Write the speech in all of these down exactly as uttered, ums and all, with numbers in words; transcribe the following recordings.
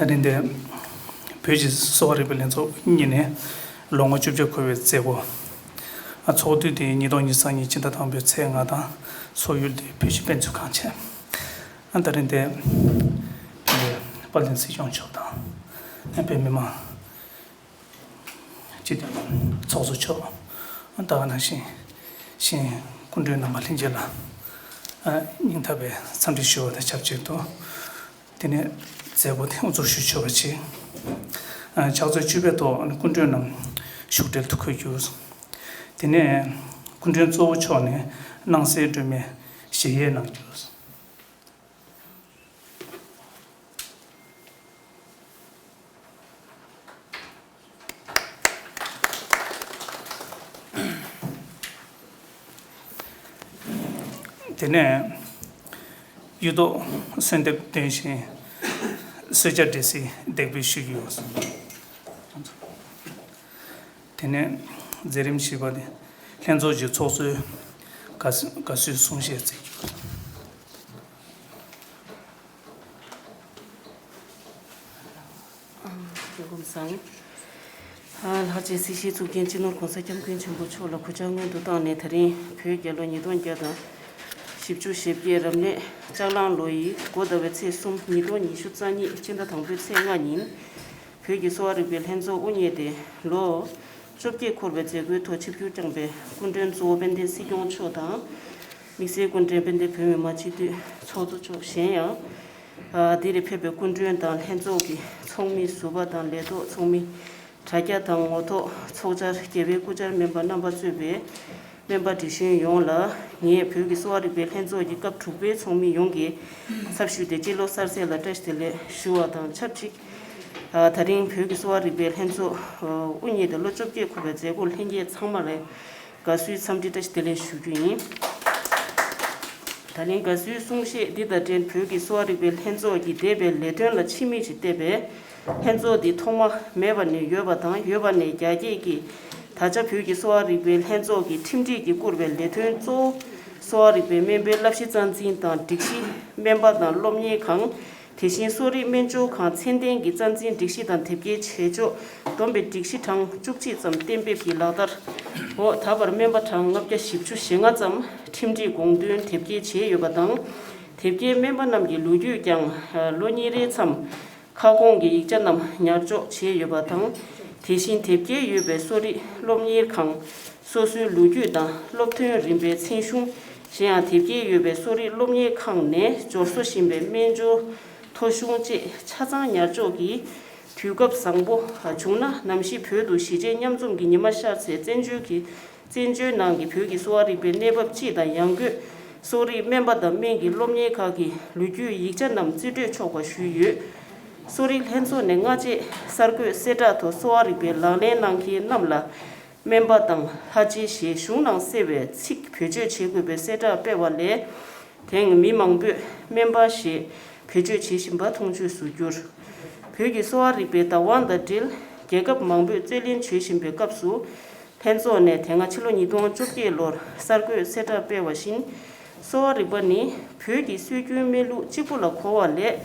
རིང་དེ་བོད་ཀྱི་གསོ་བ་རིག་པའི་ལྷན་ཚོགས་དབུ་བརྙེས་ནས་ལོ་ངོ་བཅོ་བརྒྱད་འཁོར་བའི་མཛད་སྒོ། ཚོགས་དུས་དེ་ཉིས་སྟོང་ཉི་ཤུ་རྩ་གཉིས་ཕྱི་ཟླ་དང་པོའི་ཚེས་ལྔ་དང་ཚོགས་ཡུལ་དེ་བོད་ཀྱི་དཔེ་མཛོད་ཁང་བྱས། ད་རིང་དེ་དཔལ་ལྡན་སྲིད་སྐྱོང་མཆོག་དང་བོད་མི་མང་སྤྱི་འཐུས་ཚོགས་གཙོ་མཆོག་ད་ག་ནང་བཞིན་གཞན་སྐུ་མགྲོན་རྣམ་པ་ལྷན་རྒྱས་ལ་སྙིང་ཐག་པའི་འཚམས་འདྲི་ཞུ་བ་དང་ཆབས་ཅིག་ཏུ། དེ་ནས་མཛད་སྒོ་དེ་དབུ་འཛུགས་ཞུ་ཆོག་པ་བྱས། ཕྱག་ཚོད་བཅུ་པའི་ཐོག་སྐུ་མགྲོན་རྣམས་བཞུགས་གྲལ་དུ་འཁོད་རྒྱུ། དེ་ནས་སྐུ་མགྲོན་གཙོ་བོ་མཆོག་ནས་སྣང་གསལ་སྒྲོན་མེ་བཞེས་ཡས་གནང་རྒྱུ། དེ་ནས་གཡུ་ཐོག་གསོལ་འདེབས་འདོན་ཞིང་གསོལ་ཇ་འབྲས་སིལ་འདེགས་འབུལ་ཞུ་རྒྱུ། དེ་ནས་མཛད་རིམ་བཞི་པ་དེ་ལྷན་ཚོགས་ཀྱི་ཚོགས་གཙོས་དགའ་བསུ་དགའ་བསུའི་གསུང་བཤད་སྩལ་རྒྱུ། སྐུ་ཁམས་བཟང་། ལྷག་བཅས་སྲིད་སྤྱི་གཙུག་རྒྱན་སྤྱི་ནོར་༸གོང་ས་༸སྐྱབས་མགོན་ཆེན་པོ་མཆོག་ལ་གུས་ཕྱག་སྔོན་དུ་བཏང་ནས། ད་རིང་བོད་རྒྱལ་ལོ་ཉིས་སྟོང་བརྒྱ་དང་བཞི་བཅུ་ཞེ་བརྒྱད་རབ་གནས་ལྕགས་གླང་ལོ་ཡི་འགོ་ཟླ་བའི་ཚེས་གསུམ་ཉིས་སྟོང་ཉི་ཤུ་རྩ་གཉིས་ཕྱི་ཟླ་དང་པོའི་ཚེས་ལྔ་ཉིན། བོད་ཀྱི་གསོ་བ་རིག་པའི་ལྷན་ཚོགས་དབུ་བརྙེས་ཏེ་ལོ་བཅོ་བརྒྱད་འཁོར་བའི་མཛད་སྒོའི་ཐོག་ཆིབས་བསྒྱུར་བསྐྱངས་པའི་སྐུ་མགྲོན་གཙོ་བོ་དཔལ་ལྡན་སྲིད་སྐྱོང་མཆོག་དང་། དམིགས་བསལ་སྐུ་མགྲོན་དཔལ་ལྡན་བོད་མི་མང་སྤྱི་འཐུས་ཚོགས་གཙོ་མཆོག་གཞན་ཡང་། འདིར་ཕེབས་པའི་སྐུ་མགྲོན་དང་ལྷན་ཚོགས་ཀྱི་ཚོགས་མི་ཟུར་པ་དང་ལས་ཐོག་ཚོགས་མི། དྲ་རྒྱ་དང་ངོ་ཐོག་ཚོགས་བཅར་རྒྱལ་བའི་སྐུ་བཅར་སྨན་པ་རྣམ་པ་གཙོས་པའི་སྨན་པ་དྲི་གཞོན་ཡོངས་ལ། ངས་བོད་ཀྱི་གསོ་བ་རིག་པའི་ལྷན་ཚོགས་ཀྱི་སྐབས་དྲུག་པའི་ཚོགས་མི་ཡོངས་ཀྱི་ཚབ་ཞུས་ཏེ་སྤྱི་ལོ་གསར་ཚེས་ལ་བཀྲ་ཤིས་བདེ་ལེགས་ཞུ་བ་དང་ཆབས་ཅིག་ད་རིང་བོད་ཀྱི་གསོ་བ་རིག་པའི་ལྷན་ཚོགས་དབུ་བརྙེས་ཏེ་ལོ་བཅོ་བརྒྱད་འཁོར་བའི་མཛད་སྒོར་ལྷན་རྒྱས་ཚང་མ་ལ་དགའ་བསུའི་འཚམས་འདྲི་བཀྲ་ཤིས་བདེ་ལེགས་ཞུ་རྒྱུ་ཡིན། ད་ལན་དགའ་བསུའི་གསུང་བཤད་འདི་དང་འབྲེལ་བོད་ཀྱི་གསོ་བ་རིག་པའི་ལྷན་ཚོགས་ཀྱི་འདས་པའི་ལས་དོན་ལ་ཕྱི་མིག་ཅིག་བལྟས་པས། ལྷན་ཚོགས་འདི་ཐོག་མ་མེད་པ་ནས་ཡོད་པ་དང་ཡོད་པ་ནས་རྒྱ་སྐྱེད་ཀྱིས་ད་ཆ་བོད་ཀྱི་གསོ་བ་རིག་པའི་ལྷན་ཚོགས་ཀྱི་ཁྲིམས་སྒྲིག་གིས་བསྐུར་བའི་ལས་དོན་གཙོ་བོ་གསོ་བ་རིག་པའི་སྨན་པའི་བསླབ་གཞི་རྩ་འཛིན་དང་སྒྲིག་གཞི། སྨན་པ་དང་སློབ་གཉེར་ཁང་། དེ་བཞིན་གསོ་རིག་སྨན་སྦྱོར་ཁང་ཚད་ལྡན་གྱི་རྩ་འཛིན་སྒྲིག་གཞི་དང་དེབ་སྐྱེལ་བྱེད་ཕྱོགས་བསྡོམས་པའི་སྒྲིག་གཞི་གྲངས་བཅུ་གཅིག་ཙམ་གཏན་འབེབས་ཀྱིས་ལག་བསྟར་འོག་ད་བར་སྨན་པ་གྲངས་ལྔ་བརྒྱ་བཞི་བཅུ་ཞེ་ལྔ་ཙམ་ཁྲིམས་སྒྲིག་དགོངས་དོན་དེབ་སྐྱེལ་བྱས་ཡོད་པ་དང་། དེབ་སྐྱེལ་སྨན་པ་རྣམས་ཀྱི་ལོ་རྒྱུས་ཀྱང་ལོ་གཉིས་རེའི་མཚམས་ཁ་སྐོང་གི་ཡིག་ཆ་རྣམས་ཉར་འཇོག་བྱས་ཡོད་པ་དང་། དེ་བཞིན་དེབ་སྐྱེལ་ཡོད་པའི་གསོ་རིག་སློབ་གཉེར་ཁང་། སོ་སོའི་ལོ་རྒྱུས་དང་སློབ་ཐོན་རིམ་པའི་མཚན་གཞུང་། གཞན་ཡང་དེབ་སྐྱེལ་ཡོད་པའི་གསོ་རིག་སློབ་གཉེར་ཁང་ནས་འབྱོར་གསོ་བཞིན་པའི་སྨན་སྦྱོར་ཐོ་གཞུང་བཅས་ཆ་ཚང་ཉར་འཇོག་གིས། དུས་སྐབས་བཟང་པོ་བྱུང་ན་ནམ་ཞིག་བོད་དུ་གཞིས་བྱེས་མཉམ་འཛོམས་ཀྱི་ཉི་མ་ཤར་ཚེ་བཙན་བྱོལ་གྱི་བཙན་བྱོལ་ནང་གི་བོད་ཀྱི་གསོ་བ་རིག་པའི་གནས་བབ་སྤྱི་དང་ཡང་སྒོས་གསོ་རིག་སྨན་པ་དང་སྨན་གྱི་སློབ་གཉེར་ཁག་གི་ལོ་རྒྱུས་ཡིག་ཆ་རྣམས་རྩིས་སྤྲོད་ཆོག་པ་ཞུས་ཡོད། གསོ་རིག་ལྷན་ཚོགས་ནས་སྔ་རྗེས་གསར་འགོད་གསལ་བསྒྲགས་ཐོག་གསོ་བ་རིག་པའི་ལག་ལེན་གནང་མཁན་རྣམས་ལ། སྨན་པ་དང་ལྷ་རྗེ་ཞེས་གཞུང་ནང་གསལ་བའི་ཚིག་བེད་སྤྱོད་བྱེད་དགོས་པའི་གསལ་བསྒྲགས་སྤེལ་བ་ལས། དེང་མི་མང་པོས་སྨན་པ་ཞེས་བེད་སྤྱོད་བྱེད་བཞིན་པ་མཐོང་ཆོས་སུ་གྱུར། བོད་ཀྱི་གསོ་བ་རིག་པའི་བདག་དབང་དང་འབྲེལ་རྒྱལ་ཁབ་མང་པོས་རྩོད་ལེན་བྱེད་བཞིན་པའི་སྐབས་སུ། ལྷན་ཚོགས་ནས་དེ་སྔ་ཕྱི་ལོ་ཉིས་སྟོང་བཅོ་བརྒྱད་ལོར་གསར་འགོད་གསལ་བསྒྲགས་སྤེལ་བ་བཞིན། གསོ་བ་རིག་པ་ནི་བོད་ཀྱི་སྲོལ་རྒྱུན་སྨན་ལུགས་གཅིག་པུ་ལ་གོ་བ་ལས།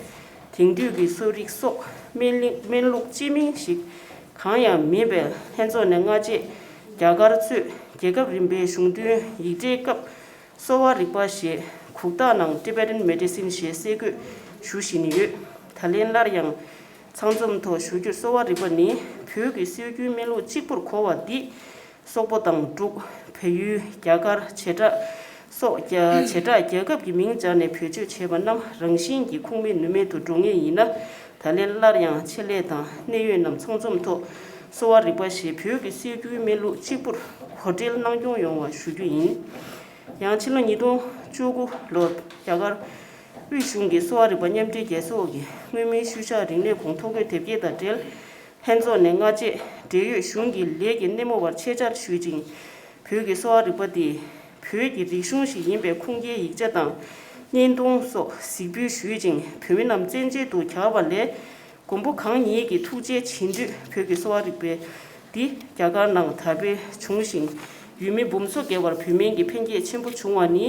དེང་དུས་ཀྱི་གསོ་རིག་སོགས་སྨན་ལི་སྨན་ལུགས་སྤྱི་མིང་ཞིག་གང་ཡང་མིན་པས། ལྷན་ཚོགས་ནས་སྔ་རྗེས་རྒྱ་གར་གཙོས་རྒྱལ་ཁབ་རིམ་པའི་གཞུང་དོན་ཡིག་ཕྲའི་སྐབས་གསོ་བ་རིག་པ་ཞེས་གུག་རྟགས་ནང་Tibetan Medicine ཞེས་གསལ་འགོད་ཞུ་བཞིན་ཡོད། ད་ལན་སླར་ཡང་ཚང་འཛོམས་ཐོག་ཞུ་རྒྱུར། གསོ་བ་རིག་པ་ནི་བོད་ཀྱི་སྲོལ་རྒྱུན་སྨན་ལུགས་གཅིག་པུར་གོ་བ་འདི། སོག་པོ་དང་འབྲུག་བལ་ཡུལ། རྒྱ་གར། བྱེ་བྲག་སོགས་བྱེ་བྲག་རྒྱལ་ཁབ་ཀྱི་མིང་སྦྱར་ནས་བེད་སྤྱོད་བྱས་པ་རྣམས་རང་བཞིན་གྱིས་ཁུངས་མེད་ནུས་མེད་དུ་འགྲོ་ངེས་ཡིན་ན། ད་ལན་སླར་ཡང་ཆེད་ལས་དང་གནད་ཡོད་རྣམས་ཚང་འཛོམས་ཐོག་གསོ་བ་རིག་པ་ཞེས་བོད་ཀྱི་སྲོལ་རྒྱུན་སྨན་ལུགས་གཅིག་པུར་གོ་སྒྲིལ་གནང་སྐྱོང་ཡོང་བ་ཞུ་རྒྱུ་ཡིན། ཡང་ཕྱི་ལོ་ཉིས་སྟོང་བཅུ་དགུ་ལོར་རྒྱ་གར་དབུས་གཞུང་གི་གསོ་བ་རིག་པ་མཉམ་འབྲེལ་རྒྱལ་ཚོགས་ཀྱི་མངོན་མིན་ཤུལ་བཞག་རིག་གནས་གོང་ཐོ་འགོད་དེབ་སྐྱེལ་དང་འབྲེལ། ལྷན་ཚོགས་ནས་སྔ་རྗེས་འབྲེལ་ཡོད་གཞུང་གི་ལས་ཀྱི་སྣེ་མོ་བར་ཆེད་བཅར་ཞུས་ཅིང་། བོད་ཀྱི་གསོ་བ་རིག་པ་དེ་བོད་ཀྱི་རིག་གཞུང་ཞིག་ཡིན་པའི་ཁུངས་སྐྱེལ་ཡིག་ཆ་དང་བརྙན་ཐུང་སོགས་གཟིགས་འབུལ་ཞུས་ཅིང་། བོད་མི་རྣམས་བཙན་བྱོལ་དུ་གྱར་བ་ལས། མགོན་པོ་གང་ཉིད་ཀྱི་ཐུགས་རྗེ་བྱིན་མཐུས་བོད་ཀྱི་གསོ་བ་རིག་པའི་འདི་རྒྱ་གར་ནང་དར་སྤེལ་བྱུང་ཞིང་། ཡུལ་མི་འབུམ་སོ་བརྒལ་བར་བོད་སྨན་གྱི་ཕན་སྐྱེད་ཆེན་པོ་བྱུང་བ་ནི་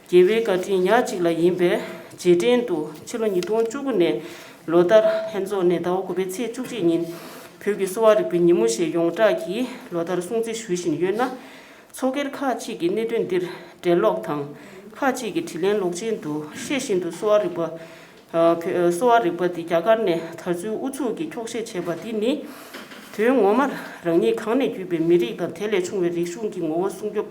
རྒྱལ་བའི་བཀའ་དྲིན་ཉག་གཅིག་ལ་ཡིན་པས། རྗེས་དྲན་དུ་ཕྱི་ལོ་ཉིས་སྟོང་བཅུ་དགུ་ནས་ ལོ་ལྟར་ལྷན་ཚོགས་ནས་ཟླ་བ་དགུ་པའི་ཚེས་བཅུ་གཅིག་ཉིན་བོད་ཀྱི་གསོ་བ་རིག་པའི་ཉིན་མོ་ཞེས་ཡོངས་གྲགས་ཀྱིས་ལོ་ལྟར་སྲུང་བརྩི་ཞུ་བཞིན་ཡོད་ན། ཚོགས་སྒེར་ཁག་ཅིག་གིས་གནད་དོན་འདིར་འགྲེལ་ལོག་དང་། ཁག་ཅིག་གིས་དྲིས་ལན་ལོག་ཆེན་དུ་ཤེས་བཞིན་དུ་གསོ་བ་རིག་པ། ཨ། བོད་གསོ་བ་རིག་པ་འདི་རྒྱ་གར་ནས་དར་ཚུལ་ཨུ་ཚུགས་ཀྱིས་འཁྱོག་བཤད་བྱས་པ་འདི་ནི། དོན་ངོ་མར་རང་ཉིད་གང་ནས་བརྒྱུད་པའི་མི་རིགས་དང་དེ་ལས་བྱུང་བའི་རིག་གཞུང་གི་ངོ་བོ་སྲུང་སྐྱོབ་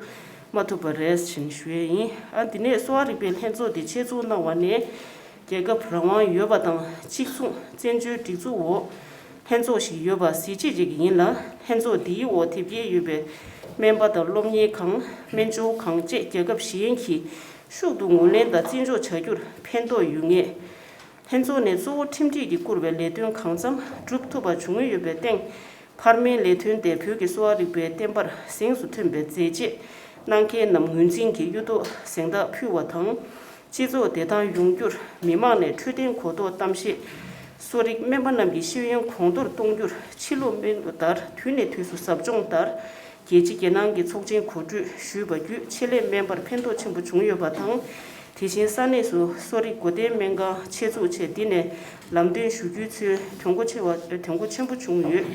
མ་ཐུབ་པ་རེད་ཅེས་ཞུ་ཡས་ཡིན། ཨ། འདི་ནས་གསོ་བ་རིག་པའི་ལྷན་ཚོགས་འདི་ཆེད་འཛུགས་གནང་བ་ནས། རྒྱལ་ཁབ་རང་དབང་ཡོད་པ་དང་གཅིག་མཚུངས་བཙན་བྱོལ་སྒྲིག་འཛུགས་འོག་ལྷན་ཚོགས་ཤིག་ཡོད་པ་གཟི་བརྗིད་ཅིག་ཡིན་ལ། ལྷན་ཚོགས་འདིའི་འོག་དེབ་སྐྱེལ་ཡོད་པའི་སྨན་པ་དང་སློབ་གཉེར་ཁང་། སྨན་སྦྱོར་ཁང་བཅས་རྒྱལ་ཁབ་གཞན་གྱིས་ཤུགས་ཏུ་ངོས་ལེན་དང་བརྩི་འཇོག་བྱ་རྒྱུར་ཕན་ཐོགས་ཡོད་ངེས། ལྷན་ཚོགས་ནས་གཙོ་བོ་ཁྲིམས་སྒྲིག་གིས་བསྐུར་བའི་ལས་དོན་གང་འཚམ་སྒྲུབ་ཐུབ་པ་བྱུང་ཡོད་པའི་སྟེང་། འཕར་མའི་ལས་དོན་དེ་བོད་ཀྱི་གསོ་བ་རིག་པའི་བསྟན་པར་གཟེངས་སུ་ཐོན་པའི་མཛད་རྗེས་གནང་མཁན་རྣམས་ངོས་འཛིན་གྱིས་གཡུ་ཐོག་གཟེངས་རྟགས་ཕུལ་བ་དང་། སྤྱི་ཚོགས་བདེ་ཐང་ཡོང་རྒྱུར་མི་མང་ནས་འཕྲོད་བསྟེན་གོ་རྟོགས་གཏམ་བཤད། གསོ་རིག་སྨན་པ་རྣམས་ཀྱི་ཤེས་ཡོན་གོང་མཐོར་གཏོང་རྒྱུར་ཕྱི་ལོགས་སྨན་ལྟར་དུས་ནས་དུས་སུ་ཟབ་སྦྱོང་ལྟར་རྒྱལ་སྤྱི་རྒྱལ་ནང་གི་ཚོགས་ཆེན་གོ་སྒྲིག་ཞུས་པ་བརྒྱུད་ཆེད་ལས་སྨན་པར་ཕན་ཐོགས་ཆེན་པོ་བྱུང་ཡོད་པ་དང་། དེ་བཞིན་ས་གནས་སུ་གསོ་རིག་སྒོ་བསྟེན་སྨན་ཁང་ཆེད་འཛུགས་ཆེད་འདི་ནས་ལམ་སྟོན་ཞུ་རྒྱུའི་ཚུལ་དོན་གོ་ཆེ་བ་དོན་གོ་ཆེན་པོ་བྱུང་ཡོད།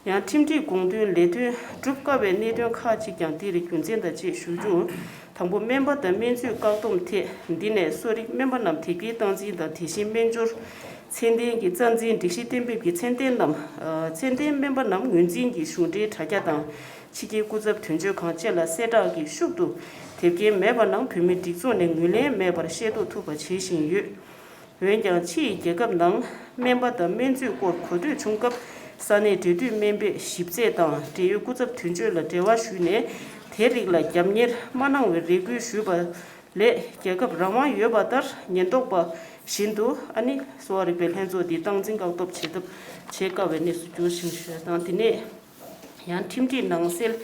ཡང་ཁྲིམས་སྒྲིག་དགོངས་དོན་ལས་དོན་སྒྲུབ་དཀའ་བའི་གནད་དོན་ཁག་ཅིག་ཀྱང་འདིར་རྒྱུ་མཚན་དང་བཅས་ཞུ་རྒྱུར། དང་པོ། སྨན་པ་དང་སྨན་རྩིས་བཀག་སྡོམ་ཐད་འདི་ནས་གསོ་རིག་སྨན་པ་རྣམས་དེབ་སྐྱེལ་སྟངས་འཛིན་དང་དེ་བཞིན་སྨན་སྦྱོར་ཚད་ལྡན་གྱི་རྩ་འཛིན་སྒྲིག་གཞི་གཏན་འབེབས་ཀྱི་ཚད་ལྡན་རྣམས། ཚད་ལྡན་སྨན་པ་རྣམས་ངོས་འཛིན་གྱིས་གཞུང་འབྲེལ་དྲ་རྒྱ་དང་ཕྱི་རྒྱལ་སྐུ་ཚབ་དོན་གཅོད་ཁང་བཅས་ལ་གསལ་བསྒྲགས་ཀྱིས་ཤུགས་ཏུ་དེབ་སྐྱེལ་མེད་པ་རྣམས་བོད་མིའི་སྒྲིག་འཛུགས་ནས་ངོས་ལེན་མེད་པར་ཤེས་རྟོགས་ཐུབ་པ་བྱེད་བཞིན་ཡོད། འོན་ཀྱང་ཕྱིའི་རྒྱལ་ཁབ་ནང་སྨན་པ་དང་སྨན་རྩིས་སྐོར་གོ་ཐོས་བྱུང་སྐབས་ས་གནས་འབྲེལ་མཐུད་སྨན་པས་ཞིབ་རྩད་དང་འབྲེལ་ཡོད་སྐུ་ཚབ་དོན་གཅོད་ལ་འབྲེལ་བ་ཞུས་ནས་དེ་རིགས་ལ་རྒྱབ་གཉེར་མ་གནང་བའི་རེ་སྐུལ་ཞུས་པ་ལས་རྒྱལ་ཁབ་རང་དབང་ཡོད་པ་ལྟར་ཉེན་རྟོག་པ་བཞིན་དུ་ཨ་ནི་གསོ་བ་རིག་པའི་ལྷན་ཚོགས་འདི་སྟངས་འཛིན་བཀག་སྡོམ་བྱེད་ཐབས་བྱེད་དཀའ་བའི་གནས་སུ་གྱུར་ཞིང་ཞུས་དང་། དེ་ནས། ཡང་ཁྲིམས་སྒྲིག་ནང་གསལ།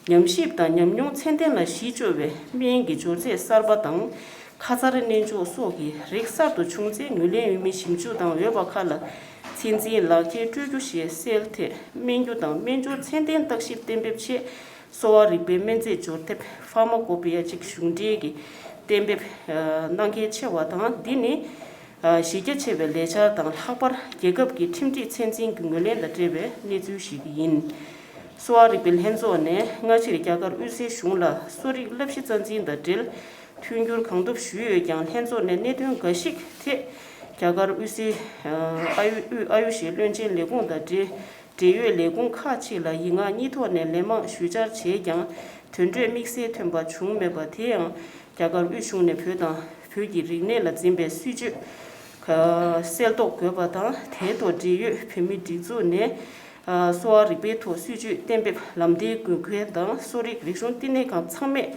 ཉམས་ཞིབ་དང་ཉམས་མྱོང་ཚད་ལྡན་ལ་གཞི་བཅོལ་བའི་སྨན་གྱི་སྦྱོར་ཚད་གསར་པ་དང་། ཁ་མཚར་གནས་འཇོག་སོགས་ཀྱི་རིགས་གསར་དུ་བྱུང་ཚེ་ངོས་ལེན་འོས་མི་ཞིབ་འཇུག་དང་འོས་པ་ཁག་ལ་ཚད་འཛིན་ལག་འཁྱེར་སྤྲོད་རྒྱུ་ཞེས་གསལ་ཐད་སྨན་རྒྱུ་དང་སྨན་སྦྱོར་ཚད་ལྡན་བརྟག་ཞིབ་གཏན་འབེབས་ཆེད་གསོ་བ་རིག་པའི་སྨན་རྫས་སྦྱོར་དེབ་ཕར་མ་ཀོ་པི་ཡ་གཅིག་གཞུང་འབྲེལ་གྱིས་གཏན་འབེབས་གནང་གལ་ཆེ་བ་དང་། འདི་ནི། གཞི་རྒྱ་ཆེ་བའི་ལས་འཆར་དང་ལྷག་པར་རྒྱལ་ཁབ་ཀྱི་ཁྲིམས་སྒྲིག་ཚད་འཛིན་གྱི་ངོས་ལེན་དང་འབྲེལ་བའི་གནས་ཚུལ་ཞིག་ཡིན། གསོ་བ་རིག་པའི་ལྷན་ཚོགས་ནས་སྔ་ཕྱིར་རྒྱ་གར་དབུས་སའི་གཞུང་ལ་གསོ་རིག་བསླབ་གཞི་རྩ་འཛིན་དང་འབྲེལ་མཐུན་འགྱུར་གང་ཐུབ་ཞུས་ཡོད་ཀྱང་། ལྷན་ཚོགས་ནས་གནད་དོན་འགའ་ཞིག་ཐད་རྒྱ་གར་དབུས་སའི་ཨ་ཡུ་དབུས་ཨ་ཡུ་ཤི་བློན་ཆེན་ལས་ཁུངས་དང་འབྲེལ་འབྲེལ་ཡོད་ལས་ཁུངས་ཁག་ཅིག་ལ་ཡིག་ངག་གཉིས་ཐོག་ནས་ལན་མང་ཞུ་བཅར་བྱས་ཀྱང་དོན་འབྲས་དམིགས་བསལ་ཐོན་པ་བྱུང་མེད་པ། དེ་ཡང་རྒྱ་གར་དབུས་གཞུང་ནས་བོད་དང་བོད་ཀྱི་རིག་གནས་ལ་འཛིན་པའི་སྲིད་བྱུས་གསལ་རྟོགས་དགོས་པ་དང་། དེའི་ཐོག་འབྲེལ་ཡོད་བོད་མིའི་སྒྲིག་འཛུགས་ནས་གསོ་བ་རིག་པའི་ཐོག་སྲིད་བྱུས་གཏན་འབེབས་ལམ་སྟོན་དགོས་མཁན་དང་། གསོ་རིག་རིག་གཞུང་བསྟི་གནས་ཁང་ཚང་མས་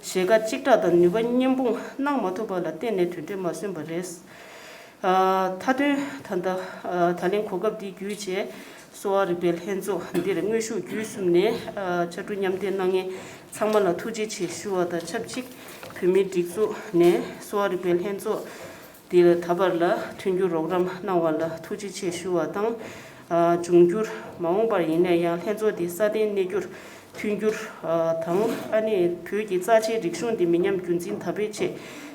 ཞལ་ཁ་གཅིག་གྲགས་དང་ནུས་པ་མཉམ་སྤུངས་གནང་མ་ཐུབ་པ་ལ་བརྟེན་ནས་དོན་འབྲས་མ་སོན་པ་རེད། མཐའ་དོན། ད་ལྟ་ད་ལན་གོ་སྐབས་འདི་བརྒྱུད་བྱས་གསོ་བ་རིག་པའི་ལྷན་ཚོགས་འདིར་དངོས་ཤུགས་བརྒྱུད་གསུམ་ནས་ཕྱར་གྲུ་མཉམ་འདེགས་གནང་མཁན་ཚང་མ་ལ་ཐུགས་རྗེ་ཆེ་ཞུ་བ་དང་ཆབས་ཅིག་བོད་མིའི་སྒྲིག་འཛུགས་ནས་གསོ་བ་རིག་པའི་ལྷན་ཚོགས་འདིར་ད་བར་ལ་མཐུན་འགྱུར་རོགས་རམ་གནང་བ་ལ་ཐུགས་རྗེ་ཆེ་ཞུ་བ་དང་། འབྱུང་འགྱུར་མ་འོངས་པར་ཡིན་ན་ཡང་ལྷན་ཚོགས་འདི་སྲ་བརྟན་གནས་རྒྱུར་མཐུན་འགྱུར་དང་། ཨ་ནི་བོད་ཀྱི་རྩ་ཆེའི་རིག་གཞུང་འདི་མི་ཉམས་རྒྱུན་འཛིན་དར་སྤེལ་ཆེད་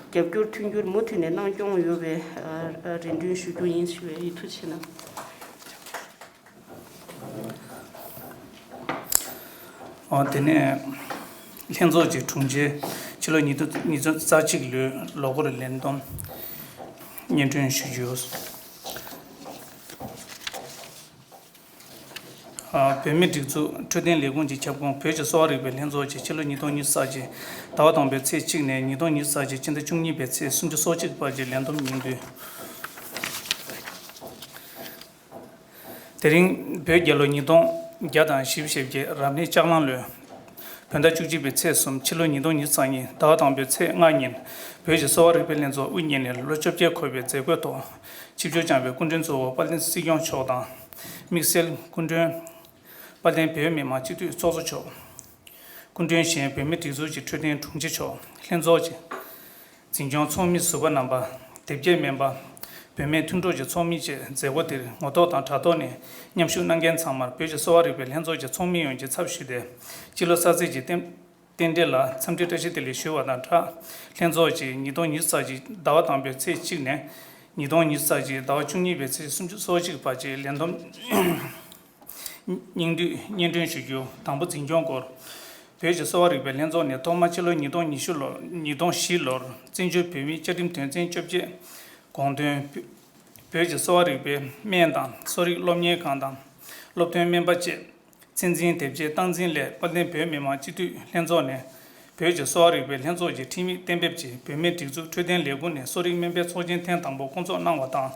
རྒྱབ་སྐྱོར་མཐུན་འགྱུར་མུ་མཐུད་ནས་གནང་སྐྱོང་ཡོང་བའི་རེ་འདུན་ཞུ་རྒྱུ་ཡིན་ཞུ་བའི་ཡིད་ཐུགས་ཆེ་གནང་། འོ་དེ་ནས་ལྷན་ཚོགས་ཀྱི་དྲུང་ཆེ་ཕྱི་ལོ་ཉིས་སྟོང་ཉི་ཤུ་རྩ་གཅིག་ལོའི་ལོ་འཁོར་ལས་བསྡོམས་སྙན་སྒྲོན་ཞུ་རྒྱུ། བོད་མིའི་སྒྲིག་འཛུགས་འཕྲོད་བསྟེན་ལས་ཁུངས་ཀྱི་ཁྱབ་ཁོངས་བོད་ཀྱི་གསོ་བ་རིག་པའི་ལྷན་ཚོགས་ཀྱིས་ཕྱི་ལོ་ཉིས་སྟོང་ཉི་ཤུ་རྩ་གཅིག་ཟླ་བ་དང་པོའི་ཚེས་གཅིག་ནས་ཉིས་སྟོང་ཉི་ཤུ་རྩ་གཅིག་ཕྱི་ཟླ་བཅུ་གཉིས་པའི་ཚེས་སུམ་ཅུ་སོ་གཅིག་བར་གྱི་ལས་བསྡོམས་ཉིན་བསྡུས། དེ་རིང་བོད་རྒྱལ་ལོ་ཉིས་སྟོང་བརྒྱ་དང་བཞི་བཅུ་ཞེ་བརྒྱད་རབ་གནས་ལྕགས་གླང་ལོའི་བོད་ཟླ་བཅུ་གཅིག་པའི་ཚེས་གསུམ་ཕྱི་ལོ་ཉིས་སྟོང་ཉི་ཤུ་རྩ་གཉིས་ཟླ་བ་དང་པོའི་ཚེས་ལྔ་ཉིན་བོད་ཀྱི་གསོ་བ་རིག་པའི་ལྷན་ཚོགས་དབུ་བརྙེས་ནས་ལོ་བཅོ་བརྒྱད་འཁོར་བའི་མཛད་སྒོའི་ཐོག་ཆིབས་བསྒྱུར་བསྐྱངས་པའི་སྐུ་མགྲོན་གཙོ་བོ་དཔལ་ལྡན་སྲིད་སྐྱོང་མཆོག་དང་། དམིགས་བསལ་སྐུ་མགྲོན། དཔལ་ལྡན་བོད་མི་མང་སྤྱི་འཐུས་ཚོགས་གཙོ་མཆོག་སྐུ་མགྲོན་གཞན་བོད་མིའི་སྒྲིག་འཛུགས་ཀྱི་འཕྲོད་བསྟེན་དྲུང་ཆེ་མཆོག་ལྷན་ཚོགས་ཀྱི་འཛིན་སྐྱོང་ཚོགས་མི་ཟུར་པ་རྣམ་པ། དེབ་སྐྱེལ་སྨན་པ། བུད་མེད་མཐུན་གྲོགས་ཀྱི་ཚོགས་མི་བཅས་མཛད་སྒོ་དེར་ངོ་ཐོག་དང་དྲ་ཐོག་ནས་མཉམ་ཞུགས་གནང་མཁན་ཚང་མར་བོད་ཀྱི་གསོ་བ་རིག་པའི་ལྷན་ཚོགས་ཀྱི་ཚོགས་མི་ཡོངས་ཀྱི་ཚབ་ཞུས་ཏེ། སྤྱི་ལོ་གསར་ཚེས་ཀྱི་རྟེན་རྟེན་འབྲེལ་ལ་འཚམས་འདྲིའི་བཀྲ་ཤིས་བདེ་ལེགས་ཞུ་བ་དང་སྦྲགས། ལྷན་ཚོགས་ཀྱིས་ཉིས་སྟོང་ཉི་ཤུ་རྩ་གཅིག་ཟླ་བ་དང་པོའི་ཚེས་གཅིག་ནས་ ཉིས་སྟོང་ཉི་ཤུ་རྩ་གཅིག་ཟླ་བ་བཅུ་གཉིས་པའི་ཚེས་སུམ་ཅུ་སོ་གཅིག་བར་གྱི་ལས་བསྡོམས་སྙིང་བསྡུས་སྙན་སྒྲོན་ཞུ་རྒྱུ། དང་པོ། འཛིན་སྐྱོང་སྐོར། བོད་ཀྱི་གསོ་བ་རིག་པའི་ལྷན་ཚོགས་ནས་ཐོག་མར་ཕྱི་ལོ་ཉིས་སྟོང་ཉི་ཤུ་ལོར་ཉིས་སྟོང་བཞི་ལོར་བཙན་བྱོལ་བོད་མིའི་བཅའ་ཁྲིམས་དོན་ཚན་བཅོ་བརྒྱད་དགོངས་དོན། བོད་ཀྱི་གསོ་བ་རིག་པའི་སྨན་དང་གསོ་རིག་སློབ་གཉེར་ཁང་དང་སློབ་ཐོན་སྨན་པ་བཅས་ཚད་འཛིན་དེབ་སྐྱེལ་སྟངས་འཛིན་སླད་དཔལ་ལྡན་བོད་མི་མང་སྤྱི་འཐུས་ལྷན་ཚོགས་ནས་བོད་ཀྱི་གསོ་བ་རིག་པའི་ལྷན་ཚོགས་ཀྱི་ཁྲིམས་ཡིག་གཏན་འབེབས་ཀྱིས་བོད་མིའི་སྒྲིག་འཛུགས་འཕྲོད་བསྟེན་ལས་ཁུངས་ནས་གསོ་རིག་སྨན་པའི་ཚོགས་ཆེན་ཐེངས་དང་པོ་བསྐོང་ཚོགས་གནང་བ་དང་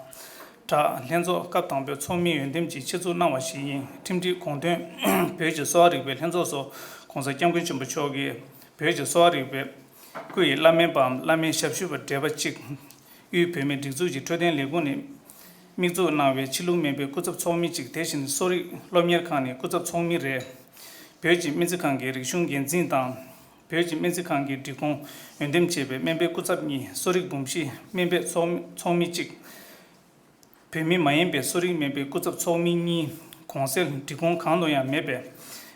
སྦྲགས། ལྷན་ཚོགས་སྐབས་དང་པོའི་ཚོགས་མིའི་འོས་འདེམས་ཀྱིས་ཆེད་འཛུགས་གནང་བ་ཞིག་ཡིན། ཁྲིམས་སྒྲིག་དགོངས་དོན། བོད་ཀྱི་གསོ་བ་རིག་པའི་ལྷན་ཚོགས་སུ་༸གོང་ས་༸སྐྱབས་མགོན་ཆེན་པོ་མཆོག་གིས་བོད་ཀྱི་གསོ་བ་རིག་པའི་སྐུ་ཡི་བླ་སྨན་པའམ་བླ་སྨན་ཞབས་ཞུ་བ་བགྲེས་པ་གཅིག་དབུས་བོད་མིའི་སྒྲིག་འཛུགས་ཀྱི་འཕྲོད་བསྟེན་ལས་ཁུངས་ནས་དམིགས་འཛུགས་གནང་བའི་ཕྱི་ལུགས་སྨན་པའི་སྐུ་ཚབ་ཚོགས་མི་གཅིག་དེ་བཞིན་གསོ་རིག་སློབ་གཉེར་ཁང་ནས་སྐུ་ཚབ་ཚོགས་མི་རེ། བོད་ཀྱི་སྨན་རྩིས་ཁང་གི་རིག་གཞུང་འགན་འཛིན་དང་། བོད་ཀྱི་སྨན་རྩིས་ཁང་གི་སྒྲིག་ཁོངས་འོས་འདེམས་བྱས་པའི་སྨན་པའི་སྐུ་ཚབ་གཉིས། གསོ་རིག་འབུམ་བཞིའི་སྨན་པའི་ཚོགས་ཚོགས་མི་གཅིག་བོད་མི་མ་ཡིན་པའི་གསོ་རིག་སྨན་པའི་སྐུ་ཚབ་ཚོགས་མི་གཉིས། གོང་གསལ་སྒྲིག་ཁོངས་གང་དུ་ཡང་མེད་པའི་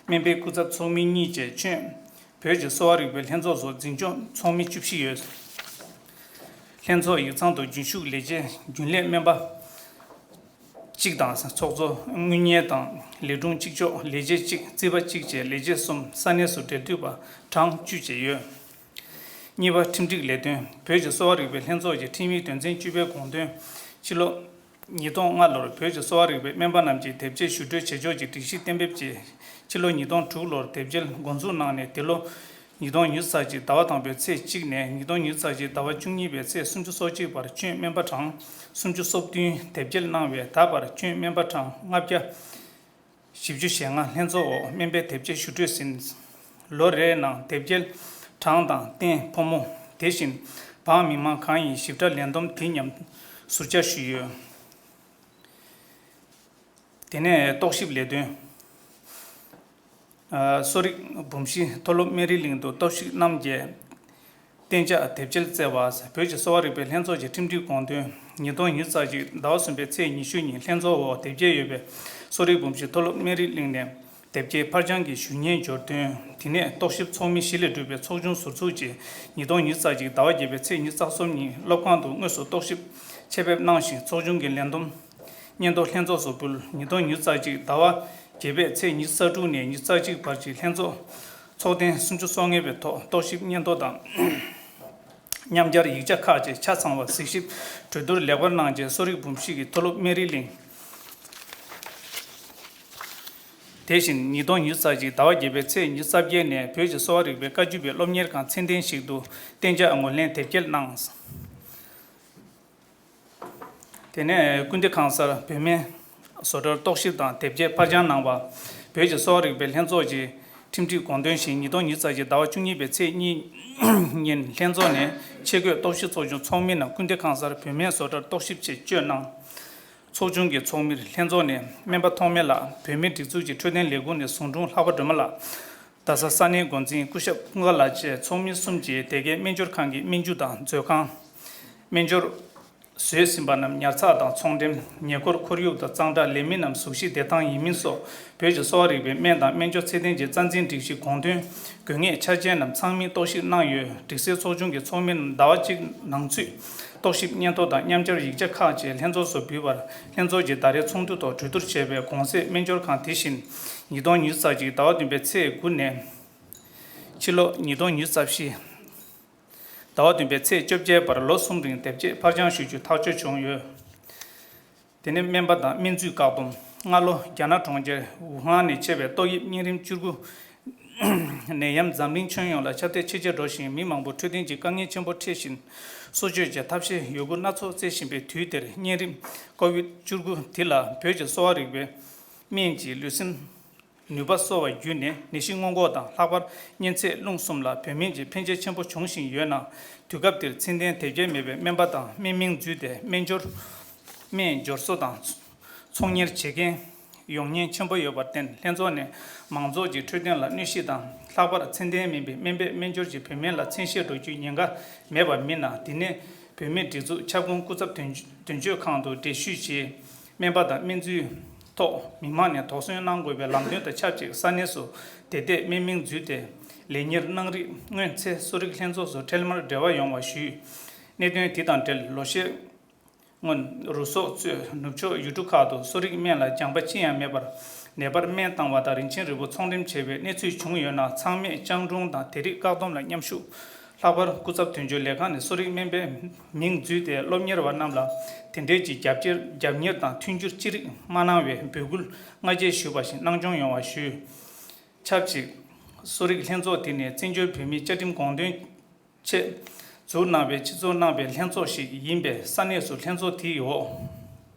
སྨན་པའི་སྐུ་ཚབ་ཚོགས་མི་གཉིས་བཅས་ཁྱོན་བོད་ཀྱི་གསོ་བ་རིག་པའི་ལྷན་ཚོགས་སུ་འཛིན་སྐྱོང་ཚོགས་མི་བཅུ་བཞི་ཡོད། ལྷན་ཚོགས་ཡིག་ཚང་དུ་རྒྱུན་ཞུགས་ལས་བྱེད་རྒྱུན་ལས་སྨན་པ་གཅིག་དང་ཚོགས་གཙོ། དངུལ་གཉེར་དང་ལས་དྲུང་གཅིག་ལྕོགས་ལས་བྱེད་གཅིག་རྩིས་པ་གཅིག་བཅས་ལས་བྱེད་གསུམ། ས་གནས་སུ་འབྲེལ་མཐུད་པ་གྲངས་བཅུ་བཅས་ཡོད། གཉིས་པ། ཁྲིམས་སྒྲིག་ལས་དོན། བོད་ཀྱི་གསོ་བ་རིག་པའི་ལྷན་ཚོགས་ཀྱི་ཁྲིམས་ཡིག་དོན་ཚན་བཅུ་པའི་དགོངས་དོན། ཕྱི་ལོ་ཉིས་སྟོང་ལྔ་ལོར་བོད་ཀྱི་གསོ་བ་རིག་པའི་སྨན་པ་རྣམས་ཀྱི་དེབ་སྐྱེལ་ཞུ་སྤྲོད་བྱེད་ཕྱོགས་ཀྱི་སྒྲིག་གཞི་གཏན་འབེབས་ཀྱིས་ཕྱི་ལོ་ཉིས་སྟོང་དྲུག་ལོར་དེབ་སྐྱེལ་འགོ་འཛུགས་གནང་ནས་དེ་ལོ་ཉིས་སྟོང་ཉི་ཤུ་རྩ་གཅིག་ཟླ་བ་དང་པོའི་ཚེས་གཅིག་ནས་ཉིས་སྟོང་ཉི་ཤུ་རྩ་གཅིག་ཟླ་བ་བཅུ་གཉིས་པའི་ཚེས་སུམ་ཅུ་སོ་གཅིག་བར་ཁྱོན་སྨན་པ་གྲངས་སུམ་ཅུ་སོ་བདུན་དེབ་སྐྱེལ་གནང་བས། ད་བར་ཁྱོན་སྨན་པ་གྲངས་ལྔ་བརྒྱ་བཞི་བཅུ་ཞེ་ལྔ་ལྷན་ཚོགས་འོག་སྨན་པའི་དེབ་སྐྱེལ་ཞུ་སྤྲོད་ཟིན། ལོ་རེའི་ནང་དེབ་སྐྱེལ་གྲངས་དང་སྟེང་ཕོ་མོ། དེ་བཞིན་འབངས་མི་མང་གང་ཡིན་ཞིབ་ཕྲ་ལན་འདེབས་དེ་མཉམ་ཟུར་བཅར་ཞུས་ཡོད། དེ་ནས་རྟོག་ཞིབ་ལས་དོན། ཨ། གསོ་རིག་འབུམ་བཞི་མཐོ་སློབ་སྨན་རིའི་གླིང་དུ་རྟོག་ཞིབ་རྣམ་རྒྱལ། གཏན་འཇགས་དེབ་སྐྱེལ་བསྩལ་བ། བོད་ཀྱི་གསོ་བ་རིག་པའི་ལྷན་ཚོགས་ཀྱི་ཁྲིམས་སྒྲིག་དགོངས་དོན། ཉིས་སྟོང་ཉི་ཤུ་རྩ་གཅིག་ཟླ་བ་གསུམ་པའི་ཚེས་ཉི་ཤུ་ཉིན་ལྷན་ཚོགས་འོག་དེབ་སྐྱེལ་ཡོད་པའི་གསོ་རིག་འབུམ་བཞི་མཐོ་སློབ་སྨན་རིའི་གླིང་ནས་དེབ་སྐྱེལ་ཕར་འགྱངས་ཀྱི་ཞུ་སྙན་འབྱོར་དོན། དེ་ནས་རྟོག་ཞིབ་ཚོགས་མི་བཞི་ལས་གྲུབ་པའི་ཚོགས་ཆུང་ཟུར་འཛུགས་ཀྱིས་ཉིས་སྟོང་ཉི་ཤུ་རྩ་གཅིག་ཟླ་བ་བརྒྱད་པའི་ཚེས་ཉི་ཤུ་རྩ་གསུམ་ཉིན་སློབ་ཁང་དུ་དངོས་སུ་རྟོག་ཞིབ་ཆེད་ཕེབས་གནང་ཞིང་ཚོགས་ཆུང་གི་ལས་བསྡོམས་སྙན་ཐོ་ལྷན་ཚོགས་སུ་ཕུལ། ཉིས་སྟོང་ཉི་ཤུ་རྩ་གཅིག་ཟླ་བ་བརྒྱད་པའི་ཚེས་ཉི་ཤུ་རྩ་དྲུག་ནས་ཉི་ཤུ་རྩ་གཅིག་བར་གྱི་ལྷན་ཚོགས་ཚོགས་ཐེངས་སུམ་ཅུ་སོ་ལྔ་པའི་ཐོག་རྟོག་ཞིབ་སྙན་ཐོ་དང་། མཉམ་སྦྱར་ཡིག་ཆ་ཁག་བཅས་ཆ་ཚང་བ་གཟིགས་ཞིབ་གྲོས་བསྡུར་ལེགས་པར་གནང་རྗེས་གསོ་རིག་འབུམ་བཞི་གི་མཐོ་སློབ་སྨན་རིའི་གླིང་། དེ་བཞིན་ཉིས་སྟོང་ཉི་ཤུ་རྩ་གཅིག་ཟླ་བ་བརྒྱད་པའི་ཚེས་ཉི་ཤུ་རྩ་བརྒྱད་ནས་བོད་ཀྱི་གསོ་བ་རིག་པའི་བཀའ་བརྒྱུད་པའི་སློབ་གཉེར་ཁང་ཚད་ལྡན་ཞིག་ཏུ་གཏན་འཇགས་ངོས་ལེན་དེབ་སྐྱེལ་གནང་། དེ་ནས་སྐུ་ཟླ་ཁང་གསར་བོད་སྨན་བཟོ་གྲྭར་རྟོག་ཞིབ་དང་དེབ་སྐྱེལ་ཕར་འགྱངས་གནང་བ། བོད་ཀྱི་གསོ་བ་རིག་པའི་ལྷན་ཚོགས་ཀྱི་ཁྲིམས་སྒྲིག་དགོངས་དོན་བཞིན་ཉིས་སྟོང་ཉི་ཤུ་རྩ་གཅིག་ཟླ་བ་བཅུ་གཉིས་པའི་ཚེས་གཉིས་ཉིན་ལྷན་ཚོགས་ནས་ཆེད་བསྐོས་རྟོག་ཞིབ་ཚོགས་ཆུང་ཚོགས་མི་རྣམས་སྐུ་ཟླ་ཁང་གསར་བོད་སྨན་བཟོ་གྲྭར་རྟོག་ཞིབ་ཆེད་བསྐྱོད་གནང་། ཚོགས་ཆུང་གི་ཚོགས་མིར་ལྷན་ཚོགས་ནས་སྨན་པ་ཐོགས་མེད་ལགས། བོད་མིའི་སྒྲིག་འཛུགས་ཀྱི་འཕྲོད་བསྟེན་ལས་ཁུངས་ནས་ཟུང་དྲུང་ལྷག་པ་སྒྲོལ་མ་ལགས། རྡ་ས་ས་གནས་འགོ་འཛིན་སྐུ་ཞབས་ཀུན་དགའ་ལགས་བཅས་ཚོགས་མི་གསུམ་གྱིས་དེ་གའི་སྨན་སྦྱོར་ཁང་གི་སྨན་རྒྱུ་དང་མཛོད་ཁང་། སྨན་སྦྱོར་བཟོས་ཟིན་པ་རྣམས་ཉར་ཚགས་དང་ཚོང་འགྲེམས། ཉེ་འཁོར་ཁོར་ཡུག་དང་གཙང་སྦྲ། ལས་མི་རྣམས་གཟུགས་གཞི་བདེ་ཐང་ཡིན་མིན་སོགས་བོད་ཀྱི་གསོ་བ་རིག་པའི་སྨན་དང་སྨན་སྦྱོར་ཚད་ལྡན་གྱི་རྩ་འཛིན་སྒྲིག་གཞི་དགོངས་དོན། དགོས་ངེས་ཆ་རྐྱེན་རྣམས་ཚང་མིན་རྟོག་ཞིབ་གནང་ཡོད། སྒྲིག་སྲོལ་ཚོགས་ཆུང་གི་ཚོགས་མི་རྣམས་ཟླ་བ་གཅིག་ནང་ཚུད་རྟོག་ཞིབ་སྙན་ཐོ་དང་མཉམ་སྦྱར་ཡིག་ཆ་ཁག་བཅས་ལྷན་ཚོགས་སུ་འབུལ་བར་ལྷན་ཚོགས་ཀྱི་ཟླ་རེའི་ཚོགས་འདུ་ཐོག་གྲོས་བསྡུར་བྱས་པའི་གོང་གསལ་སྨན་སྦྱོར་ཁང་དེ་བཞིན་ཉིས་སྟོང་ཉི་ཤུ་རྩ་གཅིག་ཟླ་བ་བདུན་པའི་ཚེས་དགུ་ནས་ཕྱི་ལོ་ཉིས་སྟོང་ཉི་ཤུ་རྩ་བཞི་ཟླ་བ་བདུན་པའི་ཚེས་བཅོ་བརྒྱད་བར་ལོ་གསུམ་རིང་དེབ་སྐྱེལ་ཕར་འགྱངས་ཞུ་རྒྱུ་ཐག་གཅོད་བྱུང་ཡོད། དེ་ནས་སྨན་པ་དང་སྨན་རྫས་བཀག་སྡོམ། སྔ་ལོ་རྒྱ་ནག་གྲོང་ཁྱེར་ཝུ་ཧན་ནས་མཆེད་པའི་ཏོག་དབྱིབས་གཉན་རིམས་བཅུ་དགུ་ནད་ཡམས་འཛམ་གླིང་ཁྱོན་ཡོངས་ལ་ཁྱབ་གདལ་ཆེ་རྐྱེན་འགྲོ་བཞིན་མི་མང་པོ་འཕྲོད་བསྟེན་གྱི་དཀའ་ངལ་ཆེན་པོ་འཕྲད་བཞིན་གསོ་བཅོས་ཀྱི་ཐབས་ཤེས་ཡོད་རྒུ་སྣ་ཚོགས་བཙལ་བཞིན་པའི་དུས་འདིར་གཉན་རིམས་ཀོ་ཝིད་བཅུ་དགུ་འདི་ལ་བོད་ཀྱི་གསོ་བ་རིག་པའི་སྨན་གྱིས་ལུས་སེམས་ནུས་པ་གསོ་བ་བརྒྱུད་ནས་ནད་གཞི་སྔོན་འགོག་དང་ལྷག་པར་གཉན་ཚད་རླུང་གསུམ་ལ་བོད་སྨན་གྱིས་ཕན་ཆེ་ཆེན་པོ་འབྱུང་བཞིན་ཡོད་ན། དུས་སྐབས་འདིར་ཚད་ལྡན་དེབ་སྐྱེལ་མེད་པའི་སྨན་པ་དང་སྨན་མིང་བརྫུས་ཏེ་སྨན་སྦྱོར་སྨན་སྦྱོར་བཟོ་དང་ཚོང་གཉེར་བྱེད་མཁན་ཡོང་ཉེན་ཆེན་པོ་ཡོད་པར་བརྟེན་ལྷན་ཚོགས་ནས་མང་ཚོགས་ཀྱི་འཕྲོད་བསྟེན་ལ་གནོད་གཞི་དང་ལྷག་པར་ཚད་ལྡན་མིན་པའི་སྨན་པས་སྨན་སྦྱོར་གྱིས་བོད་སྨན་ལ་མཚན་ཤས་འགྲོ་རྒྱུའི་ཉེན་ཁ་མེད་པ་མིན་ན། འདི་ནས་བོད་སྨན་སྒྲིག་འཛུགས་ཁྱབ་ཁོངས་སྐུ་ཚབ་དོན་དོན་གཅོད་ཁང་དུ་འགྲེལ་བཤད་བྱས། སྨན་པ་དང་སྨན་རྫས་ཐོག་མི་མང་ནས་དོགས་ཟོན་གནང་དགོས་པའི་ལམ་སྟོན་དང་ཆབས་ཅིག་ས་གནས་སུ་དེ་ལྟའི་སྨན་མིང་བརྫུས་ཏེ་ལས་གཉེར་གནང་རིགས་སྔོན་ཚེ་གསོ་རིག་ལྷན་ཚོགས་སུ་འཕྲལ་མར་འབྲེལ་བ་ཡོང་བ་ཞུས། གནད་དོན་དེ་དང་འབྲེལ་ལོ་ཤས་ སྔོན་རུ་སོག་གཙོས་ནུབ་ཕྱོགས་ཡུལ་གྲུ་ཁག་ཏུ་གསོ་རིག་སྨན་ལ་སྦྱངས་པ་ཅི་ཡང་མེད་པར། ནད་པར་སྨན་བཏང་བ་དང་རིན་ཆེན་རིལ་པོ་ཚོང་འགྲེམས་བྱས་པའི་གནས་ཚུལ་བྱུང་ཡོད་ན། ཚང་མས་སྤྱང་གྲུང་དང་དེ་རིགས་བཀག་སྡོམ་ལ་མཉམ་ཞུགས། ལྷག་པར་སྐུ་ཚབ་དོན་གཅོད་ལས་ཁང་ནས་གསོ་རིག་སྨན་པའི་མིང་བརྫུས་ཏེ་སློབ་གཉེར་བ་རྣམས་ལ་དེ་འབྲེལ་གྱི་རྒྱབ་སྐྱེར་རྒྱབ་གཉེར་དང་མཐུན་འགྱུར་ཅི་རིགས་མ་གནང་བའི་འབོད་སྐུལ་སྔ་རྗེས་ཞུས་པ་བཞིན་གནང་སྐྱོང་ཡོང་བ་ཞུ། ཆབས་ཅིག་གསོ་རིག་ལྷན་ཚོགས་དེ་ནི་བཙན་བྱོལ་བོད་མིའི་བཅའ་ཁྲིམས་དགོངས་དོན་ཆེད་འཛུགས་གནང་བའི་སྤྱི་ཚོགས་གནང་བའི་ལྷན་ཚོགས་ཤིག་ཡིན་པས། ས་གནས་སུ་ལྷན་ཚོགས་དེའི་འོག་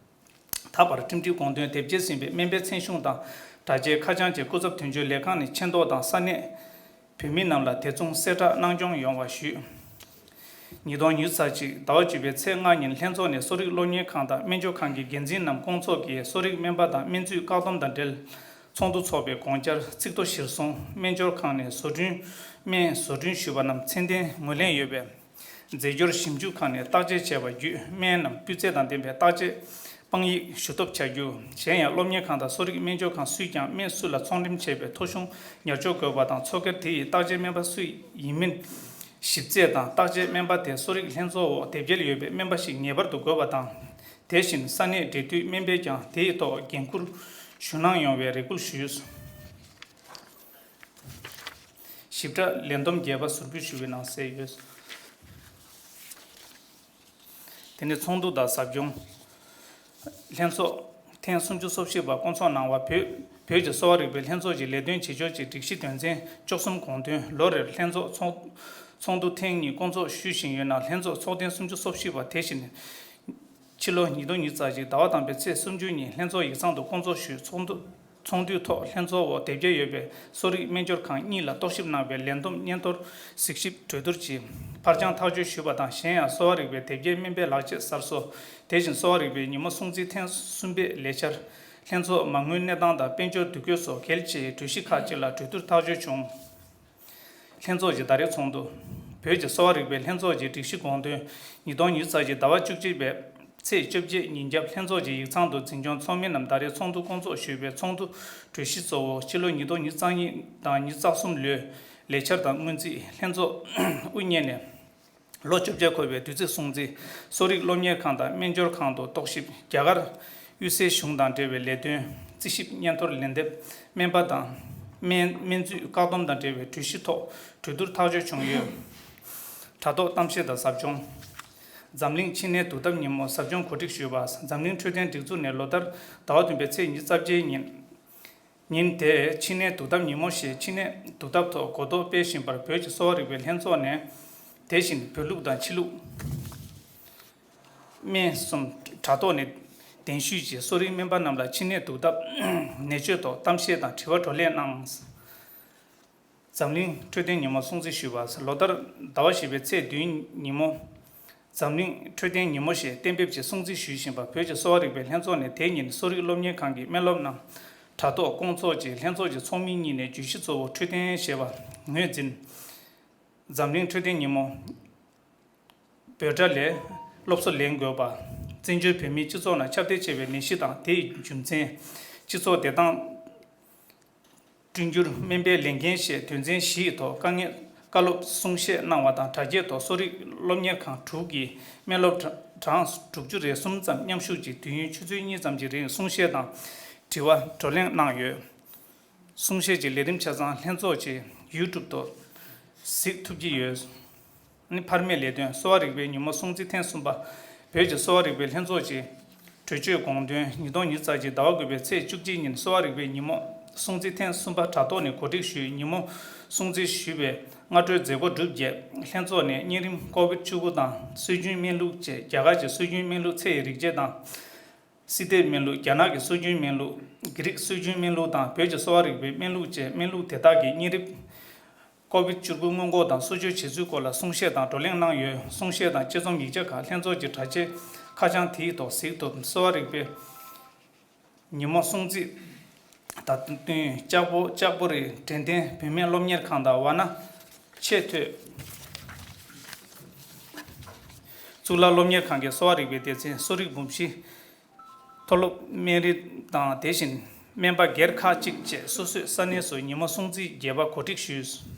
ད་བར་ཁྲིམས་སྒྲིག་དགོངས་དོན་དེབ་སྐྱེལ་ཟིན་པའི་སྨན་པའི་མཚན་གཞུང་དང་དྲ་རྒྱའི་ཁ་བྱང་བཅས་སྐུ་ཚབ་དོན་གཅོད་ལས་ཁང་ནས་མཁྱེན་རྟོགས་དང་། ས་གནས་བོད་མི་རྣམས་ལ་དེ་མཚུངས་གསལ་བསྒྲགས་གནང་སྐྱོང་ཡོང་བ་ཞུས། ཉིས་སྟོང་ཉི་ཤུ་རྩ་གཅིག་ཟླ་བ་བཅུ་པའི་ཚེས་ལྔ་ཉིན་ལྷན་ཚོགས་ནས་གསོ་རིག་སློབ་གཉེར་ཁང་དང་སྨན་སྦྱོར་ཁང་གི་འགན་འཛིན་རྣམས་སྐོང་ཚོགས་ཀྱིས་གསོ་རིག་སྨན་པ་དང་སྨན་རྫས་བཀག་སྡོམ་དང་འབྲེལ་ཚོགས་འདུ་འཚོགས་པའི་དགོངས་འཆར་ཚིག་ཐོ་གཞིར་བཟུང་སྨན་སྦྱོར་ཁང་ནས་བཟོ་སྐྲུན་སྨན་བཟོ་སྐྲུན་ཞུས་པ་རྣམས་ཚད་ལྡན་ངོས་ལེན་ཡོད་པས། རྫས་སྦྱོར་ཞིབ་འཇུག་ཁང་ནས་བརྟག་དཔྱད་བྱས་པ་བརྒྱུད་སྨན་རྣམས་སྤུས་ཚད་དང་ལྡན་པའི་བརྟག་དཔྱད་དཔང་ཡིག་ཞུ་ཐབས་བྱ་རྒྱུ། གཞན་ཡང་སློབ་གཉེར་ཁང་དང་གསོ་རིག་སྨན་སྦྱོར་ཁང་སུས་ཀྱང་སྨན་སུ་ལ་ཚོང་འགྲེམས་བྱས་པའི་ཐོ་གཞུང་ཉར་འཇོག་དགོས་པ་དང་། ཚོགས་སྒེར་དེ་ཡི་བརྟག་དཔྱད་སྨན་པ་སུ་ཡིན་མིན་ཞིབ་རྩད་དང་། བརྟག་དཔྱད་སྨན་པ་དེ་གསོ་རིག་ལྷན་ཚོགས་འོག་དེབ་སྐྱེལ་ཡོད་པའི་སྨན་པ་ཞིག་ངེས་པར་དུ་དགོས་པ་དང་། དེ་བཞིན་ས་གནས་འབྲེལ་མཐུད་སྨན་པས་ཀྱང་དེ་ཡི་ཐོག་འགན་འཁུར་ཞུ་གནང་ཡོང་བའི་རེ་སྐུལ་ཞུས། ཞིབ་ཕྲ་ལས་བསྡོམས་རྒྱས་པ་ཟུར་ཕུད་ཞུ་བའི་ནང་གསལ་ཡོད། དེ་ནས་ཚོགས་འདུ་དང་ཟབ་སྦྱོང་། ལྷན་ཚོགས་ཐེངས་སུམ་ཅུ་སོ་བཞི་པ་སྐོང་ཚོགས་གནང་བ། བོད་བོད་ཀྱི་གསོ་བ་རིག་པའི་ལྷན་ཚོགས་ཀྱི་ལས་དོན་བྱེད་ཕྱོགས་ཀྱི་སྒྲིག་གཞི་དོན་ཚན་བཅུ་གསུམ་དགོངས་དོན། ལོ་རེར་ལྷན་ཚོགས་ཚོགས་ཚོགས་འདུ་ཐེངས་གཉིས་སྐོང་ཚོགས་ཞུ་བཞིན་ཡོད་ན། ལྷན་ཚོགས་ཚོགས་ཐེངས་སུམ་ཅུ་སོ་བཞི་པ་དེ་བཞིན་ཕྱི་ལོ་ཉིས་སྟོང་ཉི་ཤུ་རྩ་གཅིག་ཟླ་བ་དང་པོའི་ཚེས་སུམ་ཅུ་ཉིན་ལྷན་ཚོགས་ཡིག་ཚང་དུ་སྐོང་ཚོགས་ཞུས། ཚོགས་འདུ་ཚོགས་འདུའི་ཐོག་ལྷན་ཚོགས་འོག་དེབ་སྐྱེལ་ཡོད་པའི་གསོ་རིག་སྨན་སྦྱོར་ཁང་གཉིས་ལ་རྟོག་ཞིབ་གནང་བའི་ལས་བསྡོམས་སྙན་ཐོར་གཟིགས་ཞིབ་གྲོས་བསྡུར་གྱིས་ཕར་འགྱངས་ཐག་གཅོད་ཞུས་པ་དང་། གཞན་ཡང་གསོ་བ་རིག་པའི་དེབ་སྐྱེལ་སྨན་པའི་ལག་ཆས་གསར་བཟོ། དེ་བཞིན་གསོ་བ་རིག་པའི་ཉིན་མོ་སྲུང་བརྩི་ཐེངས་གསུམ་པའི་ལས་འཆར། ལྷན་ཚོགས་མ་དངུལ་གནས་སྟངས་དང་དཔལ་འབྱོར་འདུ་འགོད་སོགས་གལ་ཆེའི་གྲོས་གཞི་ཁག་ཅིག་ལ་གྲོས་བསྡུར་ཐག་གཅོད་བྱུང་། ལྷན་ཚོགས་ཀྱི་ཟླ་རེའི་ཚོགས་འདུ། བོད་ཀྱི་གསོ་བ་རིག་པའི་ལྷན་ཚོགས་ཀྱི་སྒྲིག་གཞི་དགོངས་དོན། ཉིས་སྟོང་ཉི་ཤུ་རྩ་གཅིག་ཟླ་བ་བཅུ་གཅིག་པའི་ཚེས་བཅོ་བརྒྱད་ཉིན་རྒྱབ་ལྷན་ཚོགས་ཀྱི་ཡིག་ཚང་དུ་འཛིན་སྐྱོང་ཚོགས་མི་རྣམས་ཟླ་རེའི་ཚོགས་འདུ་སྐོང་ཚོགས་ཞུས་པའི་ཚོགས་འདུ་གྲོས་གཞི་གཙོ་བོ། ཕྱི་ལོ་ཉིས་སྟོང་ཉི་ཤུ་རྩ་གཉིས་དང་ཉི་ཤུ་རྩ་གསུམ་ལོའི་ལས་འཆར་དང་སྔོན་རྩིས། ལྷན་ཚོགས་དབུ་བརྙེས་ནས་ལོ་བཅོ་བརྒྱད་འཁོར་བའི་དུས་ཚིགས་སྲུང་བརྩི། གསོ་རིག་སློབ་གཉེར་ཁང་དང་སྨན་སྦྱོར་ཁང་དུ་རྟོག་ཞིབ། རྒྱ་གར་དབུས་སའི་གཞུང་དང་འབྲེལ་བའི་ལས་དོན། རྩིས་ཞིབ་སྙན་ཐོར་ལན་འདེབས། སྨན་པ་དང་སྨན་སྨན་རྫས་བཀག་སྡོམ་དང་འབྲེལ་བའི་གྲོས་གཞི་ཐོག་གྲོས་བསྡུར་ཐག་གཅོད་བྱུང་ཡོད། དྲ་ཐོག་གཏམ་བཤད་དང་ཟབ་སྦྱོང་། འཛམ་གླིང་མཆིན་ནད་དུག་ཐབས་ཉིན་མོ་ཟབ་སྦྱོང་གོ་སྒྲིག་ཞུས་པ། འཛམ་གླིང་འཕྲོད་བསྟེན་སྒྲིག་འཛུགས་ནས་ལོ་ལྟར་ཟླ་བ་བདུན་པའི་ཚེས་ཉི་ཤུ་རྩ་བརྒྱད་ཉིན། ཉིན་དེ་མཆིན་ནད་དུག་ཐབས་ཉིན་མོ་ཞེས་མཆིན་ནད་དུག་ཐབས་ཐོག་གོ་རྟོགས་སྤེལ་བཞིན་པར། བོད་ཀྱི་གསོ་བ་རིག་པའི་ལྷན་ཚོགས་ནས་དེ་བཞིན་བོད་ལུགས་དང་ཕྱི་ལུགས་སྨན་གསུམ་དྲ་ཐོག་ནས་གདན་ཞུས་ཀྱིས་གསོ་རིག་སྨན་པ་རྣམས་ལ་མཆིན་ནད་དུག་ཐབས་ནད་བཅོས་ཐོག་གཏམ་བཤད་དང་དྲི་བ་བགྲོ་གླེང་གནང་། འཛམ་གླིང་འཕྲོད་བསྟེན་ཉིན་མོ་སྲུང་བརྩི་ཞུས་པ། ལོ་ལྟར་ཟླ་བ་བཞི་པའི་ཚེས་བདུན་ཉིན་མོ་འཛམ་གླིང་འཕྲོད་བསྟེན་ཉིན་མོ་ཞེས་གཏན་འབེབས་ཀྱིས་སྲུང་བརྩི་ཞུ་བཞིན་པ། བོད་ཀྱི་གསོ་བ་རིག་པའི་ལྷན་ཚོགས་ནས་དེ་ཉིན་གསོ་རིག་སློབ་གཉེར་ཁང་གི་སྨན་སློབ་རྣམས་དྲ་ཐོག་སྐོང་ཚོགས་ཀྱིས་ལྷན་ཚོགས་ཀྱི་ཚོགས་མི་གཉིས་ནས་བརྗོད་གཞི་གཙོ་བོ་འཕྲོད་བསྟེན་ཞེས་པ་ངོས་འཛིན། འཛམ་གླིང་འཕྲོད་བསྟེན་ཉིན་མོ། འབོད་སྒྲ་ལས། སློབ་གསོ་ལེན་དགོས་པ། བཙན་བྱོལ་བོད་མིའི་སྤྱི་ཚོགས་ནང་ཁྱབ་གདལ་ཆེ་བའི་ནད་གཞི་དང་དེ་ཡི་རྒྱུ་མཚན། སྤྱི་ཚོགས་བདེ་ཐང་བསྐྲུན་རྒྱུར་སྨན་པའི་ལས་འགན་ཞེས་དོན་ཚན་བཞི་ཡི་ཐོག་དཀའ་ངལ་བཀའ་སློབ་གསུང་བཤད་གནང་བ་དང་། དྲ་རྒྱའི་ཐོག་གསོ་རིག་སློབ་གཉེར་ཁང་དྲུག་གི་སྨན་སློབ་གྲངས་དྲུག་ཅུ་རེ་གསུམ་ཙམ་མཉམ་ཞུགས་ཀྱིས་དུས་ཡུན་ཆུ་ཚོད་གཉིས་ཙམ་གྱི་རིང་གསུང་བཤད་དང་དྲི་བ་བགྲོ་གླེང་གནང་ཡོད། གསུང་བཤད་ཀྱི་ལས་རིམ་ཆ་ཚང་ལྷན་ཚོགས་ཀྱི་ཡུ་ཊུབ་ཐོག་གཟིགས་ཐུབ་ཀྱི་ཡོད། ནི་འཕར་མའི་ལས་དོན། གསོ་བ་རིག་པའི་ཉིན་མོ་སྲུང་བརྩི་ཐེངས་གསུམ་པ། བོད་ཀྱི་གསོ་བ་རིག་པའི་ལྷན་ཚོགས་ཀྱི་གྲོས་ཆོད་དགོངས་དོན། ཉིས་སྟོང་ཉི་ཤུ་རྩ་གཅིག་ཟླ་བ་དགུ་པའི་ཚེས་བཅུ་གཅིག་ཉིན་གསོ་བ་རིག་པའི་ཉིན་མོ་སྲུང་བརྩི་ཐེངས་གསུམ་པ་དྲ་ཐོག་ནས་གོ་སྒྲིག་ཞུས། ཉིན་མོ་སྲུང་བརྩི་ཞུས་པའི་སྔ་དྲོའི་མཛད་སྒོ་གྲུབ་རྗེས་ལྷན་ཚོགས་ནས་གཉན་རིམས་ཀོ་བིད་བཅུ་དགུ་དང་སྲོལ་རྒྱུན་སྨན་ལུགས་བཅས་རྒྱ་གར་གྱི་སྲོལ་རྒྱུན་སྨན་ལུགས་ཚེ་ཡི་རིག་བྱེད་དང་། སི་ཏེ་སྨན་ལུགས། རྒྱ་ནག་གི་སྲོལ་རྒྱུན་སྨན་ལུགས། གྷི་རིག་སྲོལ་རྒྱུན་སྨན་ལུགས་དང་བོད་ཀྱི་གསོ་བ་རིག་པའི་སྨན་ལུགས་བཅས་སྨན་ལུགས་དེ་དག་གི་གཉན་རིམས་ཀོ་བིད་བཅུ་དགུ་སྔོན་འགོག་དང་གསོ་བཅོས་བྱེད་ཚུལ་སྐོར་ལ་གསུང་བཤད་དང་བགྲོ་གླེང་གནང་ཡོད། གསུང་བཤད་དང་དཔྱད་རྩོམ་ཡིག་ཆ་ཁག་ལྷན་ཚོགས་ཀྱི་དྲ་རྒྱའི་ཁ་བྱང་དེའི་ཐོག་གཟིགས་ཐུབ། གསོ་བ་རིག་པའི་ཉིན་མོ་སྲུང་བརྩི་དང་བསྟུན་ལྕགས་པོ་ལྕགས་པོ་རི་འབྲས་ལྡན་བུད་མེད་སློབ་གཉེར་ཁང་དང་ཝཱ་ཎ་ཆེས་མཐོའི་གཙུག་ལག་སློབ་གཉེར་ཁང་གི་གསོ་བ་རིག་པའི་སྡེ་ཚན་གསོ་རིག་འབུམ་བཞི། མཐོ་སློབ་སྨན་རིགས་དང་དེ་བཞིན་སྨན་པ་སྒེར་ཁག་ཅིག་བཅས་སོ་སོའི་ས་གནས་སུ་ཉིན་མོ་སྲུང་བརྩི་རྒྱས་པ་གོ་སྒྲིག་ཞུས།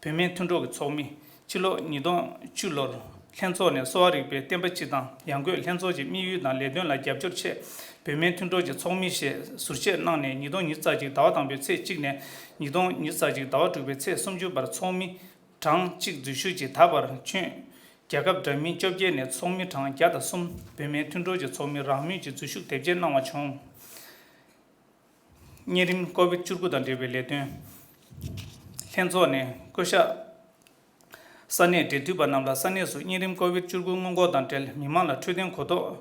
བུད་མེད་མཐུན་གྲོགས་ཀྱི་ཚོགས་མི། ཕྱི་ལོ་ཉིས་སྟོང་བཅུ་ལོར་ ལྷན་ཚོགས་ནས་གསོ་བ་རིག་པའི་བསྟན་པ་སྤྱི་དང་ཡང་སྒོས་ལྷན་ཚོགས་ཀྱི་དམིགས་ཡུལ་དང་ལས་དོན་ལ་རྒྱབ་སྐྱོར་ཆེད་བོད་སྨན་མཐུན་གྲོགས་ཀྱི་ཚོགས་མི་ཞེས་ཟུར་བཅད་གནང་ནས་ཉིས་སྟོང་ཉི་ཤུ་རྩ་གཅིག་ཟླ་བ་དང་པོའི་ཚེས་གཅིག་ནས་ཉིས་སྟོང་ཉི་ཤུ་རྩ་གཅིག་ཟླ་བ་དྲུག་པའི་ཚེས་སུམ་ཅུ་བར་ཚོགས་མི་གྲངས་གཅིག་འཛུལ་ཞུགས་ཀྱིས་ད་བར་ཁྱོན་རྒྱལ་ཁབ་འདྲ་མིན་བཅོ་བརྒྱད་ནས་ཚོགས་མི་གྲངས་བརྒྱ་དང་གསུམ་བོད་སྨན་མཐུན་གྲོགས་ཀྱི་ཚོགས་མི་རང་མོས་ཀྱིས་འཛུལ་ཞུགས་དེབ་སྐྱེལ་གནང་བ་བྱུང་། གཉན་རིམས་ཀོ་བིད་བཅུ་དགུ་དང་འབྲེལ་བའི་ལས་དོན། ལྷན་ཚོགས་ནས་བསྐོ་གཞག་ས་གནས་འབྲེལ་མཐུད་པ་རྣམས་ལ་ས་གནས་སུ་གཉན་རིམས་ཀོ་བིད་བཅུ་དགུ་སྔོན་འགོག་དང་འབྲེལ་མི་མང་ལ་འཕྲོད་བསྟེན་གོ་རྟོགས་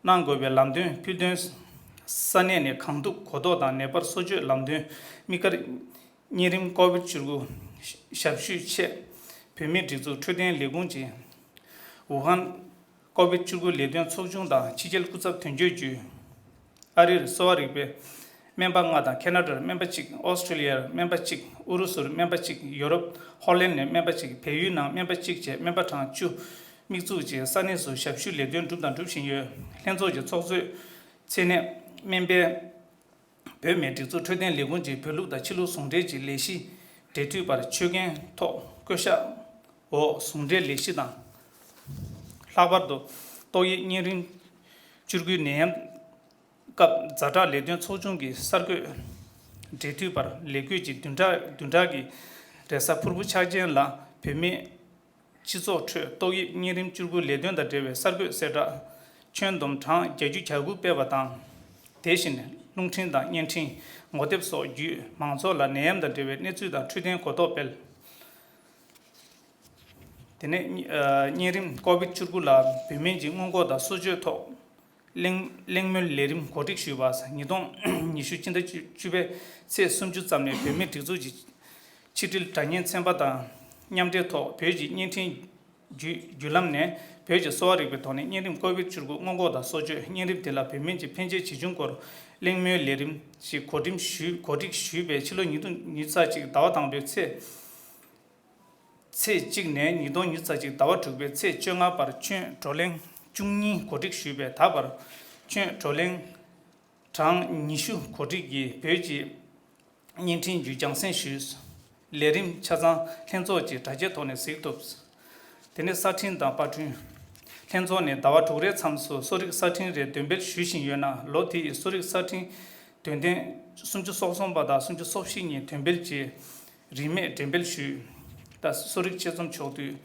གནང་དགོས་པའི་ལམ་སྟོན་ཕུལ་དོན། ས་གནས་ནས་གང་ཐུབ་གོ་རྟོགས་དང་ནད་པར་གསོ་བཅོས་ལམ་སྟོན་དམིགས་བཀར། གཉན་རིམས་ཀོ་བིད་བཅུ་དགུ་ཞབས་ཞུའི་ཆེད་བོད་མིའི་སྒྲིག་འཛུགས་འཕྲོད་བསྟེན་ལས་ཁུངས་ཀྱིས། ཝུ་ཧན། ཀོ་བིད་བཅུ་དགུ་ལས་དོན་ཚོགས་ཆུང་དང་ཕྱི་རྒྱལ་སྐུ་ཚབ་དོན་གཅོད་ཅུས། ཨ་རིར་གསོ་བ་རིག་པའི་སྨན་པ་ལྔ་དང་ཁེ་ན་ཌར་སྨན་པ་གཅིག་ཨོ་སི་ཁྲི་ལི་ཡར་སྨན་པ་གཅིག་ཨུ་རུ་སུར་སྨན་པ་གཅིག་ཡོ་རོབ་ཧོ་ལན་ནས་སྨན་པ་གཅིག་བལ་ཡུལ་ནང་སྨན་པ་གཅིག་བཅས་སྨན་པ་གྲངས་བཅུ་དམིགས་འཛུགས་ཀྱིས་ས་གནས་སུ་ཞབས་ཞུ་ལས་དོན་བསྒྲུབས་དང་སྒྲུབ་བཞིན་ཡོད། ལྷན་ཚོགས་ཀྱི་ཚོགས་གཙོས་མཚན་གནས་སྨན་པའི་བོད་སྨན་སྒྲིག་འཛུགས་འཕྲོད་བསྟེན་ལས་ཁུངས་ཀྱི་བོད་ལུགས་དང་ཕྱི་ལུགས་ཟུང་འབྲེལ་གྱི་ལས་གཞི་འབྲེལ་མཐུད་པར་ཆོད་གན་ཐོག་བསྐོ་གཞག་འོག་ཟུང་འབྲེལ་ལས་གཞི་དང་། ལྷག་པར་དུ་ཏོག་དབྱིབས་གཉན་རིམས་བཅུ་དགུའི་ནད་ཡམས་སྐབས་ཛ་དྲག་ལས་དོན་ཚོགས་ཆུང་གི་གསར་འགོད་འབྲེལ་མཐུད་པར་ལས་འགུལ་གྱི་བདུན་ཕྲག་བདུན་ཕྲག་གི་རེས་གཟའ་ཕུར་བུ་ཆགས་ཅན་ལ་བོད་མིའི་སྤྱི་ཚོགས་ཁྲོད་ཏོག་དབྱིབས་གཉན་རིམས་བཅུ་དགུ་ལས་དོན་དང་འབྲེལ་བའི་གསར་འགོད་གསལ་བསྒྲགས་ཁྱོན་བསྡོམས་གྲངས་བརྒྱད་ཅུ་གྱ་དགུ་སྤེལ་བ་དང་། དེ་བཞིན་རླུང་འཕྲིན་དང་བརྙན་འཕྲིན་ངོ་དེབ་སོགས་བརྒྱུད་མང་ཚོགས་ལ་ནད་ཡམས་དང་འབྲེལ་བའི་གནས་ཚུལ་དང་འཕྲོད་བསྟེན་གོ་རྟོགས་སྤེལ། དེ་ནས་གཉན་རིམས་ཀོ་བིད་བཅུ་དགུ་ལ་བོད་སྨན་གྱི་སྔོན་འགོག་དང་གསོ་བཅོས་ཐོག་གླེང་གླེང་མོལ་ལས་རིམ་གོ་སྒྲིག་ཞུས་པ། ཉིས་སྟོང་ཉི་ཤུ་སྤྱི་ཟླ་བཅུ་པའི་ཚེས་སུམ་ཅུ་ཙམ་ནས་བོད་མིའི་སྒྲིག་འཛུགས་ཀྱི་ཕྱི་དྲིལ་དྲ་བརྙན་ཚན་པ་དང་མཉམ་འབྲེལ་ཐོག་བོད་ཀྱི་བརྙན་འཕྲིན་བརྒྱུད་བརྒྱུད་ལམ་ནས་བོད་ཀྱི་གསོ་བ་རིག་པའི་ཐོག་ནས་གཉན་རིམས་ཀོ་བིད་བཅུ་དགུ་སྔོན་འགོག་དང་གསོ་བཅོས། གཉན་རིམས་དེ་ལ་བོད་སྨན་གྱི་ཕན་ཆད་ཇི་བྱུང་སྐོར་གླེང་མོལ་ལས་རིམ་ཞིག་གོ་སྒྲིག་ཞུས་གོ་སྒྲིག་ཞུས་པས་ཕྱི་ལོ་ཉིས་སྟོང་ཉི་ཤུ་གཅིག་ཟླ་བ་དང་པོའི་ཚེས་ཚེས་གཅིག་ནས་ཉིས་སྟོང་ཉི་ཤུ་རྩ་གཅིག་ཟླ་བ་དྲུག་པའི་ཚེས་བཅོ་ལྔ་བར་ཁྱོན་བགྲོ་གླེང་བཅུ་གཉིས་གོ་སྒྲིག་ཞུས་པས་ད་བར་ཁྱོན་བགྲོ་གླེང་གྲངས་ཉི་ཤུ་གོ་སྒྲིག་གིས་བོད་ཀྱི་བརྙན་འཕྲིན་བརྒྱུད་རྒྱང་སྲིང་ཞུས། ལས་རིམ་ཆ་ཚང་ལྷན་ཚོགས་ཀྱི་དྲ་རྒྱའི་ཐོག་ནས་གཟིགས་ཐུབ། དེ་ནས་གསར་འཕྲིན་དང་པར་སྐྲུན། ལྷན་ཚོགས་ནས་ཟླ་བ་དྲུག་རེའི་མཚམས་སུ་གསོ་རིག་གསར་འཕྲིན་རེ་འདོན་སྤེལ་ཞུ་བཞིན་ཡོད་ན་ལོ་དེ་ཡི་གསོ་རིག་གསར་འཕྲིན་དོན་ལྡན་སུམ་ཅུ་སོ་གསུམ་པ་དང་སུམ་ཅུ་སོ་བཞི་གཉིས་འདོན་སྤེལ་གྱིས་རིན་མེད་འགྲེམས་སྤེལ་ཞུས། ད་གསོ་རིག་དཔྱད་རྩོམ་ཕྱོགས་བསྡུས།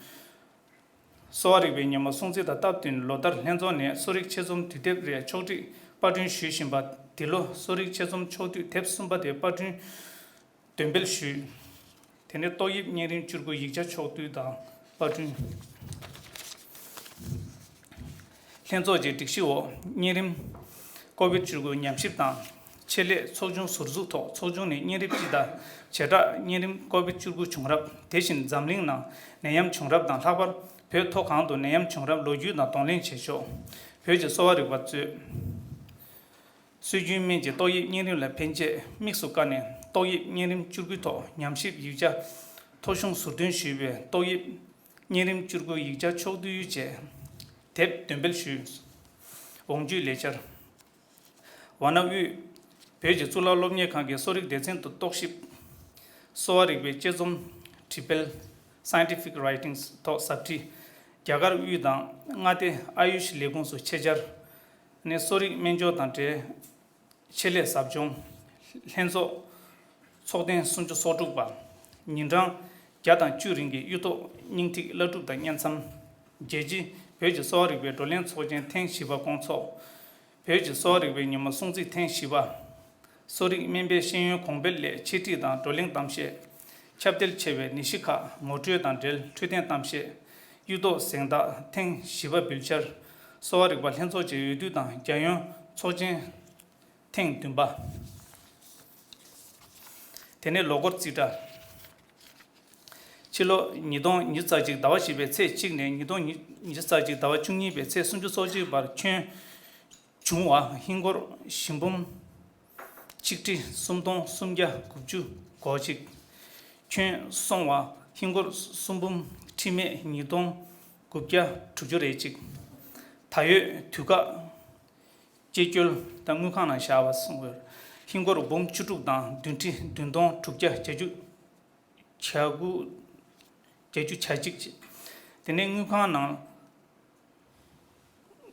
གསོ་བ་རིག་པའི་ཉིན་མོ་སྲུང་བརྩི་དང་སྟབས་བསྟུན་ལོ་ལྟར་ལྷན་ཚོགས་ནས་གསོ་རིག་དཔྱད་རྩོམ་དུས་དེབ་རེ་ཕྱོགས་སྒྲིག་པར་སྐྲུན་ཞུ་བཞིན་པ། འདི་ལོ་གསོ་རིག་དཔྱད་རྩོམ་ཕྱོགས་བསྡུས་དེབ་གསུམ་པ་དེ་པར་སྐྲུན་འདོན་སྤེལ་ཞུས། དེ་ནས་ཏོག་དབྱིབས་གཉན་རིམས་བཅུ་དགུ་ཡིག་ཆ་ཕྱོགས་བསྡུས་དང་པར་སྐྲུན། ལྷན་ཚོགས་ཀྱི་སྒྲིག་གཞི་འོག་གཉན་རིམས་ཀོ་བིད་བཅུ་དགུ་ཉམས་ཞིབ་དང་ཆེད་ལས་ཚོགས་ཆུང་ཟུར་འཛུགས་ཐོག་ཚོགས་ཆུང་ནས་གཉན་རིམས་སྤྱི་དང་བྱེ་བྲག་གཉན་རིམས་ཀོ་བིད་བཅུ་དགུ་བྱུང་རབས། དེ་བཞིན་འཛམ་གླིང་ནང་ནད་ཡམས་བྱུང་རབས་དང་ལྷག་པར་བོད་མཐོ་སྒང་དུ་ནད་ཡམས་བྱུང་རབས་ལོ་རྒྱུས་དང་གདོང་ལེན་བྱེད་ཕྱོགས། བོད་ཀྱི་གསོ་བ་རིག་པ་གཙོས། སྲོལ་རྒྱུན་སྨན་གྱིས་ཏོག་དབྱིབས་གཉན་རིམས་ལ་ཕན་ཆད་དམིགས་སུ་བཀར་ནས་ཏོག་དབྱིབས་གཉན་རིམས་བཅུ་དགུའི་ཐོག་ཉམས་ཞིབ་ཡིག་ཆ་ཐོ་གཞུང་ཟུར་འདོན་ཞུས་པའི་ཏོག་དབྱིབས་གཉན་རིམས་བཅུ་དགུ་ཡིག་ཆ་ཕྱོགས་བསྡུས་བཅས་དེབ་འདོན་སྤེལ་ཞུས། འོང་ཇུས་ལས་འཆར། ཝཱ་ཎ་དབུས་བོད་ཀྱི་གཙུག་ལག་སློབ་གཉེར་ཁང་གི་གསོ་རིག་སྡེ་ཚན་དུ་རྟོག་ཞིབ། གསོ་བ་རིག་པའི་དཔྱད་རྩོམ་བྲིས་སྤེལ། Scientific Writings ཐོག་ཟབ་ཁྲིད། རྒྱ་གར་དབུས་དང་མངའ་སྡེ་ཨ་ཡུཤ་ལས་ཁུངས་སུ་ཆེད་བཅར། ནས་གསོ་རིག་སྨན་སྦྱོར་དང་འབྲེལ་ཆེད་ལས་ཟབ་སྦྱོང་། ལྷན་ཚོགས་ཚོགས་ཐེངས་སུམ་ཅུ་སོ་དྲུག་པ། ཉིན་གྲངས་བརྒྱ་དང་བཅུ་རིང་གི་གཡུ་ཐོག་སྙིང་ཐིག་བླ་སྒྲུབ་དང་བསྙེན་མཚམས། རྒྱལ་སྤྱིའི་བོད་ཀྱི་གསོ་བ་རིག་པའི་བགྲོ་གླེང་ཚོགས་ཆེན་ཐེངས་བཞི་པ་སྐོང་ཚོགས། བོད་ཀྱི་གསོ་བ་རིག་པའི་ཉིན་མོ་སྲུང་བརྩི་ཐེངས་བཞི་པ། གསོ་རིག་སྨན་པའི་ཤེས་ཡོན་གོང་འཕེལ་སླད་འཆད་ཁྲིད་དང་བགྲོ་གླེང་གཏམ་བཤད། ཁྱབ་གདལ་ཆེ་བའི་ནད་གཞི་ཁག་ངོ་སྤྲོད་དང་འབྲེལ་འཕྲོད་བསྟེན་གཏམ་བཤད། གཡུ་ཐོག་གཟེངས་རྟགས་ཐེངས་བཞི་པ་འབུལ་འཆར། གསོ་བ་རིག་པ་ལྷན་ཚོགས་ཀྱི་འོས་བསྡུ་དང་རྒྱལ་ཡོངས་ཚོགས་ཆེན་ཐེངས་བདུན་པ། དེ་ནས་ལོ་འཁོར་རྩིས་ཁྲ། ཕྱི་ལོ་ཉིས་སྟོང་ཉི་ཤུ་རྩ་གཅིག་ཟླ་བ་བཞི་པའི་ཚེས་གཅིག་ནས་ཉིས་སྟོང་ཉི་ཤུ་རྩ་གཅིག་ཟླ་བ་བཅུ་གཉིས་པའི་ཚེས་སུམ་ཅུ་སོ་གཅིག་བར་ཁྱོན་བྱུང་བ་ཧིན་སྒོར་ཞིང་འབུམ་ཆིག་ཁྲི་སུམ་སྟོང་སུམ་བརྒྱ་དགུ་བཅུ་གོ་གཅིག་ཁྱོན་སོང་བ་ཧིན་སྒོར་སུམ་འབུམ་ཁྲི་མེད་ཉིས་སྟོང་དགུ་བརྒྱ་དྲུག་ཅུ་རེ་གཅིག་ད་ཡོད་དུས་བཀག་དཔྱད་བསྐྱོད་དང་དངུལ་ཁང་ནང་བཞག་པ་སོང་བར་ཧིན་སྒོར་འབུམ་བཅུ་དྲུག་དང་བདུན་ཁྲི་བདུན་སྟོང་དྲུག་བརྒྱ་གྱ་དྲུག་བྱ་དགུ། བརྒྱད་ཅུ་གྱ་གཅིག་བྱས། དེ་ནས་དངུལ་ཁང་ནང་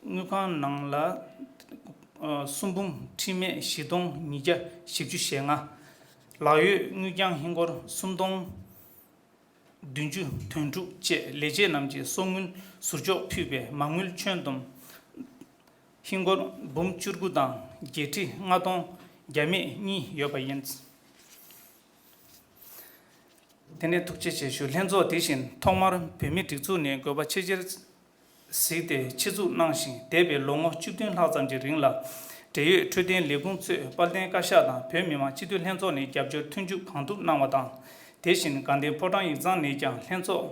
དངུལ་ཁང་ནང་ལ་ཨ་སུན་འབུམ་ཁྲི་མེད་བཞི་སྟོང་ཉིས་བརྒྱ་བཞི་བཅུ་ཞེ་ལྔ། ལག་གཡོག་དངུལ་རྐྱང་ཧིན་སྒོར་སུམ་སྟོང་བདུན་ཅུ་དོན་དྲུག་བཅས་ལས་བྱེད་རྣམས་ཀྱིས་གསོག་དངུལ་ཟུར་འཇོག་ཕུལ་བའི་མ་དངུལ་ཁྱོན་བསྡོམས་ཧིན་སྒོར་འབུམ་བཅུ་དགུ་དང་བརྒྱད་ཁྲི་ལྔ་སྟོང་བརྒྱ་མེད་གཉིས་ཡོད་པ་ཡིན། དེ་ནས་ཐུགས་རྗེ་ཆེ་ཞུ། ལྷན་ཚོགས་དེ་བཞིན་ཐོག་མར་བོད་མིའི་སྒྲིག་འཛུགས་ནས་དགོས་པ་ཆེ་ཆེར་གཟིགས་ཏེ་ཆེད་འཛུགས་གནང་ཞིང་། འདས་པའི་ལོ་ངོ་བཅུ་བདུན་ལྷག་ཙམ་གྱི་རིང་ལ། འབྲེལ་ཡོད་འཕྲོད་བསྟེན་ལས་ཁུངས་གཙོས་དཔལ་ལྡན་བཀའ་ཤག་དང་བོད་མི་མང་སྤྱི་འཐུས་ལྷན་ཚོགས་ནས་རྒྱབ་སྐྱོར་མཐུན་འཇུག་གང་ཐུབ་གནང་བ་དང་། དེ་བཞིན་དགའ་ལྡན་ཕོ་བྲང་ཡིག་ཚང་ནས་ཀྱང་ལྷན་ཚོགས་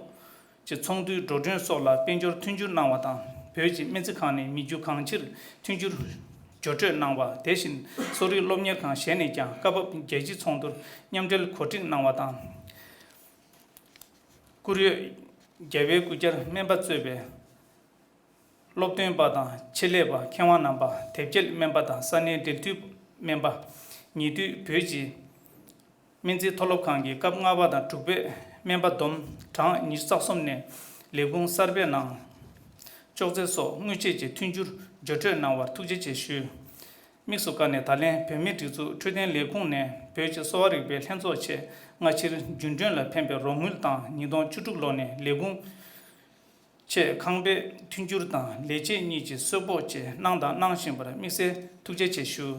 ཀྱི་ཚོགས་འདུའི་འགྲོ་གྲོན་སོགས་ལ་དཔལ་འབྱོར་མཐུན་འགྱུར་གནང་བ་དང་། བོད་ཀྱི་སྨན་རྩིས་ཁང་ནས་མི་རྒྱུ་གང་ཕྱིར་མཐུན་འགྱུར་སྦྱོར་སྤྲོད་གནང་བ། དེ་བཞིན་གསོ་རིག་སློབ་གཉེར་ཁང་ཞེས་ནས་ཀྱང་སྐབས་བབ་རྒྱལ་སྤྱིའི་ཚོགས་འདུར་མཉམ་འབྲེལ་གོ་སྒྲིག་གནང་བ་དང་། བཀུར་འོས་རྒྱལ་བའི་སྐུ་བཅར་སྨན་པ་གཙོས་པའི་སློབ་སྟོན་པ་དང་ཆེད་ལས་པ་མཁས་དབང་རྣམ་པ། དེབ་སྐྱེལ་སྨན་པ་དང་ས་གནས་འབྲེལ་མཐུད་སྨན་པ། ཉེ་དུས་བོད་ཀྱི་སྨན་རྩིས་མཐོ་སློབ་ཁང་གི་སྐབས་ལྔ་པ་དང་དྲུག་པའི་སྨན་པ་བསྡོམས་གྲངས་ཉི་ཤུ་རྩ་གསུམ་ནས་ལས་ཁུངས་གསར་པའི་ནང་ཅོག་ཙེ་སོགས་དངུལ་ཆད་ཀྱི་མཐུན་འགྱུར་སྦྱོར་སྤྲོད་གནང་བར་ཐུགས་རྗེ་ཆེ་ཞུ། དམིགས་སུ་བཀར་ནས་ད་ལན་བོད་མིའི་སྒྲིག་འཛུགས་འཕྲོད་བསྟེན་ལས་ཁུངས་ནས་བོད་ཀྱི་གསོ་བ་རིག་པའི་ལྷན་ཚོགས་ཆེད་སྔ་ཕྱིར་རྒྱུན་གྲོན་ལ་ཕན་པའི་རོགས་དངུལ་དང་ཉིས་སྟོང་བཅུ་དྲུག་ལོ་ནས་ལས་ཁུངས་ཆེད་ཁང་པའི་མཐུན་འགྱུར་དང་ལས་བྱེད་གཉིས་ཀྱི་གསོལ་ཕོགས་བཅས་གནང་དང་གནང་བཞིན་པར་དམིགས་བསལ་ཐུགས་རྗེ་ཆེ་ཞུ།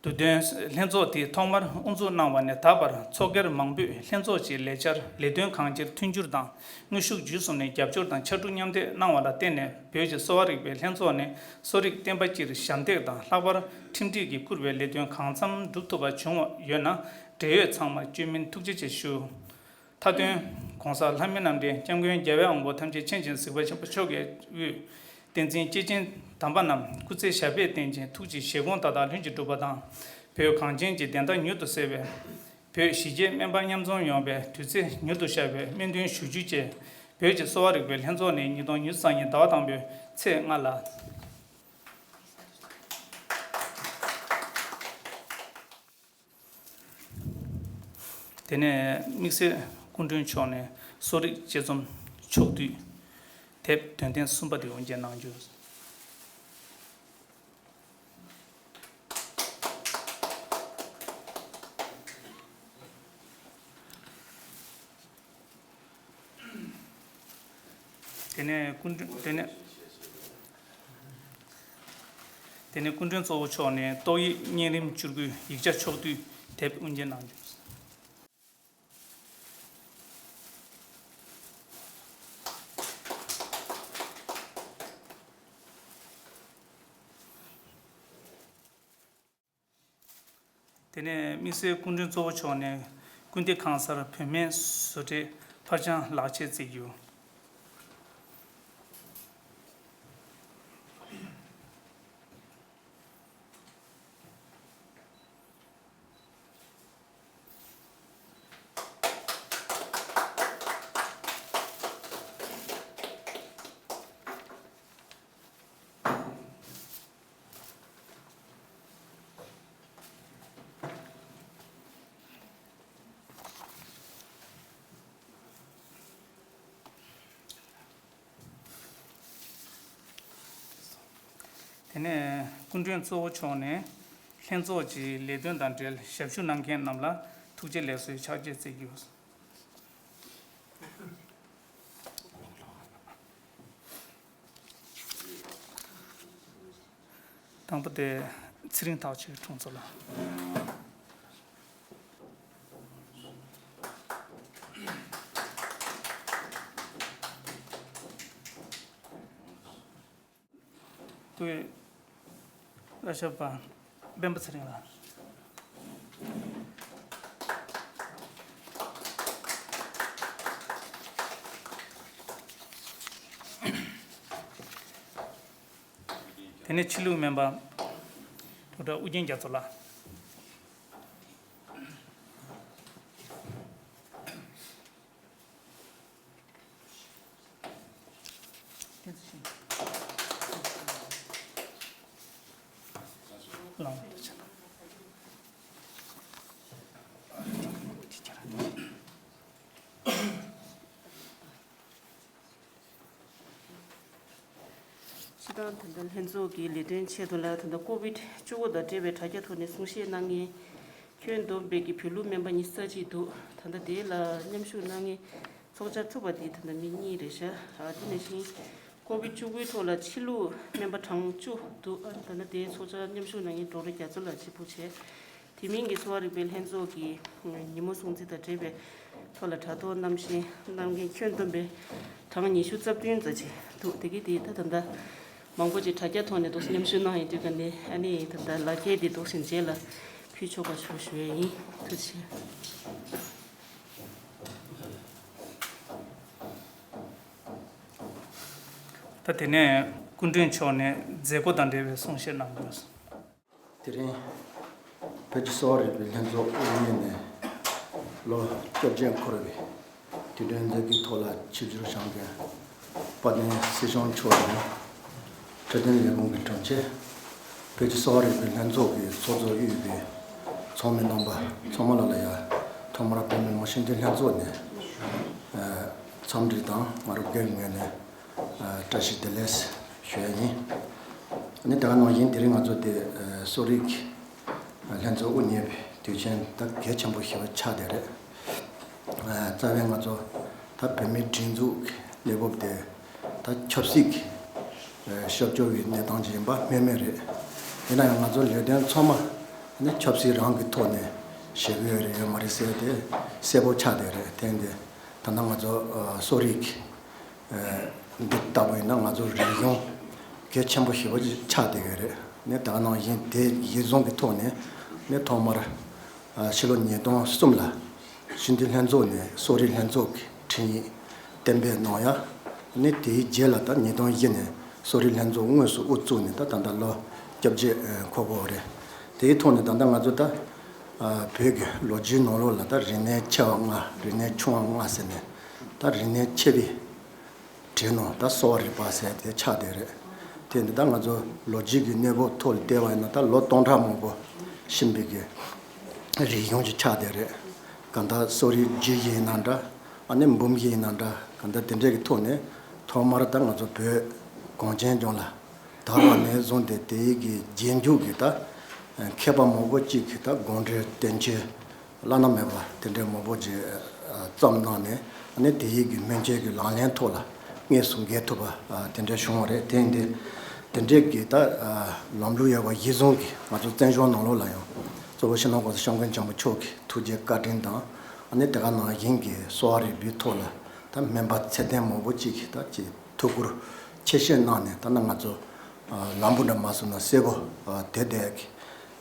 བསྡུས་དོན། ལྷན་ཚོགས་དེ་ཐོག་མར་དབུ་འཛུགས་གནང་བ་ནས་ད་བར་ཚོགས་སྒེར་མང་པོས་ལྷན་ཚོགས་ཀྱི་ལས་འཆར་ལས་དོན་གང་ཅིར་མཐུན་འགྱུར་དང་དངོས་ཤུགས་བརྒྱུད་གསུམ་ནས་རྒྱབ་སྐྱོར་དང་ཕྱར་གྲུ་མཉམ་འདེགས་གནང་བ་ལ་བརྟེན་ནས། བོད་ཀྱི་གསོ་བ་རིག་པའི་ལྷན་ཚོགས་ནས་གསོ་རིག་བསྟན་པ་སྤྱིར་ཞབས་འདེགས་དང་། ལྷག་པར་ཁྲིམས་སྒྲིག་གིས་བསྐུར་བའི་ལས་དོན་གང་འཚམ་སྒྲུབ་ཐུབ་པ་བྱུང་བ་ཡོད་ན། འབྲེལ་ཡོད་ཚང་མར་བཅོས་མིན་ཐུགས་རྗེ་ཆེ་ཞུ། མཐའ་དོན། ༸གོང་ས་ལྷ་མི་རྣམ་འདྲེན་སྐྱབས་མགོན་རྒྱལ་བའི་དབང་པོ་ཐམས་ཅད་མཁྱེན་ཅིང་གཟིགས་པ་ཆེན་པོ་མཆོག་གི་དབུས་བསྟན་འཛིན་སྐྱེས་ཆེན་དམ་པ་རྣམས་སྐུ་ཚེ་ཞབས་པད་བརྟན་ཅིང་ཐུགས་ཀྱི་བཞེད་དགོངས་མཐའ་དག་ལྷུན་གྱིས་གྲུབ་པ་དང་། བོད་གངས་ཅན་གྱི་བདེན་མཐའ་མྱུར་དུ་གསལ་བའི། བོད་གཞིས་བྱེས་སྨན་པ་མཉམ་འཛོམས་ཡོང་བའི་དུས་ཚེས་མྱུར་དུ་ཤར་བའི་སྨོན་འདུན་ཞུ་རྒྱུ་བཅས། བོད་ཀྱི་གསོ་བ་རིག་པའི་ལྷན་ཚོགས་ནས་ཉིས་སྟོང་ཉི་ཤུ་རྩ་གཉིས་ཟླ་བ་དང་པོའི་ཚེས་ལྔ་ལ། དེ་ནས་དམིགས་བསལ་སྐུ་མགྲོན་མཆོག་ནས་གསོ་རིག་དཔྱད་རྩོམ་ཕྱོགས་བསྡུས་དེབ་དོན་ཚན་གསུམ་པ་དེ་དབུ་འབྱེད་གནང་རྒྱུ། དེ་ནས་སྐུ་མགྲོན། དེ་ནས། དེ་ནས་སྐུ་མགྲོན་གཙོ་བོ་མཆོག་ནས་ཏོག་དབྱིབས་གཉན་རིམས་བཅུ་དགུའི་ཡིག་ཆ་ཕྱོགས་བསྡུས་དེབ་དབུ་འབྱེད་གནང་རྒྱུ། དེ་ནས་དམིགས་བསལ་སྐུ་མགྲོན་གཙོ་བོ་མཆོག་ནས་སྐུ་ཕྲེང་ཁང་གསར་བོད་སྨན་བཟོ་གྲྭའི་ཕར་འགྱངས་ལག་ཁྱེར་བརྩི་རྒྱུ། དེ་ནས་སྐུ་མགྲོན་གཙོ་བོ་མཆོག་ནས་ལྷན་ཚོགས་ཀྱི་ལས་དོན་དང་འབྲེལ་ཞབས་ཞུ་གནང་མཁན་རྣམས་ལ་ཐུགས་རྗེ་ལེགས་གསོལ་ཕྱག་རྗེས་བརྩི་རྒྱུ། དང་པོ་དེ་ཚེ་རིང་ཐག་ཆོད་ཁྲུང་ཚོ་ལགས། སྐུའི་བླ་ཞབས་པ་སྤེན་པ་ཚེ་རིང་ལགས། དེ་ནས་ཕྱི་ལུགས་སྨན་པ་ཌོག་ཊར་ཨུ་རྒྱན་རྒྱ་མཚོ་ལགས། ད་ལྟ་ལྷན་ཚོགས་ཀྱི་ལས་དོན་ཆེད་དུ་ལ་ད་ལྟ་ཀོ་བིད་བཅུ་དགུ་དང་འབྲེལ་བའི་དྲ་རྒྱ་ཐོག་ནས་གསུང་བཤད་གནང་མཁན་ཁྱོན་བསྡོམས་པའི་གི་བོད་ལུགས་སྨན་པ་ཉི་ཤུ་རྩ་གཅིག་འདུག་ད་ལྟ་དེ་ལ་མཉམ་ཞུགས་གནང་མཁན་ཚོགས་བཅར་ཐུབ་པ་དེ་ད་ལྟ་མི་གཉིས་རེད་ཤག་ཨ་དེ་ནང་བཞིན་ཀོ་བིད་བཅུ་དགུའི་ཐོག་ལ་ཕྱི་ལུགས་སྨན་པ་གྲངས་བཅུ་འདུག་ཨ་ད་ལྟ་དེའི་ཚོགས་བཅར་མཉམ་ཞུགས་གནང་མཁན་ཌོག་ཊར་རྒྱ་མཚོ་ལགས་གཅིག་པུ་བྱས། དེ་མིན་གྱི་གསོ་བ་རིག་པའི་ལྷན་ཚོགས་ཀྱི་ཉིན་མོ་སྲུང་བརྩི་དང་འབྲེལ་བའི་ཐོག་ལ་དྲ་ཐོག་གནང་བཞིན་གནང་མཁན་ཁྱོན་བསྡོམས་པའི་གྲངས་ཉི་ཤུ་རྩ་བདུན་ཙམ་ཅིག་འདུག་དེ་གི་དེ་ད་ད་ལྟ་མང་པོ་ཅིག་དྲ་རྒྱ་ཐོག་ནས་འདུག་མཉམ་ཞུགས་གནང་ཡིན་དུས་ག་ནས་ཨ་ནི་ད་ལྟ་ལག་འཁྱེར་དེ་འདུག་ཞིང་རྗེས་ལ་ཕུལ་ཆོག་པ་ཞུ་ཞུ་ཡས་ཡིན། ཐུགས་རྗེ་ཆེ། ད་དེ་ནས་སྐུ་མགྲོན་མཆོག་ནས་མཛད་སྒོ་དང་འབྲེལ་བའི་གསུང་བཤད་གནང་དགོས། དེ་རིང་བོད་ཀྱི་གསོ་བ་རིག་པའི་ལྷན་ཚོགས་དབུ་བརྙེས་ནས་ལོ་བཅོ་བརྒྱད་འཁོར་བའི་དུས་དྲན་མཛད་སྒོའི་ཐོག་ལ་ཆིབས་བསྒྱུར་བཞེངས་མཁན་དཔལ་ལྡན་སྲིད་སྐྱོང་མཆོག་དང་། འཕྲོད་བསྟེན་ལས་ཁུངས་ཀྱི་དྲུང་ཆེ། བོད་ཀྱི་གསོ་བ་རིག་པའི་ལྷན་ཚོགས་ཀྱི་ཚོགས་གཙོ་དབུས་པའི་ཚོགས་མི་རྣམ་པ་ཚང་མ་ལ་ལ་ཡ། ཐོག་མར་བོད་མི་མང་སྤྱི་འཐུས་ལྷན་ཚོགས་ནས་འཚམས་འདྲི་དང་ང་རང་སྒེར་ངོས་ནས་བཀྲ་ཤིས་བདེ་ལེགས་ཞུ་ཡ་ཡིན། ཨ་ནི་དེ་ག་ནང་བཞིན་དེ་རིང་ང་ཚོ་དེ་གསོ་རིག་ལྷན་ཚོགས་དབུ་བརྙེས་པའི་དུས་ཆེན་ད་གལ་ཆེན་པོ་ཞེ་པོ་ཆགས་བསྡད་རེད། རྩ་བའི་ང་ཚོ་ད་བོད་མིའི་སྒྲིག་འཛུགས་ཀྱི་གནས་བབ་དེ་ད་ཆབ་སྲིད་ཀྱི་ཤོབ་སྐྱོར་བའི་གནས་སྟངས་ཅིག་ཡིན་པ་སྨོས་མེད་རེད། ཡིན་ན་ཡང་ང་ཚོ་ལས་དོན་ཚང་མ་ནི་ཆབ་སྲིད་རང་གི་ཐོག་ནས་བྱེད་ཀྱི་ཡོད་རེད་ཡོད་མ་རེད་ཟེར་དེ་གསལ་པོ་ཆགས་བསྡད་རེད། དེ་འདི་ད་ལྟ་ང་ཚོ་གསོ་རིག་འདི་ལྟ་བུ་ཡིན་ན་ང་ཚོ་རིག་གཞུང་གལ་ཆེན་པོ་ཞེ་པོ་ཅིག་ཆགས་བསྡད་ཡོད་རེད། ནི་ད་ག་ནང་བཞིན་དེ་གཞིར་བཟུང་གི་ཐོག་ནས་ནི་ཐོག་མར་ཕྱི་ལོ་ཉིས་སྟོང་གསུམ་ལ་སྤྱི་འཐུས་ལྷན་ཚོགས་ནས་གསོ་རིག་ལྷན་ཚོགས་ཀྱི་ཁྲིམས་ཡིག་གཏན་འབེབས་གནང་ཡ། ནི་དེའི་རྗེས་ལ་ད་ཉིས་སྟོང་བཞི་ནས་གསོ་རིག་ལྷན་ཚོགས་དངོས་སུ་དབུ་བཙུགས་ནས་ད་ད་ལྟ་ལོ་བཅོ་བརྒྱད་འཁོར་གྱི་ཡོད་རེད། དེའི་ཐོག་ནས་ད་ལྟ་ང་ཚོ་ད་བོད་ཀྱི་ལོ་རྒྱུས་ནང་ལོགས་ལ་ད་རིག་གནས་ཆེ་བ་ལྔ་རིག་གནས་ཆུང་བ་ལྔ་ཟེར་ནས་ད་རིག་གནས་ཆེ་བའི་བྲིས་ནོ་ད་གསོ་བ་རིག་པ་ཟེར་དེ་ཆགས་བསྡད་རེད། དེ་འདི་ད་ང་ཚོ་ལོ་རྒྱུས་ཀྱི་གནས་བབ་ཐོག་ལ་བལྟས་པ་ཡིན་ན་ད་ལོ་སྟོང་ཕྲག་མང་པོ་ཕྱིན་པའི་གི་རིག་གཞུང་ཅིག་ཆགས་བསྡད་རེད། གང་ལྟར་གསོ་རིག་རྒྱུད་བཞི་ཡིན་ན་འདྲ། ཨ་ནི་འབུམ་བཞི་ཡིན་ན་འདྲ། གང་ལྟར་དེ་འདྲས་ཀྱི་ཐོག་ནས་ཐོག་མར་ད་ང་ཚོ་བོད་གངས་ཅན་ལྗོངས་ལ་དར་བ་ནས་བཟུང་སྟེ་དེའི་གི་རྗེས་འཇུག་གི་ད་མཁས་པ་མང་པོ་གཅིག་གིས་ད་དགོངས་འགྲེལ་བསྟན་བཅོས་བླ་ན་མེད་པ་དེ་འདྲའི་མང་པོ་ཅིག་བརྩམས་གནང་ནས་ཨ་ནི་དེ་ཡི་གི་སྨན་བཅོས་ཀྱི་ལག་ལེན་ཐོག་ལ་དངོས་སུ་འགེལ་ཐུབ་པ་དེ་འདྲ་བྱུང་བ་རེད། དེ་འདི་དེ་འདྲའི་གི་ད་ལམ་ལུགས་ཡོད་པ་གཞིར་བཟུང་གི་ང་ཚོ་བཙན་བྱོལ་ནང་ལོགས་ལ་ཡང་གཙོ་བོ་སྤྱི་ནོར་༸གོང་ས་༸སྐྱབས་མགོན་ཆེན་པོ་མཆོག་གི་ཐུགས་རྗེ་བཀའ་དྲིན་དང་ཨ་ནི་དེ་ག་ནང་བཞིན་གྱི་གསོ་བ་རིག་པའི་ཐོག་ལ་ད་སྨན་པ་ཚད་ལྡན་མང་པོ་ཅིག་གིས་ད་ཅིག་ཐུགས་ཁུར་ཆེ་བཞེས་གནང་ནས་ད་ནི་ང་ཚོ་ལམ་བུ་འདྲ་མ་སོང་ན་གསལ་པོ་དེ་བསྡད་ཀྱི་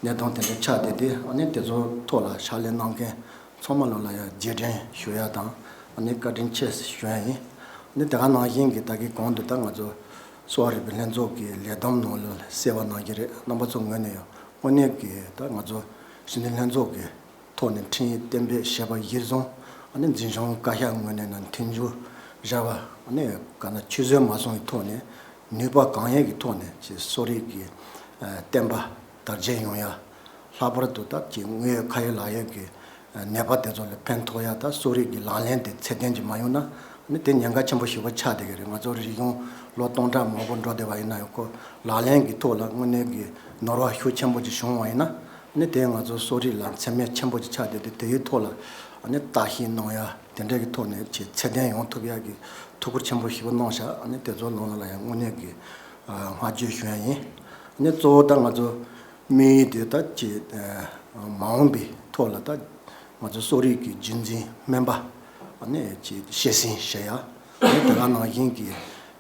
གནས་སྟངས་དེ་འདྲ་ཆགས་བསྡད་དེ་ཨ་ནི་དེ་ཚོ་ཐོག་ལ་ཕྱག་ལས་གནང་མཁན་ཚང་མ་ལ་ལ་ཡང་རྗེས་དྲན་ཞུ་ཡ་དང་ཨ་ནི་བཀའ་དྲིན་ཆེ་ཞུ་ཡ་ཡིན། ཨ་ནི་དེ་ག་ནང་བཞིན་གྱི་ད་གིན་གོང་དུ་ད་ང་ཚོ་གསོ་བ་རིག་པའི་ལྷན་ཚོགས་ཀྱི་ལས་བསྡོམས་ནང་ལ་གསལ་བ་གནང་གི་རེད། རྣམ་པ་ཚོ་ངོས་ནས་ཡང་དངོས་གནས་ཀྱི་ད་ང་ཚོ་སྤྱི་འཐུས་ལྷན་ཚོགས་ཀྱི་ཐོག་ནས་ཁྲིམས་ཡིག་གཏན་འབེབས་བྱས་པ་གཞིར་བཟུང་ཨ་ནི་འཛིན་སྐྱོང་བཀའ་ཤག་ངོས་ནས་ནང་མཐུན་འགྱུར་བཞག་པ་ཨ་ནི་ག་ན་ཆུད་ཟོས་མ་སོང་བའི་ཐོག་ནས་ནུས་པ་གང་ཡོད་ཀྱི་ཐོག་ནས་ཅིག་གསོ་རིག་གི་བསྟན་པ་དར་རྒྱས་ཡོང་ཡ། ལྷག་པར་དུ་ད་ཅིག་དངོས་ཡོད་ཁ་ཡོད་ལག་ཡོད་ཀྱི་ནད་པ་དེ་ཚོ་ལ་ཕན་ཐོགས་ཡ་ད་གསོ་རིག་གི་ལག་ལེན་དེ་ཚད་ལྡན་ཅིག་མ་ཡོང་ན་ཨ་ནི་དེ་ཉེན་ཁ་ཆེན་པོ་ཞེ་པོ་ཆགས་བསྡད་ཀྱི་རེད། ང་ཚོ་རིག་གཞུང་ལོ་སྟོང་ཕྲག་མང་པོ་འགྲོ་བསྡད་པ་ཡིན་ན་ཡང་ཁོ་ལག་ལེན་གྱི་ཐོག་ལ་དངོས་གནས་ཀྱི་ནོར་བ་ཤུགས་ཆེན་པོ་ཅིག་བྱུང་བ་ཡིན་ན། ནི་དེ་ང་ཚོ་གསོ་རིག་ལ་མཚན་སྨད་ཆེན་པོ་ཅིག་ཆགས་བསྡད་དེ་དེའི་ཐོག་ལ་ཨ་ནི་བརྟག་ཞིབ་གནང་ཡ་དེ་འདྲ་གི་ཐོག་ནས་ཅིག་ཚད་ལྡན་ཡོང་ཐུབ་ཡ་གི་ཐུགས་ཁུར་ཆེན་པོ་ཞེ་པོ་གནང་ཤག་ཨ་ནི་དེ་ཚོ་ནང་ལ་ལ་ཡང་དངོས་གནས་ཀྱི་བསྔགས་བརྗོད་ཞུ་ཡ་ཡིན། ཨ་ནི་གཙོ་བོ་ད་ང་ཚོ་དམིགས་ཡུལ་དེ་ད་ཅིག་མ་འོངས་པའི་ཐོག་ལ་ད་ང་ཚོ་གསོ་རིག་གི་རྒྱུན་འཛིན་སྨན་པ་ཨ་ནི་ཅིག་ཤེས་ཟིན་བྱེད་ཡ། ཨ་ནི་དེ་ག་ནང་བཞིན་གྱི་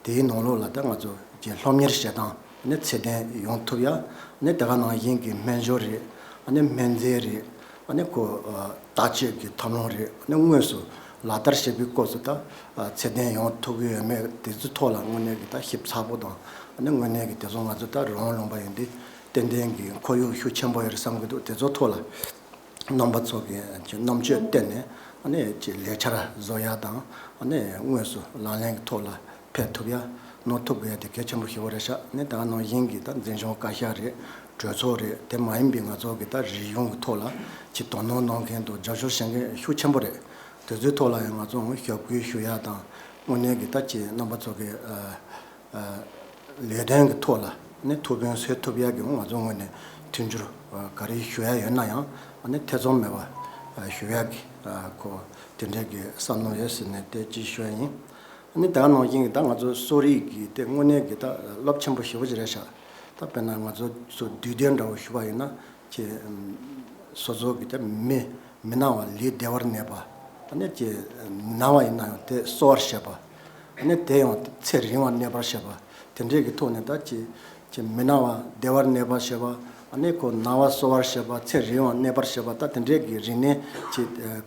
དེའི་ནང་ལོགས་ལ་ད་ང་ཚོ་ཀྱི་སློབ་གཉེར་བྱེད་སྟངས་ནི་ཚད་ལྡན་ཡོང་ཐུབ་ཡ། ནི་དེ་ག་ནང་བཞིན་གྱི་སྨན་སྦྱོར་རེད། ཨ་ནི་སྨན་རྫས་རེད། ཨ་ནི་ཁོ་བརྟག་དཔྱད་ཀྱི་ཐབས་ལམ་རེད། ཨ་ནི་དངོས་སུ་ལག་བསྟར་བྱེད་པའི་སྐབས་སུ་ད་ཚད་ལྡན་ཡོང་ཐུབ་ཀྱི་ཡོད་མེད་དེ་ཚོའི་ཐོག་ལ་དངོས་གནས་ཀྱི་ད་ཞིབ་ཚགས་པོ་དང་ཨ་ནི་དངོས་གནས་ཀྱི་དེ་ཚོ་ང་ཚོ་ད་རང་ལུང་པ་ཡིན་དུས་ཏན་ཏན་གྱི་ཁོར་ཡུག་ཤུགས་ཆེན་པོ་ཡོད་རེད་བསམ་གྱི་འདུག་དེ་ཚོ་ཐོག་ལ། རྣམ་པ་ཚོ་གི་ཅིག་རྣམ་དཔྱོད་བསྟན་ནས་ཨ་ནི་ཅིག་ལས་འཆར་བཟོ་ཡ་དང་ཨ་ནི་དངོས་སུ་ལག་ལེན་གྱི་ཐོག་ལ་ཕེབས་ཐུབ་ཡ་གནང་ཐུབ་དགོས་ཡ་དེ་གལ་ཆེན་པོ་ཞེ་པོ་རེད་ཤག་ཨ་ནི་ད་ག་ནང་བཞིན་གྱི་ད་འཛིན་སྐྱོང་བཀའ་ཤག་རེད། གྲོས་ཚོགས་རེད། དེ་མ་ཡིན་པའི་ང་ཚོ་གི་ད་རིག་གཞུང་གི་ཐོག་ལ་ཅིག་དོ་སྣང་གནང་མཁན་དང་རྒྱབ་སྐྱོར་བྱེད་མཁན་ཤུགས་ཆེན་པོ་རེད། དེ་ཚོའི་ཐོག་ལ་ཡང་ང་ཚོ་ཞབས་སྐུལ་ཞུ་ཡ་དང་དངོས་གནས་ཀྱི་ད་ཅིག་རྣམ་པ་ཚོ་གི་ཨ། ཨ། ལས་དོན་གྱི་ཐོག་ལ་ནི་ཐུགས་ཕན་གསོས་ཐུབ་ཡག་གི་ང་ཚོ་ངོས་ནས་མཐུན་འགྱུར་ག་རེ་ཞུ་ཡག་ཡོད་ན་ཡང་ནི་ཐེ་ཚོམ་མེད་པར་ཞུ་ཡག་གི་ཁོ་དེ་འདྲའི་གི་བསམ་བློ་ཡོད་ཟེར་ནས་དེ་ཅིག་ཞུ་ཡག་ཡིན། ནི་ད་ག་ནང་བཞིན་གྱི་ད་ང་ཚོ་གསོ་རིག་གི་དེ་དངོས་གནས་ཀྱི་ད་རླབས་ཆེན་པོ་ཞེ་པོ་ཅིག་རེད་ཤག་ད་དཔེར་ན་ང་ཚོ་ཚོ་དུས་དེབ་འདྲ་བོ་ཞུ་བ་ཡིན་ན་ཁྱེད་སོ་སོ་གི་ད་མི་མི་ན་བ་ལུས་བདེ་བར་གནས་པ། ཨ་ནི་ཅེ་ན་བ་ཡིན་ན་ཡང་དེ་གསོ་བར་བྱེད་པ། ཨ་ནི་དེ་ཡང་ཚེ་རིང་བར་གནས་པར་བྱེད་པ། དེ་འདྲའི་གི་ཐོག་ནས་ད་ཅེ་ཅེ་མི་ན་བ་བདེ་བར་གནས་པར་བྱེད་པ། ཨ་ནི་ཁོ་ན་བ་གསོ་བར་བྱེད་པ། ཚེ་རིང་བར་གནས་པར་བྱེད་པ། ད་དེ་འདྲའི་གི་རིག་གནས་ཅེ་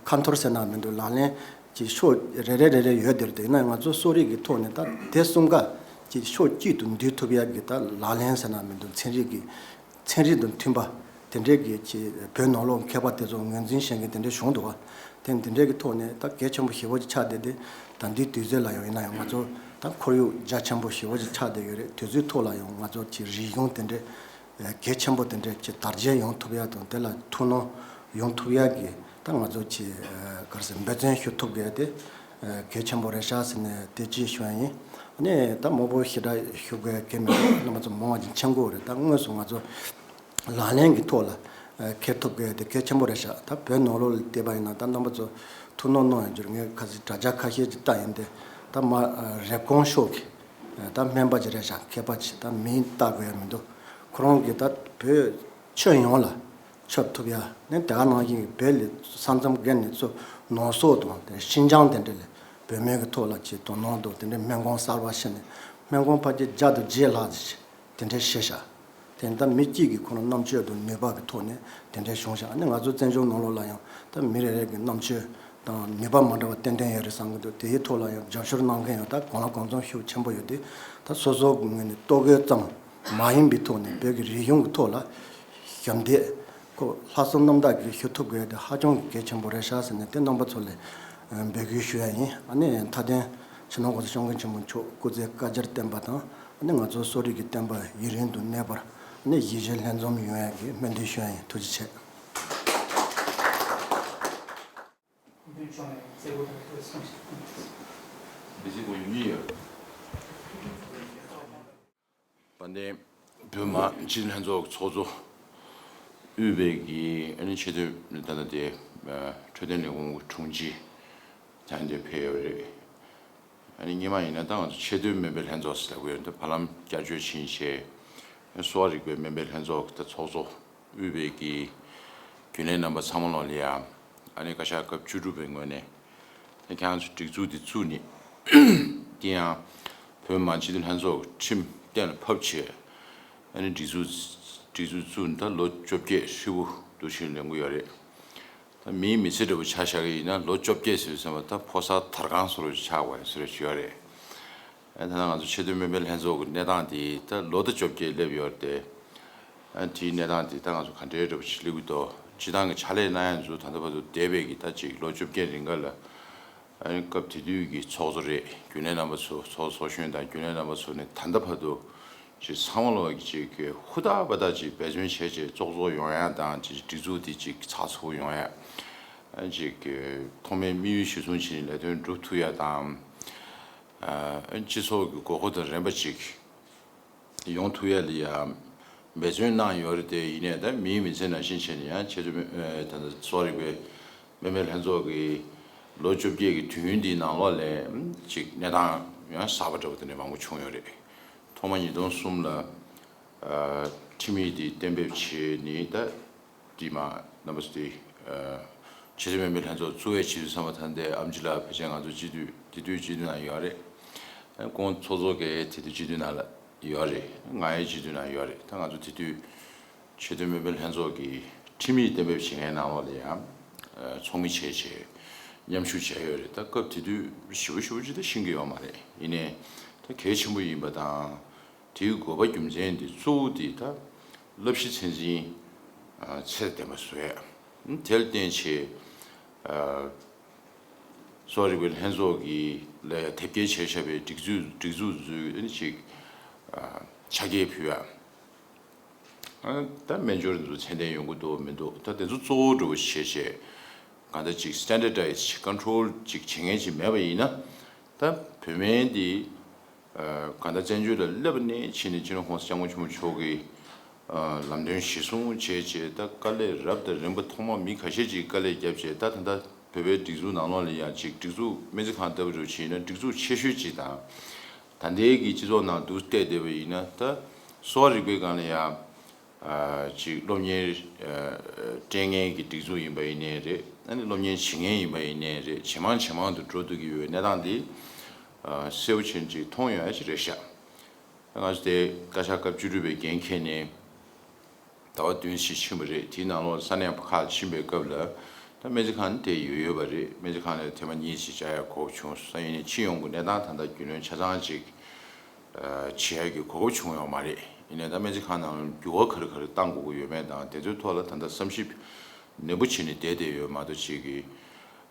ཁ་འཐོར་ཟེར་ན་མི་འདུག་ལག་ལེན་ཅེ་ཕྱོགས་རེ་རེ་རེ་རེ་ཡོད་དེར་དེ་ན་ང་ཚོ་གསོ་རིག་གི་ཐོག་ནས་ད་དེ་གསུམ་ཀ་ཅེ་ཕྱོགས་གཅིག་ཏུ་འདུས་ཐུབ་ཡག་གི་ད་ལག་ལེན་ཟེར་ན་མི་འདུག་ཚན་རིག་གི་ཚན་རིག་དང་མཐུན་པ་དེ་འདྲའི་གི་ཅིག་བོད་ནང་ལོགས་མཁས་པ་དེ་ཚོ་ངོས་འཛིན་བྱེད་མཁན་དེ་འདྲའི་བྱུང་འདུག་བ། དེ་དེ་འདྲའི་གི་ཐོག་ནས་ད་གལ་ཆེན་པོ་ཞེ་པོ་ཅིག་ཆགས་བསྡད་དེ། ད་འདི་དུས་ཚོད་ལ་ཡང་ཡིན་ན་ཡང་ང་ཚོ་ད་ཁོར་ཡུག་རྒྱ་ཆེན་པོ་ཞེ་པོ་ཅིག་ཆགས་བསྡད་ཡོད་རེད། དུས་ཚོད་ཐོག་ལ་ཡང་ང་ཚོ་ཅིག་རིག་གཞུང་དེ་འདྲའི་གལ་ཆེན་པོ་དེ་འདྲའི་ཅིག་དར་རྒྱས་ཡོང་ཐུབ་ཡག་དང་དེ་ལ་ཐུགས་སྣང་ཡོང་ཐུབ་ཡག་གི་ད་ང་ཚོ་ཅིག་ག་རེ་ཟེར་འབད་བརྩོན་ཞུ་ཐུབ་དགོས་དེ་གལ་ཆེན་པོ་རེད་ཤག་ཟེར་ནས་དེ་ཅིག་ཞུ་ཡ་ཡིན། ཨ་ནི་ད་མང་པོ་ཞེ་དྲག་ཞུ་དགོས་གལ་མི་འདུག་རྣམ་པ་ཚོ་མང་བ་ཅིག་མཁྱེན་གྱི་ཡོད་རེད། ད་དངོས་སུ་ང་ཚོ་ལག་ལེན་གྱི་ཐོག་ལ་འཁྱེར་ཐུབ་དགོས་དེ་གལ་ཆེན་པོ་རེད་ཤག་ད་བོད་ནང་ལོགས་ལ་བལྟས་པ་ཡིན་ན་ད་རྣམ་པ་ཚོ་ཐུགས་སྣང་གནང་ཡོང་རྒྱུར་ངས་ཁ་སང་དྲ་རྒྱ་ཁ་ཤས་ཅིག་ལྟ་ཡིན་ཏེ། ད་མ་རེབ་གོང་ཤོག་གི་ད་སྨན་པ་ཅིག་རེད་ཤག་མཁས་པ་ཅིག་ད་མིང་བཏགས་དགོས་ཡ་མི་འདུག་ཁོ་རང་གིས་ད་བོད་ཁྱོན་ཡོངས་ལ་ཁྱབ་ཐུབ་ཡ་ནི་དེ་ག་ནང་བཞིན་གྱི་བོད་ལ་ས་མཚམས་བརྒལ་ནས་ཚུར་ནང་སོག་དང་དེ་ཤིན་ཅང་དེ་འདྲ་ལ་བོད་སྨན་གྱི་ཐོག་ལ་ཅིག་དོ་སྣང་དང་དེ་འདྲའི་སྨན་ཁང་གསར་པ་ཕྱེ་ནས་སྨན་ཁང་ཕལ་ཆེར་བརྒྱ་དང་བརྒྱད་ལྷག་ཅིག་དེ་འདྲ་ཕྱེ་ཤག་དེ་ད་མི་གཅིག་གིས་ཁོ་རང་རྣམ་དཔྱོད་དང་ནུས་པ་གི་ཐོག་ནས་དེ་འདྲ་བྱུང་ཤག་ཨ་ནི་ང་ཚོ་བཙན་བྱོལ་ནང་ལོགས་ལ་ཡང་ད་མི་རེ་རེ་གི་རྣམ་དཔྱོད་དང་ནུས་པ་མ་འདྲ་བ་ཏན་ཏན་ཡོད་རེད་བསམ་གྱི་འདུག་དེའི་ཐོག་ལ་ཡང་རྒྱབ་སྐྱོར་གནང་མཁན་ཡང་ད་གང་ལ་གང་འཚམ་ཤུགས་ཆེན་པོ་ཡོད་དེ། ད་སོ་སོ་གི་ངོས་ནས་ལྟོ་གོས་ཙམ་མ་ཡིན་པའི་ཐོག་ནས་བོད་ཀྱི་རིག་གཞུང་གི་ཐོག་ལ་ཞབས་འདེགས་ཁོ་ལྷག་བསམ་རྣམ་དག་གིས་ཞུ་ཐུབ་དགོས་དེ་ཧ་ཅང་གི་གལ་ཆེན་པོ་རེད་ཤག་ཟེར་ནས་དེ་རྣམ་པ་ཚོ་ལ་འབོད་སྐུལ་ཞུ་ཡ་ཡིན། ཨ་ནི་མཐའ་དོན་ཕྱི་ནང་གོང་ས་སྐྱབས་མགོན་ཆེན་པོ་མཆོག་སྐུ་ཚེ་བསྐལ་བརྒྱར་བརྟན་པ་དང་། ཨ་ནི་ང་ཚོ་གསོ་རིག་གི་བསྟན་པ་ཡུན་རིང་དུ་གནས་པར་ཨ་ནི་གཞིས་བྱེས་ལྷན་འཛོམས་ཡོང་ཡ་གི་སྨོན་འདུན་ཞུ་ཡ་ཡིན། ཐུགས་རྗེ་ཆེ། དཔལ་ལྡན་བོད་མི་མང་སྤྱི་འཐུས་ལྷན་ཚོགས་ཀྱི་ཚོགས་གཙོ། དབུས་པའི་གི་ཨ་ནི་ཆེས་མཐོའི་ད་ལྟ་དེ་འཕྲོད་བསྟེན་ལས་ཁུངས་ཀྱི་དྲུང་ཆེ་ད་འདིར་ཕེབས་ཡོད་རེད། ཨ་ནི་སྔོན་མ་ཡིན་ན་ད་ང་ཚོ་ཆེས་མཐོའི་སྨན་པའི་ལྷན་ཚོགས་ཟེར་ལབ་ཀྱི་ཡོད་འདུག་བར་ལམ་བསྐྱར་བཅོས་ཕྱིན་བྱས། གསོ་བ་རིག་པའི་སྨན་པའི་ལྷན་ཚོགས་ཀྱི་ད་ཚོགས་གཙོ་དབུས་པའི་གི་རྒྱུན་ལས་རྣམ་པ་ཚང་མ་ལོག་ལ་ཡ། ཨ་ནི་བཀའ་ཤག་སྐབས་བཅུ་དྲུག་པའི་ངོས་ནས་ད་ཁྱེད་རང་ཚོ་སྒྲིག་འཛུགས་འདི་བཙུགས་ནས་དེ་ཡང་བོད་མི་མང་སྤྱི་འཐུས་ལྷན་ཚོགས་ཁྲིམས་གཏན་ལ་ཕབ་བྱས། ཨ་ནི་སྒྲིག་འཛུགས་སྒྲིག་འཛུགས་བཙུགས་ནས་ད་ལོ་བཅོ་བརྒྱད་ཧྲིལ་པོ་འདུག་ཕྱིན་ལོན་གྱི་ཡོད་རེད། ད་མིའི་མི་ཚེ་འདྲ་བོ་ཆ་བཞག་གི་ཡིན་ན་ལོ་བཅོ་བརྒྱད་ཟེར་བའི་ཙམ་པ་ད་ཕོ་གསར་དར་ཁང་བཟོ་འདྲ་ཆགས་པ་ཡིན་བཟོ་འདྲ་ཅིག་ཡོད་རེད། ཨ་ད་ང་ཚོ་ཆེས་མཐོའི་སྨན་པའི་ལྷན་ཚོགས་ཀྱི་གནས་སྟངས་དེ་ད་ལོ་ད་བཅོ་བརྒྱད་སླེབས་ཡོད་རེད་དེ། ཨ་དེའི་གནས་སྟངས་དེ་ད་ང་ཚོ་ག་འདྲའི་འདྲ་བོ་ཞིག་སླེབས་ཀྱི་འདུག་སྤྱི་བཏང་གི་ཕྱག་ལས་གནང་ཡ་ཚོ་ད་ལྟ་བར་དུ་འདས་པའི་གི་ད་ཅིག་ལོ་བཅོ་བརྒྱད་རིང་ག་ལ། ཨ་ནི་སྐབས་དེ་དུས་ཀྱི་ཚོགས་གཙོ་རེད། རྒྱུན་ལས་རྣམ་པ་ཚོ་ཚོགས་གཙོ་གཞོན་དང་རྒྱུན་ལས་རྣམ་པ་ཚོ་ནས་ད་ལྟ་བར་དུ་ཅིག་ཚང་མ་ལོག་གི་ཅིག་གི་ཧུར་ཐག་པ་ཐག་ཅིག་འབད་བརྩོན་བྱས་བྱས་ཙོག་ཙོག་ཡོང་ཡ་དང་ཅིག་སྒྲིག་འཛུགས་དེ་ཅིག་ཚགས་ཚུད་པོ་ཡོང་ཡ། ཨ་ཅིག་གི་ཐོག་མའི་དམིགས་ཡུལ་གཞིར་བཟུང་བྱས་ནས་ལས་དོན་སྒྲུབ་ཐུབ་ཡ་དང་། ཨ་སྤྱི་ཚོགས་ཀྱི་དགོས་མཁོ་དང་རན་པ་ཅིག་ཡོང་ཐུབ་ཡ་ལ་ཡ་འབད་བརྩོན་གནང་ཡོད་རེད་དེ། ཡིན་ནའི་ད་མིའི་མི་ཚེ་ནང་བཞིན་བྱས་ནས་ཡང་ཆེས་མཐོའི་ཨ་ད་ལྟ་གསོ་བ་རིག་པའི་སྨན་པའི་ལྷན་ཚོགས་ཀྱི་ལོ་བཅོ་བརྒྱད་ཀྱི་དུས་ཡུན་འདིའི་ནང་ལོགས་ལ་ཅིག་གནས་སྟངས་ཡང་གསར་པ་འདྲ་བོ་དེ་འདྲ་མང་པོ་བྱུང་ཡོད་རེད། ཐོག་མ་ཉིས་སྟོང་གསུམ་ལ་ཨ་ཁྲིམས་ཡིག་འདི་གཏན་འབེབས་བྱས་ནས་ད་དེ་མ་རྣམ་པ་ཚོ་དེ་ཨ་ཆེས་མཐོའི་སྨན་པའི་ལྷན་ཚོགས་བཙུགས་པའི་ཆེད་དུ་ཚང་མ་ད་ལྟའི་ཨེམ་ཆི་ལགས་ཕལ་ཆེར་ང་ཚོ་སྤྱི་འཐུས་དེ་དུས་སྤྱི་འཐུས་ནང་ཡོད་རེད། ཁོང་ཚོགས་གཙོ་གིས་དེ་དུས་སྤྱི་འཐུས་ནང་ལ་ཡོད་རེད། ང་ཡང་སྤྱི་འཐུས་ནང་ཡོད་རེད། ད་ང་ཚོ་དེ་དུས་ཆེས་མཐོའི་སྨན་པའི་ལྷན་ཚོགས་ཀྱི་ཁྲིམས་ཡིག་གཏན་འབེབས་བྱེད་མཁན་ནང་ལོགས་ལ་ཡང་ཚོགས་མི་བྱས་བྱས་མཉམ་ཞུགས་བྱས་ཡོད་རེད། ད་སྐབས་དེ་དུས་ཞེ་པོ་ཞེ་པོ་ཅིག་ད་ཤེས་ཀྱི་ཡོད་མ་རེད། ཡིན་ནའི་ད་གལ་ཆེན་པོ་ཡིན་པ་དང་། དེའི་དགོས་པ་རྒྱུ་མཚན་དེ་གཙོ་བོ་དེ་ད་བསླབ་གཞི་ཚད་འཛིན་ཚད་ལྡན་པ་བཟོ་ཡ། དེར་བརྟེན་བྱས་གསོ་བ་རིག་པའི་ལྷན་ཚོགས་ཀྱི་ལ་ཡ་དེབ་སྐྱེལ་བྱས་བཞག་པའི་སྒྲིག་འཛུགས་སྒྲིག་འཛུགས་ཚོའི་ཅིག་ཕྱག་འཁྱེར་ཕུལ་ཡ། ད་སྨན་སྦྱོར་འདི་ཚོ་ཚད་ལྡན་ཡོང་གི་འདུག་མི་འདུག་ད་དེ་ཚོ་གཙོ་བོ་འདྲ་བོ་བྱས་བྱས་གང་ལྟར་ཅིག་standardize་ཅིག་control་ཅིག་བྱེད་མཁན་ཅིག་མེད་པ་ཡིན་ན། ད་བོད་སྨན་འདི་ གང་ལྟར་བཙན་བྱོལ་ལ་སླེབས་ནས་ཕྱིན་ནས་སྤྱི་ནོར་༸གོང་ས་༸སྐྱབས་མགོན་ཆེན་པོ་མཆོག་གིས་ལམ་སྟོན་གཞིར་བཟུང་བྱས་རྗེས་ད་དཀའ་ལས་རབ་དང་རིམ་པ་ཐོག་མ་མི་ཁ་ཤས་ཅིག་དཀའ་ལས་བརྒྱབ་རྗེས་ད་ད་ལྟ་བོད་པའི་སྒྲིག་འཛུགས་ནང་ལོགས་ལ་ཡང་ཅིག་སྒྲིག་འཛུགས་སྨན་རྩིས་ཁང་ལྟ་བུ་རུ་ཕྱིན་ན་སྒྲིག་འཛུགས་ཆེ་ཤོས་ཅིག་དང་། ད་ལྟའི་གི་སྤྱི་ཚོགས་ནང་དུ་བལྟས་བསྡད་པ་ཡིན་ན་ད་གསོ་བ་རིག་པའི་སྒང་ལ་ཡང་ཅིག་སློབ་གཉེར་སྤྲད་མཁན་གྱི་སྒྲིག་འཛུགས་ཡིན་པ་ཡིན་ནའི་རེད། ཨ་ནི་སློབ་གཉེར་བྱེད་མཁན་ཡིན་པ་ཡིན་ནའི་རེད། ཇེ་མང་ཇེ་མང་དུ་འགྲོ་ཐུབ་ཀྱི་ཡོད་པའི་གནས་སྟངས་འདི་གསལ་པོ་ཆེན་ཅིག་མཐོང་ཡོད་ཡ་ཅིག་རེད་ཤག་ང་ཚོ་དེ་བཀའ་ཤག་སྐབས་བཅུ་དྲུག་པའི་འགན་འཁྱེར་ནས་ཟླ་བ་བདུན་ཞིག་ཕྱིན་པ་རེད། དེའི་ནང་ལོགས་ས་གནས་ཁག་ཕྱིན་པའི་སྐབས་ལ་ད་སྨན་རྩིས་ཁང་དེ་ཡོད་ཡོད་པ་རེད། སྨན་རྩིས་ཁང་ལ་ཐེངས་མ་གཉིས་ཤིག་བཅར་ཡ་གོ་སྐབས་བྱུང་སོང་། ཡིན་ནའི་སྤྱི་ཡོངས་ཀྱི་གནས་སྟངས་ད་ལྟ་རྒྱུས་ལོན་ཆ་ཚང་ཅིག་བྱེད་ཡ་གི་གོ་སྐབས་བྱུང་ཡོད་མ་རེད། ཡིན་ནའི་ད་སྨན་རྩིས་ཁང་ནང་འགྱུར་བ་ག་རེ་ག་རེ་བཏང་དགོས་ཀྱི་ཡོད་མེད་དང་དེ་ཚོའི་ཐོག་ལ་ད་ལྟ་བསམ་ཞིབ་ནན་པོ་བྱས་ནས་བསྡད་བསྡད་ཡོད་མ་གཏོགས་ཅིག་གི་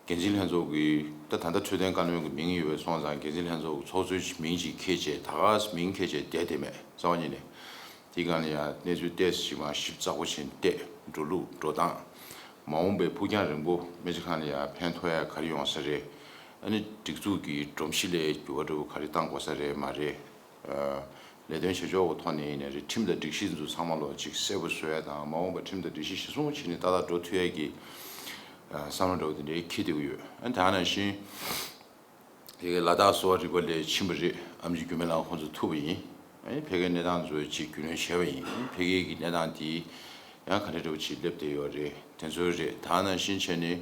འགན་འཛིན་ལྷན་ཚོགས་ཀྱི་ད་ད་ལྟ་འཕྲོད་བསྟེན་བཀའ་བློན་གྱི་མིང་ཡོད་པའི་སོང་ཙང་འགན་འཛིན་ལྷན་ཚོགས་ཀྱི་ཚོགས་གཙོའི་མིང་ཅིག་འཁྱེར་བྱས་ད་ག་མིང་འཁྱེར་བྱས་བསྡད་བསྡད་མེད་རྩ་བ་ཉིད་ནས། དེའི་སྒང་ལ་ཡང་གནས་ཚུལ་ཏོག་ཙམ་ཞིག་མར་ཞིབ་ཚགས་པོ་བྱས་ནས་བལྟས། འགྲོ་ལུགས་འགྲོ་སྟངས། མ་འོངས་པའི་ཕུགས་རྒྱང་རིང་པོ་སྨན་རྩིས་ཁང་ལ་ཡང་ཕན་ཐོགས་ཡ་ག་རེ་ཡོང་ས་རེད། ཨ་ནི་སྒྲིག་འཛུགས་ཀྱི་སྒྲོམ་གཞི་ལ་འགྱུར་བ་འདྲ་བོ་ག་རེ་བཏང་དགོས་ས་རེད་མ་རེད། ལས་དོན་བྱེད་ཕྱོགས་ཀྱི་ཐོག་ནས་ཡིན་ནའི་རེད། ཁྲིམས་དང་སྒྲིག་གཞི་འདི་ཚོ་ཚང་མ་ལོག་ཅིག་གསལ་པོ་བཟོ་ཡ་དང་མ་འོངས་པ་ཁྲིམས་དང་སྒྲིག་གཞི་གཞིར་བཟུང་བྱས་ནས་ཏག་ཏག་འགྲོ་ཐུབ་ཡ་གི་བསམ་བློ་འདྲ་བོ་དེ་འདྲའི་འཁྱེར་བསྡད་ཀྱི་ཡོད། ཨ་ནི་ད་ག་ནང་བཞིན། དེ་གའི་ལ་དྭགས་གསོ་བ་རིག་པ་ལ་ཕྱིན་པ་རེད། ཨེམ་ཆི་འགྱུར་མེད་ལགས་ཁོང་ཚོ་ཐུག་པ་ཡིན། ཨ་ནི་ཕ་གིའི་གནས་སྟངས་ཚོ་ཅིག་རྒྱུས་ལོན་བྱས་པ་ཡིན། ཨ་ནི་ཕ་གིའི་གི་གནས་སྟངས་དེ་ཡང་ག་འདྲ་འདྲ་བོ་ཅིག་སླེབས་བསྡད་ཡོད་རེད། དེ་ཚོ་རེད། ད་ག་ནང་བཞིན་བྱས་ནས་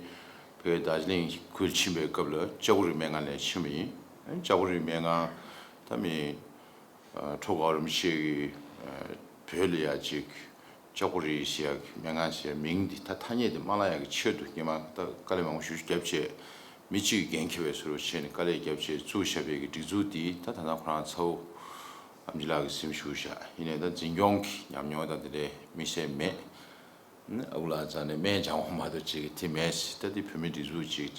ཕ་གིའི་རྡོ་རྗེ་གླིང་ཁུལ་ཕྱིན་པའི་སྐབས་ལ་ལྕགས་པོ་རི་སྨན་ཁང་ལ་ཕྱིན་པ་ཡིན། ཨ་ནི་ལྕགས་པོ་རི་སྨན་ཁང་ད་མི་ཁྲོ་དགའ་རིན་པོ་ཆེ་གིས་བོད་ལ་ཡ་ཅིག་ལྕགས་པོ་རི་ཟེར་ཡག་གི་སྨན་ཁང་ཟེར་མིང་འདི་ད་ཐ་སྙད་འདི་མ་བརླག་ཡག་གི་ཆེད་དུ་སྔོན་མ་ད་དཀའ་ལས་མང་པོ་ཞེ་པོ་བརྒྱབ་བྱས། མི་གཅིག་གིས་འགན་འཁྱེར་བའི་བཟོ་འདྲ་བྱས་ནས་དཀའ་ལས་བརྒྱབ་བྱས་བཙུགས་བཞག་པའི་གི་སྒྲིག་འཛུགས་འདི་ད་ད་ལྟ་ཁོ་རང་ཚ་བོ་ཨམ་ཆི་ལགས་ཀྱིས་འཛིན་བཞུགས་བཞག་ཡིན་ནའི་ད་འཛིན་སྐྱོང་གི་ཉམས་མྱོང་དང་དེ་འདྲའི་དམིགས་བསལ་མེད། ཨ་ཁུ་ལགས་རྩ་ནས་སྨན་སྦྱང་བ་མ་གཏོགས་ཅིག་གི་དེ་མེད་ཟེར། ད་དེ་བོད་མིའི་སྒྲིག་འཛུགས་ཅིག་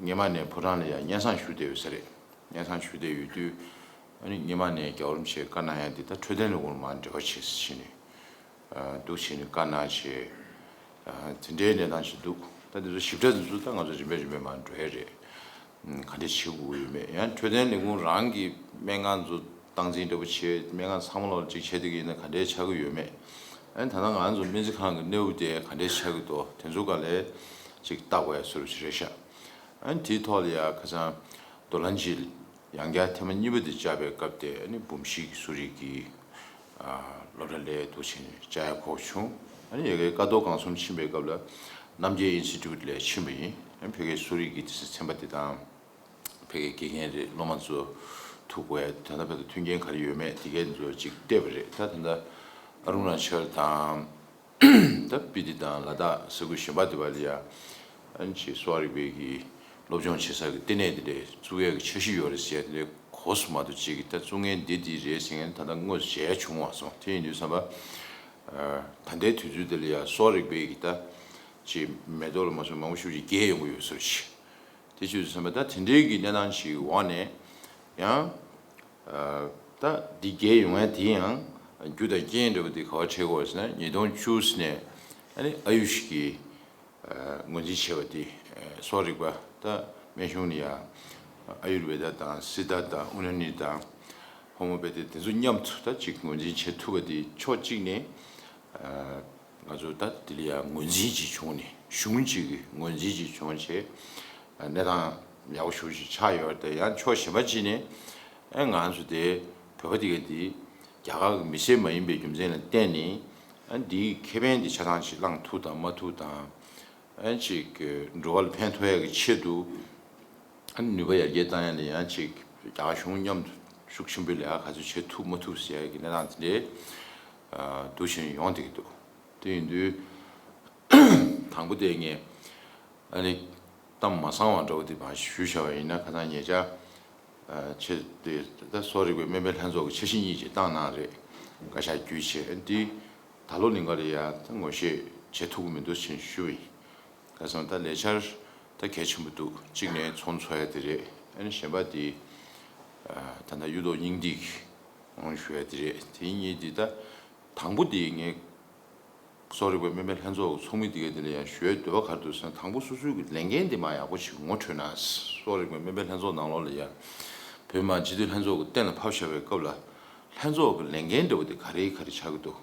སྔོན་མ་ནས་ཕོ་བྲང་ལ་ཡང་སྙན་སེང་ཞུ་བསྡད་ཡོད་ས་རེད། སྙན་སེང་ཞུ་བསྡད་ཡོད་དུས་ཨ་ནི་སྔོན་མ་ནས་རྒྱལ་བ་རིན་པོ་ཆེས་བཀའ་གནང་ཡ་འདི་ད་འཕྲོད་བསྟེན་ལས་ཁུངས་ལ་མར་འབྲེལ་བ་བྱེད་ཟེར་བྱས་ནས་འདུག་བྱས་ནས་བཀའ་གནང་བྱས། དེ་འདྲའི་གནས་སྟངས་ཤིག་འདུག་ད་དེ་ཚོ་ཞིབ་ཕྲ་དེ་ཚོ་ད་ང་ཚོ་རིམ་པས་རིམ་པས་མར་འགྲོ་ཡ་རེད། ག་འདྲས་བྱེད་དགོས་ཀྱི་ཡོད་མེད། ཡང་འཕྲོད་བསྟེན་ལས་ཁུངས་རང་གི་སྨན་ཁང་ཚོ་སྟངས་འཛིན་འདྲ་པོ་བྱེད། སྨན་ཁང་ཚང་མ་ལོག་ཅིག་བྱེད་བསྡད་ཀྱི་ཡིན་ན་ག་འདྲས་ཆགས་ཀྱི་ཡོད་མེད། ཨ་ནི་ད་ལྟ་ང་ཚོ་སྨན་རྩིས་ཁང་གི་གནས་བབ་དེ་ག་འདྲས་ཆགས་ཀྱི་འདུག་དེ་ཚོ་ག་ལས་ཅིག་བལྟ་དགོས་ཡ་བཟོ་འདྲ་ཅིག་རེད་ཤག་ཨ་ནི་དེའི་ཐོག་ལ་ཡ་ཁ་སང་རྡོ་ལ་འཇིལ་ཡང་བསྐྱར་ཐེངས་མ་གཉིས་པ་དེ་བཅར་བའི་སྐབས་དེ་ཨ་ནི་འབུམ་བཞི་གི་གསོ་རིག་གི་སློབ་གྲྭ་ལ་འདུག་བྱས་ནས་བཅར་ཡ་གོ་བྱུང་། ཨ་ནི་ཡ་གིའི་ཀ་རྡོ་སྒང་གསུམ་ཕྱིན་པའི་སྐབས་ལ་རྣམ་རྒྱལ་ཨིན་སི་ཊི་ཊུཊ་ལ་ཕྱིན་པ་ཡིན། ཨ་ནི་ཕ་གིའི་གསོ་རིག་གི་དེ་ཚན་པ་དེ་དང་། ཕ་གིའི་དགེ་རྒན་རེད། སློབ་མ་ཚོ་ཐུག་དགོས་ཡ་ད་ལྟ་བར་དུ་མཐུན་རྐྱེན་ག་རེ་ཡོད་མེད་དེ་གའི་ཚོ་ཅིག་བལྟས་པ་རེད། ད་ད་ལྟ་ཨ་རུ་ན་ཅལ་དང་། ད་སྤི་ཏི་དང་ལ་དྭགས་ས་ཁུལ་གཞན་པ་དེ་བ་ལ་ཡ་ཨ་ནི་ཅིག་གསོ་བ་རིག་པའི་གི་སློབ་སྦྱོང་བྱེད་ས་གི་ལྟེ་གནས་དེ་འདྲས་བཙུགས་ཡ་གི་འཆར་གཞི་ཡོད་རེད་ཟེར་ཡ་དེ་འདྲས་གོ་སོང་མ་གཏོགས་ཅིག་གི་ད་བཙུགས་མཁན་འདི་འདི་རེད་ཟེར་མཁན་ད་ལྟ་དངོས་སུ་མཇལ་ཡ་བྱུང་མ་སོང་། དེ་ཡིན་དུས་ཙམ་པ་ད་ལྟའི་དུས་ཚོད་དེ་ལ་ཡ་གསོ་བ་རིག་པའི་གི་ད་ཅིག་མེ་ཏོག་ལ་མ་སོང་མང་པོ་ཞེ་པོ་ཅིག་རྒྱས་ཡོང་གི་ཡོད་ས་རེད། དེ་བྱས་ཙང་ད་དེ་འདྲའི་གི་གནས་སྟངས་ཤིག་འོག་ནས་ཡང་ད་འདི་རྒྱས་ཡོང་ཡ་དེ་ཡང་རྒྱུ་དང་རྐྱེན་འདྲ་བོ་དེ་ག་པར་འཕྲད་ཀྱི་ཡོད་ཟེར་ན་ཉིས་སྟོང་བཅུ་ནས་ཨ་ནི་ཨ་ཡུཤ་གི་ངོས་འཛིན་བྱས་པ་དེ་གསོ་རིག་པ་ད་སྨན་གཞུང་ནས་ཡང་ཨ་ཡུར་ཝེ་ད་དང་སི་ད་དང་ཨུ་ན་ནི་དང་ཧོ་མོ་པེ་ཐི་དེ་ཚོ་མཉམ་དུ་ད་ཅིག་ངོས་འཛིན་བྱེད་ཐུབ་པ་དེ་ཕྱོགས་གཅིག་ནས། ང་ཚོ་ད་དེ་ལ་ཡང་ངོས་འཛིན་ཅིག་བྱུང་ནས་གཞུང་གཅིག་གི་ངོས་འཛིན་ཅིག་བྱུང་བྱས་གནས་སྟངས་ཡག་པོ་ཞེ་པོ་ཞིག་ཆགས་ཡོད་རེད། དེ་ཡང་ཕྱོགས་གཞན་པ་གཅིག་ནས་ཨེ་ང་ཚོ་དེ་བོད་པ་དེ་ག་དེ་རྒྱ་གར་གྱི་མི་སེར་མ་ཡིན་པའི་རྒྱུ་མཚན་ལ་བརྟེན་ནས་ཨ་འདིའི་ཁེ་ཕན་དེ་ཆ་ཚང་ཞིག་བླངས་ཐུབ་དང་མ་ཐུབ་དང་ཨ་ཅིག་འགྲོ་བ་ལ་ཕན་ཐོགས་ཡག་གི་ཆེད་དུ། ཨ་ནི་ནུས་པ་ཡར་རྒྱས་བཏང་ཡ་ལ་ཡང་ཅིག་རྒྱ་གར་གཞུང་མཉམ་དུ་ཤུགས་ཆེན་པོས་ལས་ཀ་ག་ཚོད་བྱེད་ཐུབ་མ་ཐུབ་ཟེར་ཡ་གི་གནས་སྟངས་དེ་འདྲའི་འདུག་བྱས་ནས་ཡོང་བསྡད་ཀྱི་འདུག་དེ་ཡིན་དུས་དང་པོ་དེ་ངས་ཨ་ནི་གཏམ་མ་གསང་བ་འདྲ་བོ་དེ་མར་ཞུས་བཞག་པ་ཡིན་ན་ཁ་སང་ཉེ་ཆར་ཆེད་དེ་ད་གསོ་རིག་པའི་སྨན་པའི་ལྷན་ཚོགས་ཀྱི་འཆར་གཞི་གཉིས་ཅིག་བཏང་གནང་རེད། བཀའ་ཤག་བརྒྱུད་བྱས་ཨ་ནི་དེ་ད་ལོ་གླིང་ག་ལ་ཡ་ད་ངོ་ཤེས་བྱེད་ཐུབ་ཀྱི་མི་འདུག་ཟེར་ཞུས་པ་ཡིན། ཁ་སང་ད་ལས་འཆར་ད་གལ་ཆེན་པོ་འདུག་གཅིག་ནས་ཚོགས་འཚོགས་ཡ་དེ་རེད། ཨ་ནི་གཞན་པ་དེ་ད་ལྟ་གཡུ་ཐོག་སྙིང་ཐིག་ངོ་ཞུ་ཡ་དེ་རེད། དེ་གཉིས་དེ་ད་དང་པོ་དེ་ངས་གསོ་རིག་པའི་སྨན་པའི་ལྷན་ཚོགས་ཀྱི་ཚོགས་མི་དེ་ག་དེ་ལ་ཡང་ཞུ་ཡ་འདོད་པ་ག་རེ་འདུག་ཟེར་ན་དང་པོ་སོ་སོའི་གི་ལས་འགན་དེ་མར་ཡག་པོ་ཞིག་ངོ་འཕྲོད་ན། གསོ་རིག་པའི་སྨན་པའི་ལྷན་ཚོགས་ནང་ལོགས་ལ་ཡང་ བོད་མི་མང་སྤྱི་འཐུས་ལྷན་ཚོགས་ཀྱི་གཏན་ལ་ཕབ་བཞག་པའི་སྐབས་ལ། ལྷན་ཚོགས་ཀྱི་ལས་འགན་འདྲ་བོ་དེ་ག་རེ་ག་རེ་ཆགས་ཀྱི་འདུག་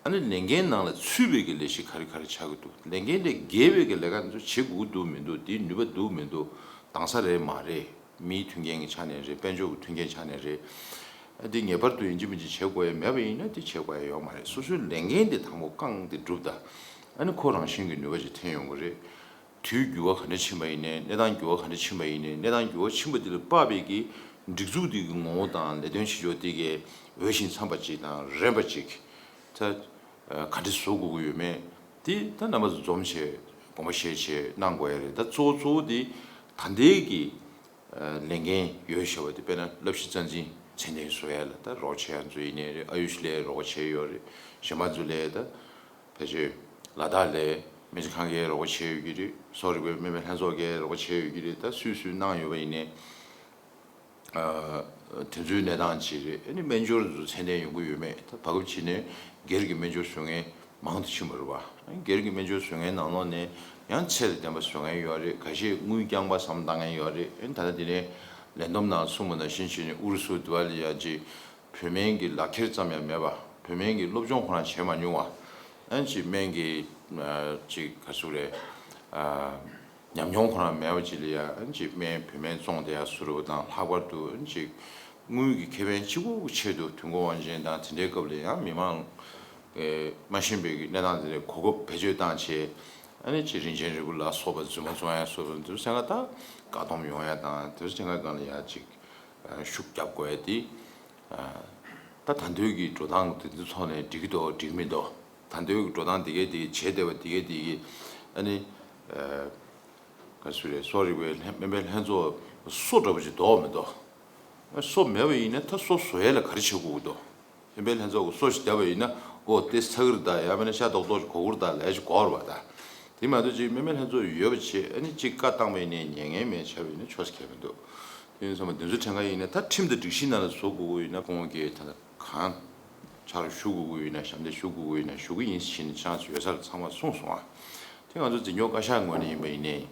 ཨ་ནི་ལས་འགན་ནང་ལ་ཚུད་པའི་གི་ལས་གཞི་ག་རེ་ག་རེ་ཆགས་ཀྱི་འདུག་ལས་འགན་དེ་འགལ་བའི་གི་ལས་ཀ་འདི་ཚོ་བྱེད་དགོས་ཀྱི་འདུག་མི་འདུག་འདིའི་ནུས་པ་འདུག་མི་འདུག་འདང་ས་རེད་མ་རེད། མིའི་མཐུན་རྐྱེན་གྱི་ཆ་ནས་རེད། དཔལ་འབྱོར་གྱི་མཐུན་རྐྱེན་ཆ་ནས་རེད། ཨ་འདི་ངེས་པར་དུ་ཡིན་གཅིག་མིན་གཅིག་བྱེད་དགོས་ཡ་མེད་པ་ཡིན་ན་འདི་བྱེད་དགོས་ཡ་ཡོད་མ་རེད། སོ་སོའི་ལས་འགན་དེ་དང་པོ་བསྐངས་ཏེ་བསྒྲུབས་དང་། ཨ་ནི་ཁོ་རང་བཞིན་གྱི་ནུས་པ་ཅིག་འཐོན་ཡོང་གི་རེད། དུས་འགྱུར་བ་ག་འདྲ་ཕྱིན་པ་ཡིན་ནའི། གནས་སྟངས་འགྱུར་བ་ག་འདྲ་ཕྱིན་པ་ཡིན་ནའི། གནས་སྟངས་འགྱུར་བ་ཕྱིན་པ་འདི་ལ་དཔག་པའི་གི་སྒྲིག་འཛུགས་འདི་གི་ངོ་བོ་དང་ལས་དོན་བྱེད་ཕྱོགས་འདི་གའི་འོས་ཤིང་འཚམས་པ་ཅིག་དང་རན་པ་ཅིག་ད་ག་འདྲ་བཟོ་དགོས་ཀྱི་ཡོད་མེད་འདི་ད་རྣམ་པ་ཚོ་འཛོམས་བྱས་དགོངས་པ་བཞེས་བྱས་གནང་དགོས་ཡ་རེད། ད་གཙོ་བོ་གཙོ་བོ་འདི་ད་ལྟའི་གི་ལས་འགན་ཡོད་བྱ་བ་དེ། དཔེར་ན་བསླབ་གཞི་རྩ་འཛིན་ཚད་ལྡན་བཟོ་ཡ་ལ་ད་རོགས་བྱེད་ཡ་ཚོ་ཡིན་ནའི་རེད། ཨ་ཡུཤ་ལ་རོགས་བྱས་ཡོད་རེད། གཞན་པ་ཚོ་ལ་ད་ཕལ་ཆེར་ལ་དྭགས་ལ་སྨན་རྩིས་ཁང་གིས་རོགས་བྱས་ཡོད་ཀྱི་རེད། གསོ་རིག་པའི་སྨན་པའི་ལྷན་ཚོགས་ཀྱིས་རོགས་བྱས་ཡོད་ཀྱི་རེད། ད་སུས་སུས་གནང་ཡོད་པ་ཡིན་ནའི། ཨ་དེ་ཚོའི་གནས་སྟངས་ཅིག་རེད། ཨ་ནི་སྨན་སྦྱོར་ཚོ་ཚད་ལྡན་ཡོང་གི་ཡོད་མེད། ད་བར་སྐབས་ཕྱིན་ནས་སྒེར་གྱི་སྨན་སྦྱོར་བཟོ་མཁན་མང་དུ་ཕྱིན་པ་རེད་བ། སྒེར་གྱི་སྨན་སྦྱོར་བཟོ་མཁན་ནང་ལོགས་ནས་ཡང་ཚད་དང་ལྡན་པ་བཟོ་མཁན་ཡོད་རེད། ཁ་ཤས་དངུལ་རྐྱང་པ་བསམ་བཏང་མཁན་ཡོད་རེད། ཨ་ནི་ད་ལྟ་འདི་ནས་ལས་བསྡོམས་ནང་གསུངས་པ་ནང་བཞིན་བྱས་ནས་ཨུ་རུ་སུ་དུ་བ་ལ་ཡ་ཅིག་བོད་སྨན་གྱི་ལག་ཁྱེར་ཙམ་ཡང་མེད་པ། བོད་སྨན་གྱི་སློབ་སྦྱོང་ཁོ་རང་བྱས་མ་མྱོང་བ། ཨ་ནི་ཅིག་སྨན་གྱི་ཨ་ཅིག་ག་ཚོད་རེད། ཨ་ཉམས་མྱོང་ཁོ་རང་མེད་པ་ཅིག་ལ་ཡ། ཨ་ནི་ཅིག་སྨན་བོད་སྨན་བཙོང་བསྡད་ཡ་བཟོ་འདྲ་བོ་དང་། ལྷག་པར་དུ་ཨ་ནི་ཅིག་དངུལ་གྱི་ཁེ་ཕན་གཅིག་པོ་གི་ཆེད་དུ་དུས་འཁོར་དབང་ཆེན་དང་དེ་འདྲའི་སྐབས་ལ་ཡང་མི་མང་ཨེ་མ་ཤེས་པའི་གི་གནས་སྟངས་དེ་འདྲའི་གོ་སྐབས་བེད་སྤྱོད་བཏང་བྱས། ཨ་ནི་ཅིག་རིན་ཆེན་རིལ་བུ་ལ་སོགས་པ་རྫུན་མ་བཙོང་ཡ་སོགས་པ་འདི་ཚོ་སེང་ག་ད་བཀག་སྡོམ་ཡོང་ཡ་དང་། དེ་ཚོ་སེང་ག་སྒང་ལ་ཡ་ཅིག་ཨ་ཤུགས་རྒྱབ་དགོས་ཡ་དེ། ཨ་ད་ད་འདོད་ཀྱི་འགྲོ་སྟངས་དེ་ཚོའི་ཐོག་ནས་འགྲིག་གི་འདུག་འགྲིག་མི་འདུག་ད་འདོད་ཀྱི་འགྲོ་སྟངས་དེ་གས་དེ་གས་བྱས་བསྡད་པ་དེ་གས་དེ་གས། ཨ་ནི་ཨ་ག་ཚོད་རེད། གསོ་རིག་པའི་ལྷན་སྨན་པའི་ལྷན་ཚོགས་སོ་འདྲ་པོ་ཅིག་འདུག་མི་འདུག་སོ་མེད་པ་ཡིན་ན་ད་སོ་བཟོ་ཡས་ལ་ག་རེ་བྱེད་དགོས་ཀྱི་འདུག་སྨན་པའི་ལྷན་ཚོགས་ཀྱི་སོ་ཞིག་བསྡད་པ་ཡིན་ན་ཨོ་དེ་ཚ་གི་རེད་ད། ཡང་མིན་ན་ཤ་རྡོག་རྡོག་ཅིག་གོ་གི་རེད་ད་ལབ་ཡ་ཅིག་དགོས་རེད་བ། ད་དེ་མ་གཏོགས་ཅིག་སྨན་པའི་ལྷན་ཚོགས་ཡོད་པ་བྱས། ཨ་ནི་ཅིག་བཀའ་བཏང་པ་ཡིན་ནའི་ཉན་མཁན་མེད་བྱས་པ་ཡིན་ན་ཆོག་ས་ཁེལ་མི་འདུག་དེ་ཡིན་ཙང་མ་འདི་ཚོ་ཕྲན་ཁ་ཡིན་ན་ད་ཁྲིམས་དང་སྒྲིག་གཞི་ནང་ལ་བཟོ་དགོས་ཀྱི་ཡོད་ན། ཁོང་གིས་ད་ལྟ་གང་ཕྱག་རོགས་ཞུ་དགོས་ཀྱི་ཡོད་ན། ཞབས་འདེགས་ཞུ་དགོས་ཀྱི་ཡོད་ན་ཞུ་གི་ཡིན་ཟེར་ནས་ཅང་ཡོད་ས་ལ་ཚང་མ་གསུངས་སོང་ཨ། དེ་ང་ཚོ་འཛིན་སྐྱོང་བཀའ་ཤག་ངོས་ནས་ཡིན་པ་ཡིན་ནའི།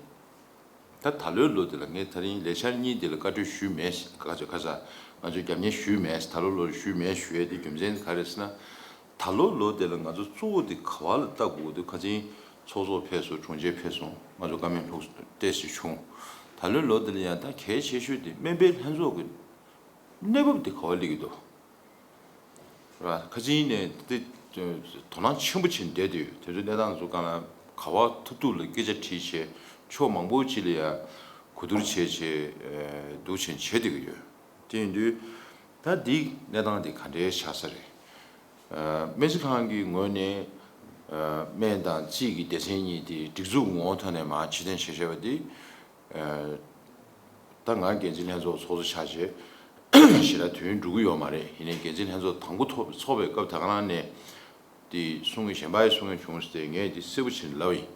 ད་ད་ལོའི་ལོ་འདི་ལ་ངས་ད་རིང་ལས་འཆར་གཉིས་འདི་ལ་བཀའ་འཁྲོལ་ཞུས་མེད། ཁ་ཚ་ཁ་ཚ་ང་ཚོས་རྒྱབ་གཉེར་ཞུས་མེད། ད་ལོ་ལོ་ཞུས་མེད་ཞུ་ཡས་དེ་རྒྱུ་མཚན་ག་རེ་ཟེར་ན། ད་ལོ་ལོ་འདི་ལ་ང་ཚོ་གཙོ་བོ་དེ་ག་བ་ལ་ལྟ་དགོས་འདུག་ཁ་སང་ཚོགས་གཙོ་ཕེབས་སོང་། དྲུང་ཆེ་ཕེབས་སོང་། ང་ཚོ་བཀའ་མོལ་ལྷུག་ཏོག་ཙམ་བྱུང་། ད་ལོའི་ལོ་འདི་ལ་ཡང་ད་གལ་ཆེ་ཤོས་དེ་སྨན་པའི་ལྷན་ཚོགས་ཀྱི་གནས་བབ་དེ་ག་བ་སླེབས་ཀྱི་འདུག་ར། ཁ་སང་ནས་དེ་དོ་སྣང་ཆེན་པོ་བྱས་བསྡད་དུས། དེ་ཚོའི་གནས་སྟངས་ཚོ་སྒང་ལ་ག་བ་ཐུབ་ཐུབ་ལ་སྐད་ཆ་དྲིས་བྱས། ཕྱོགས་མང་པོ་ཅིག་ལ་ཡ་གོ་བསྡུར་བྱས་བྱས་འདུག་བྱས་བྱས་བསྡད་ཀྱི་ཡོད། དེ་ཡིན་དུས་ད་འདི་གནས་སྟངས་འདི་ག་འདྲའི་ཆགས་ས་རེད། ཨ་སྨན་རྩིས་ཁང་གི་ངོས་ནས་ཨ་སྨན་དང་རྩིས་ཀྱི་སྡེ་ཚན་གཉིས་དེ་སྒྲིག་འཛུགས་ངོ་བོ་ཐོག་ནས་མར་ཕྱིར་འཐེན་བྱས་བྱས་པ་འདི། ཨ་ད་ང་འགན་འཛིན་ལྷན་ཚོགས་ཚོགས་གཙོ་ཆགས་བྱས་ཞེ་དྲག་དུས་ཡུན་འགྲོ་གི་ཡོད་མ་རེད། ཡིན་ནའི་འགན་འཛིན་ལྷན་ཚོགས་དང་པོ་ཐོག་ཚོགས་པའི་སྐབས་དེ་ག་རང་ནས་དེ་གསུང་གི། གཞན་པ་ཡི་གསུང་གི་བྱུང་སྟེ་ངས་དེ་གསལ་པོ་བྱས་ནས་ལབ་ཡིན།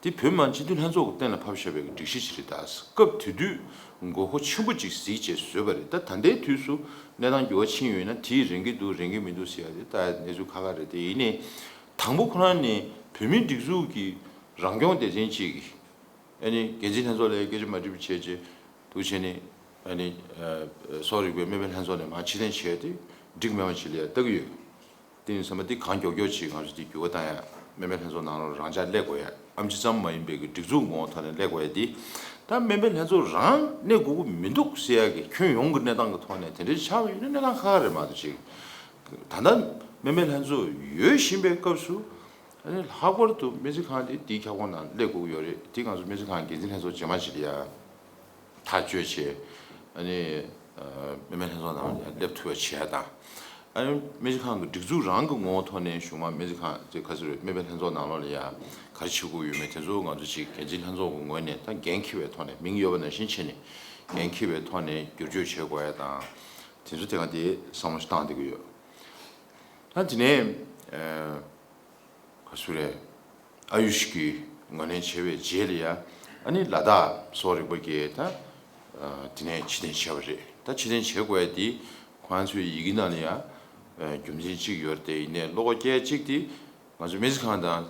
དེ་བོད་མི་མང་སྤྱི་འཐུས་ལྷན་ཚོགས་ཀྱི་གཏན་ལ་ཕབ་བཞག་པའི་སྒྲིག་གཞི་ཅིག་རེད། ད་སྐབས་དེ་དུས་དགོས་མཁོ་ཆེན་པོ་ཅིག་གཟིགས་བྱས་བཟོས་པ་རེད། ད་ད་ལྟའི་དུས་སུ་གནས་སྟངས་འགྱུར་བ་ཕྱིན་ཡོད་ན་དེས་རན་གྱི་འདུག་རན་གྱི་མི་འདུག་ཟེར་ཡ་དེ་ད་གནས་ཚུལ་ཁག་ཁག་རེད། དེ་ཡིན་ནའི་དང་པོ་ཁོ་རང་ནས་བོད་མིའི་སྒྲིག་འཛུགས་ཀྱི་རང་སྐྱོང་སྡེ་ཚན་གཅིག་གིས། ཨ་ནི་འགན་འཛིན་ལྷན་ཚོགས་ལ་སྐད་ཆ་མ་དྲིས་པ་བྱས་རྗེས་འདུག་བྱས་ནས། ཨ་ནི་ཨ་གསོ་རིག་པའི་སྨན་པའི་ལྷན་ཚོགས་ནས་མར་ཕྱིར་འཐེན་བྱས་ཏེ་འགྲིག་མེད་པ་ཅིག་ལ་ལྟ་གི་ཡོད། དེ་ཡིན་ཙང་མ་འདི་གང་མགྱོགས་མགྱོགས་ཅིག་ང་ཚོ་འདི་འགྱུར་བ་བཏང་ཡ། སྨན་པའི་ལྷན་ཚོགས་ནང་ལོགས་རང་འཇགས་སླེབས་དགོས་ཡ། ཨེམ་ཆི་ཙམ་མ་ཡིན་པའི་གི་སྒྲིག་འཛུགས་ངོ་བོ་ཐོག་ནས་སླེབས་དགོས་ཡ་འདི། ད་སྨན་པའི་ལྷན་ཚོགས་རང་གནས་དགོས་ཀྱི་མི་འདུག་ཟེར་ཡ་གི་ཁྱོན་ཡོངས་ཀྱི་གནས་སྟངས་ཀྱི་ཐོག་ནས་དེ་འདྲ་ཆགས་པ་ཡིན་ན་གནས་སྟངས་ཁག་ཁག་རེད་མ་གཏོགས་ཅིག་ད་ལྟ་སྨན་པའི་ལྷན་ཚོགས་ཡོད་བཞིན་པའི་སྐབས་སུ། ཨ་ནི་ལྷག་པར་དུ་སྨན་རྩིས་ཁང་དེ་དེའི་ཁྱབ་ཁོངས་ནང་སླེབས་དགོས་ཀྱི་ཡོད་རེད། དེ་ང་ཚོ་སྨན་རྩིས་ཁང་འགན་འཛིན་ལྷན་ཚོགས་རྗེས་མ་ཞིག་ལ་ཡ་ཐག་གཅོད་བྱས། ཨ་ནི་ཨ་སྨན་པའི་ལྷན་ཚོགས་ནང་ལ་ཡ་སླེབས་ཐུབ་པ་བྱེད་ཡ་དང་། ཨ་ནི་སྨན་རྩིས་ཁང་གི་སྒྲིག་འཛུགས་རང་གི་ངོ་བོ་ཐོག་ནས་གཞུག་མ་སྨན་རྩིས་ཁང་དེ་ག་ཚོད་རེད། སྨན་པའི་ལྷན་ཚོགས་ནང་ལོགས་ལ་ཡ་ག་རེ་བྱེད་དགོས་ཡོད་མེད་དེ་ཚོ་ང་ཚོ་ཅིག་འགན་འཛིན་ལྷན་ཚོགས་ཀྱི་ངོས་ནས་ད་འགན་འཁྱེར་བའི་ཐོག་ནས། མིང་ཡོད་པ་ནང་བཞིན་བྱས་ནས་འགན་འཁྱེར་བའི་ཐོག་ནས་བསྒྱུར་བཅོས་བྱེད་དགོས་ཡ་དང་། དེ་ཚོ་དེ་ག་དེ་བསམ་བློ་ཞིག་བཏང་བསྡད་ཀྱི་ཡོད། ད་དེ་ནས་ཨ། ག་ཚོད་རེད། ཨ་ཡུཤ་གིས་ངོས་ལེན་བྱས་པའི་རྗེས་ལ་ཡ། ཨ་ནི་ལ་དྭགས་གསོ་བ་རིག་པ་གིས་ད་ཨ་དེ་ནས་ཕྱིར་འཐེན་བྱས་པ་རེད། ད་ཕྱིར་འཐེན་བྱེད་དགོས་ཡ་དེ་ཁོང་ཚོའི་ཡི་གེ་ནང་ལ་ཡ་ཨ་རྒྱུ་མཚན་གཅིག་ཡོད་རེད། དེ་ཡིན་ནའི་བློ་ཁོག་རྒྱས་གཅིག་དེ་ང་ཚོ་སྨན་རྩིས་ཁང་དང་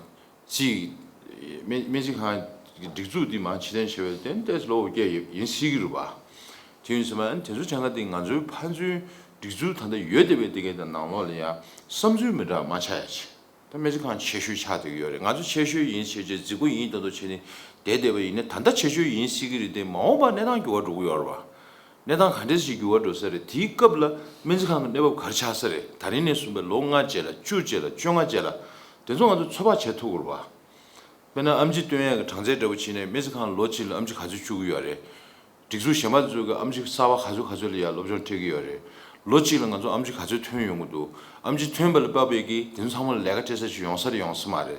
རྩིས། སྨན་སྨན་རྩིས་ཁང་གི་སྒྲིག་འཛུགས་འདི་མར་ཕྱིར་འཐེན་བྱས་པ་དེ་ཏོག་ཙམ་བློ་ཁོག་རྒྱས་ཡིན་སྲིད་ཀྱི་རེད་པ། དེ་ཡིན་ཙང་དེ་ཚོ་ཆ་ཚང་དེ་ང་ཚོའི་ཕན་ཚུན་སྒྲིག་འཛུགས་ད་ལྟ་ཡོད་བསྡད་པའི་དེ་གའི་དང་ནང་ལོགས་ལ་ཡང་བསམ་ཚུལ་མི་འདྲ་མ་ཆགས་ཡ་ཆེད། ད་སྨན་རྩིས་ཁང་ཆེ་ཤོས་ཆགས་བསྡད་ཀྱི་ཡོད་རེད། ང་ཚོ་ཆེ་ཤོས་ཡིན་ཟེར་བྱས་རྫིག་པོ་ཡིན་ལྟ་བུ་བྱས་ནས་བསྡད་བསྡད་པ་ཡིན་ན། ད་ལྟ་ཆེ་ཤོས་ཡིན་སྲིད་ཀྱི་རེད་དེ། མ་འོངས་པར་གནས་སྟངས་འགྱུར་བ་འགྲོ་གི་ཡོད་རེད་བ། གནས་སྟངས་ག་འདྲ་ཞིག་འགྱུར་བ་འགྲོ་ས་རེད། དེའི་སྐབས་ལ་སྨན་རྩིས་ཁང་གི་གནས་བབ་ག་རེ་ཆགས་ས་རེད། ད་རིང་ནས་བཟུང་བའི་ལོ་ལྔ་རྗེས་ལ་བཅུ་རྗེས་ལ་བཅོ་ལྔ་རྗེས་ལ་དེ་ཚོ་ང་ཚོ་ཚོད་དཔག་བྱེད་ཐུབ་དགོས་རེད་བ། དཔེར་ན་ཨེམ་ཆི་བཏོན་ཡས་ཀྱི་གྲངས་ཚད་འདྲ་པོ་བྱས་ནས་སྨན་རྩིས་ཁང་ལོ་གཅིག་ལ་ཨེམ་ཆི་ག་ཚོད་བཅུག་གི་ཡོད་རེད། སྒྲིག་འཛུགས་གཞན་པ་ཚོས་ཀྱི་ཨེམ་ཆི་གསར་པ་ག་ཚོད་ག་ཚོད་ལ་ཡ་སློབ་སྦྱོང་སྤྲད་ཀྱི་ཡོད་རེད། ལོ་གཅིག་ལ་ང་ཚོ་ཨེམ་ཆི་ག་ཚོད་ཐོན་ཡོང་གི་འདུག་ཨེམ་ཆི་ཐོན་པ་ལ་དཔག་པའི་གི་དེ་ཚོ་ཚང་མ་ལ་ལས་ཀ་སྤྲད་ས་ཅིག་ཡོང་ས་རེད་ཡོང་ས་མ་རེད།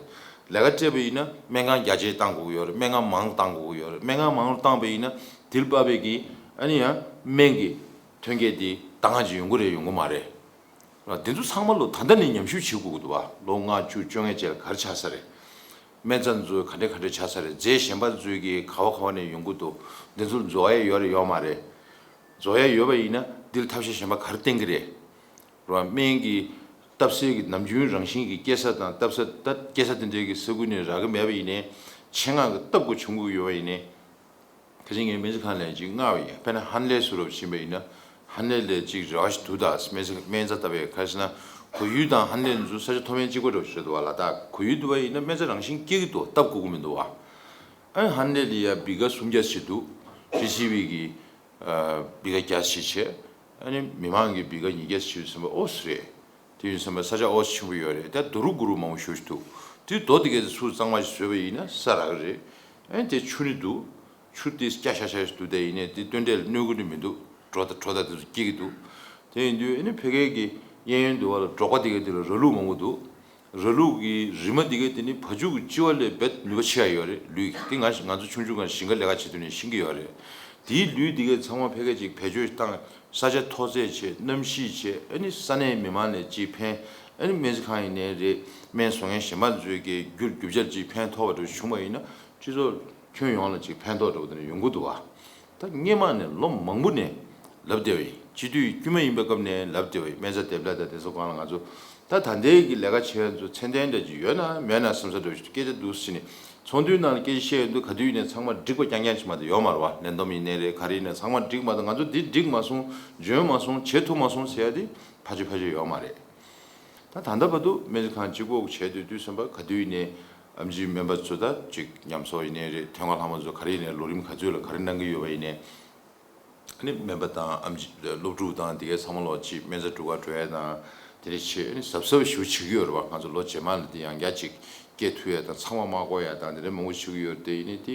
ལས་ཀ་སྤྲད་པ་ཡིན་ན་སྨན་ཁང་རྒྱ་ཆེ་བཏང་དགོས་ཀྱི་ཡོད་རེད། སྨན་ཁང་མང་བཏང་དགོས་ཀྱི་ཡོད་རེད། སྨན་ཁང་མང་རུ་བཏང་པ་ཡིན་ན་དེ་ལ་དཔག་པའི་གི་ཨ་ནི་ཡང་སྨན་གྱི་ཐོན་སྐྱེད་དེ་ད་གང་ཅིག་ཡོང་གི་རེད་ཡོང་གི་མ་རེད། འདི་ཚོ་ཚང་མ་ལོ་ད་ལྟ་ནས་ཉམས་ཞིབ་བྱེད་དགོས་ཀྱི་འདུག་བ། ལོ་ལྔ་བཅུ་བཅོ་ལྔའི་རྗེས་ལ་ག་རེ་ཆགས་ས་རེད། སྨན་རྩིས་ཁང་ཚོས་ག་འདྲས་ག་འདྲས་ཆགས་ས་རེད། རྫས་གཞན་པ་ཚོས་ཀྱིས་ག་བ་ག་བ་ནས་ཡོང་གི་འདུག་འདི་ཚོ་རྫོགས་ཡས་ཡོད་རེད་ཡོད་མ་རེད། རྫོགས་ཡས་ཡོད་པ་ཡིན་ན་འདིར་ཐབས་ཤེས་གཞན་པ་ག་རེ་བསྟེན་གྱི་རེད། རེད་བ། སྨན་གྱི་བཏབ་སའི་གི་ནམ་རྒྱུན་རང་བཞིན་གྱི་སྐྱེ་ས་དང་བཏབ་ས་ད་སྐྱེ་ས་དེ་འདྲའི་གི་ས་ཁུལ་ནས་རག་གི་མེད་པ་ཡིན་ནའི་ཆེད་མངགས་ཀྱི་བཏབ་དགོས་བྱུང་གི་ཡོད་པ་ཡིན་ནའི། ཁ་ཅིག་ངས་སྨན་རྩིས་ཁང་ལ་ཅིག་མངགས་པ་ཡིན། དཔེར་ན་ཧན་ལེ་བཟོ་འདྲ་པོ་ཕྱིན་པ་ཡིན་ན། ཧན་ལེ་ལ་ཅིག་རེ་བ་ཞིག་འདུག་ད་སྨན་རྩིས་སྨན་རྩིས་ལྟ་བའི་ག་རེ་ཟེར་ན། གོ་ཡུལ་དང་ཧན་ལེ་འདི་ཚོ་ས་ཆ་མཐོ་དམན་གཅིག་པ་འདྲ་པོ་ཞིག་རེད་འདུག་བ། ལ་དྭགས་གོ་ཡུལ་འདུག་པ་ཡིན་ན་སྨན་རྩིས་རང་བཞིན་སྐྱེ་གི་འདུག་བཏབ་དགོས་ཀྱི་མི་འདུག་བ། ཨ་ནི་ཧན་ལེ་ལ་ཡ་སྦི་ག་སུམ་བརྒྱ་ཞིག་འདུག་ཇི་སི་བི་གི་སྦི་ག་བརྒྱ་ཞིག་བྱས། ཨ་ནི་མི་མང་གི་སྦི་ག་ཉིས་བརྒྱ་ཞིག་ཟིན་པ་ཨོ་སི་རེད། དེ་ཡིན་ཙང་ས་ཆ་ཨོ་ཆེན་པོ་ཡོད་རེད། ད་རྡོ་རུག་གུ་རུ་མང་པོ་ཞེ་པོ་ཅིག་འདུག་དེ་རྡོ་དེ་གས་ཚུར་གཙང་མ་ཞིག་བཟོས་པ་ཡིན་ན་ས་རག་གི་རེད། ཨེ་དེ་ཆུ་ནི་འདུག་ཆུ་དེ་སྐྱ་ཤ་ཤ་ཞིག་འདུག་དེ་ཡིན་ནའི་དེ་སྟོན་འབྲས་ལ་གནོད་ཀྱི་མི་འདུག་གྲོ་དང་གྲོ་དང་དེ་ཚོ་སྐྱེ་གི་འདུག་དེ་ཡིན་དུས་ཨ་ནི་ཕ་གི་གི་གཡས་གཡོན་དུ་བ་ལ་འབྲོག་པ་དེ་གས་དེ་ལ་ར་ལུག་མང་པོ་འདུག་ར་ལུག་གི་རིལ་མ་དེ་གས་དེ་ནི་བ་ཕྱུགས་ཀྱི་ལྕི་བ་ལས་རྦད་ནུས་པ་ཆེ་བ་ཡོད་རེད། ལུད་དེ་ང་ང་ཚོ་ཆུང་ཆུང་སྒང་ཞིང་ཁ་ལས་ཀ་བྱེད་དུས་ནས་ཤེས་ཀྱི་ཡོད་རེད། དེའི་ལུད་དེ་གས་ཚང་མ་ཕ་གི་ཅིག་བེད་སྤྱོད་བཏང་། ས་ཆ་མཐོ་ཚད་བྱས། གནམ་གཤིས་བྱས། ཨ་ནི་ས་གནས་མི་མང་ལ་ཅིག་ཕན། ཨ་ནི་སྨན་རྩིས་ཁང་ཡིན་ནའི་རེད། སྨན་བཟོ་མཁན་གཞན་པ་ཚོས་ཀྱི་རྒྱུ་རྒྱུ་ཆ་ཅིག་ཕན་ཐོགས་པ་འདྲ་བྱུང་བ་ཡིན་ན་སྤྱི་ཚོགས་ཁྱོན་ཡོངས་ལ་ཅིག་ཕན་ཐོགས་འདྲ་བོ་དེ་འདྲ་ཡོང་གི་འདུག་བ། ད་སྔོན་མ་ནས་ལོ་མང་པོ་ནས་ལབ་བསྡད་པ་ཡིན། སྤྱི་འཐུས་དཀྱུས་མ་ཡིན་པའི་སྐབས་ནས་ལབ་བསྡད་པ་ཡིན། སྨན་རྩིས་དེབ་ལ་དང་དེ་ཚོ་སྒང་ལ་ང་ཚོ་ད་ད་ལྟའི་གི་ལས་ཀ་བྱེད་མཁན་ཚོ་མཚན་ལྡན་འདྲ་ཅིག་ཡོད་ན་མེད་ན་བསམ་ས་འདྲ་བོ་ཞིག་སྐད་ཆ་འདུག་ཟེར་ནས་ཚོགས་འདུའི་ནང་ལ་སྐད་ཆ་བཤད་ཡོང་དུས་ག་དུས་ཡིན་ནའི་ཚང་མ་འགྲིག་པ་རྐྱང་རྐྱང་ཅིག་མ་གཏོགས་ཡོད་མ་རེད་བ། ལས་བསྡོམས་ཡིན་ནའི་རེད། ག་རེ་ཡིན་ནའི་ཚང་མ་འགྲིག་མ་གཏོགས་ང་ཚོ་འདི་འགྲིག་མ་སོང་། འཇོན་མ་སོང་། བྱེད་ཐུབ་མ་སོང་ཟེར་ཡ་དེ་ཕལ་ཆེར་ཕལ་ཆེར་ཡོད་མ་རེད། ད་ད་ལྟ་བར་དུ་སྨན་རྩིས་ཁང་གཅིག་པོ་བྱས་སྡོད་དུས་ཙམ་པ་ག་དུས་ཡིན་ནའི་ཨེམ་ཆིའི་སྨན་པ་ཚོ་ད་ཅིག་ཉམས་གསོ་ཡིན་ནའི་རེད། ཐོན་ཁུངས་ལྷག་མ་ཚོ་ག་རེ་ཡིན་ནའི་ལོ་རིམ་ག་ཚོད་ལ་ག་རེ་གནང་གི་ཡོད་པ་ཡིན་ནའི། ཨ་ནི་སྨན་པ་དང་ཨེམ་ཆི་སློབ་ཕྲུག་དང་དེ་གའི་ཚང་མ་ལོག་ཅིག་སྨན་རྩིས་འགྲོ་ག་འགྲོ་ཡས་དང་དེ་འདྲ་བྱས། ཨ་ནི་གཟབ་གཟབ་ཞེ་པོ་བྱེད་ཀྱི་ཡོད་རེད་བ། ང་ཚོ་ལོ་རྗེས་མ་ལ་དེ་ཡང་བསྐྱར་ཅིག་སྐྱེལ་ཐུབ་ཡས་དང་ཚང་མ་མ་བཀོག་ཡས་དང་དེ་འདྲ་མང་པོ་བྱེད་ཀྱི་ཡོད་རེད། དེ་ཡིན་ནའི་དེ་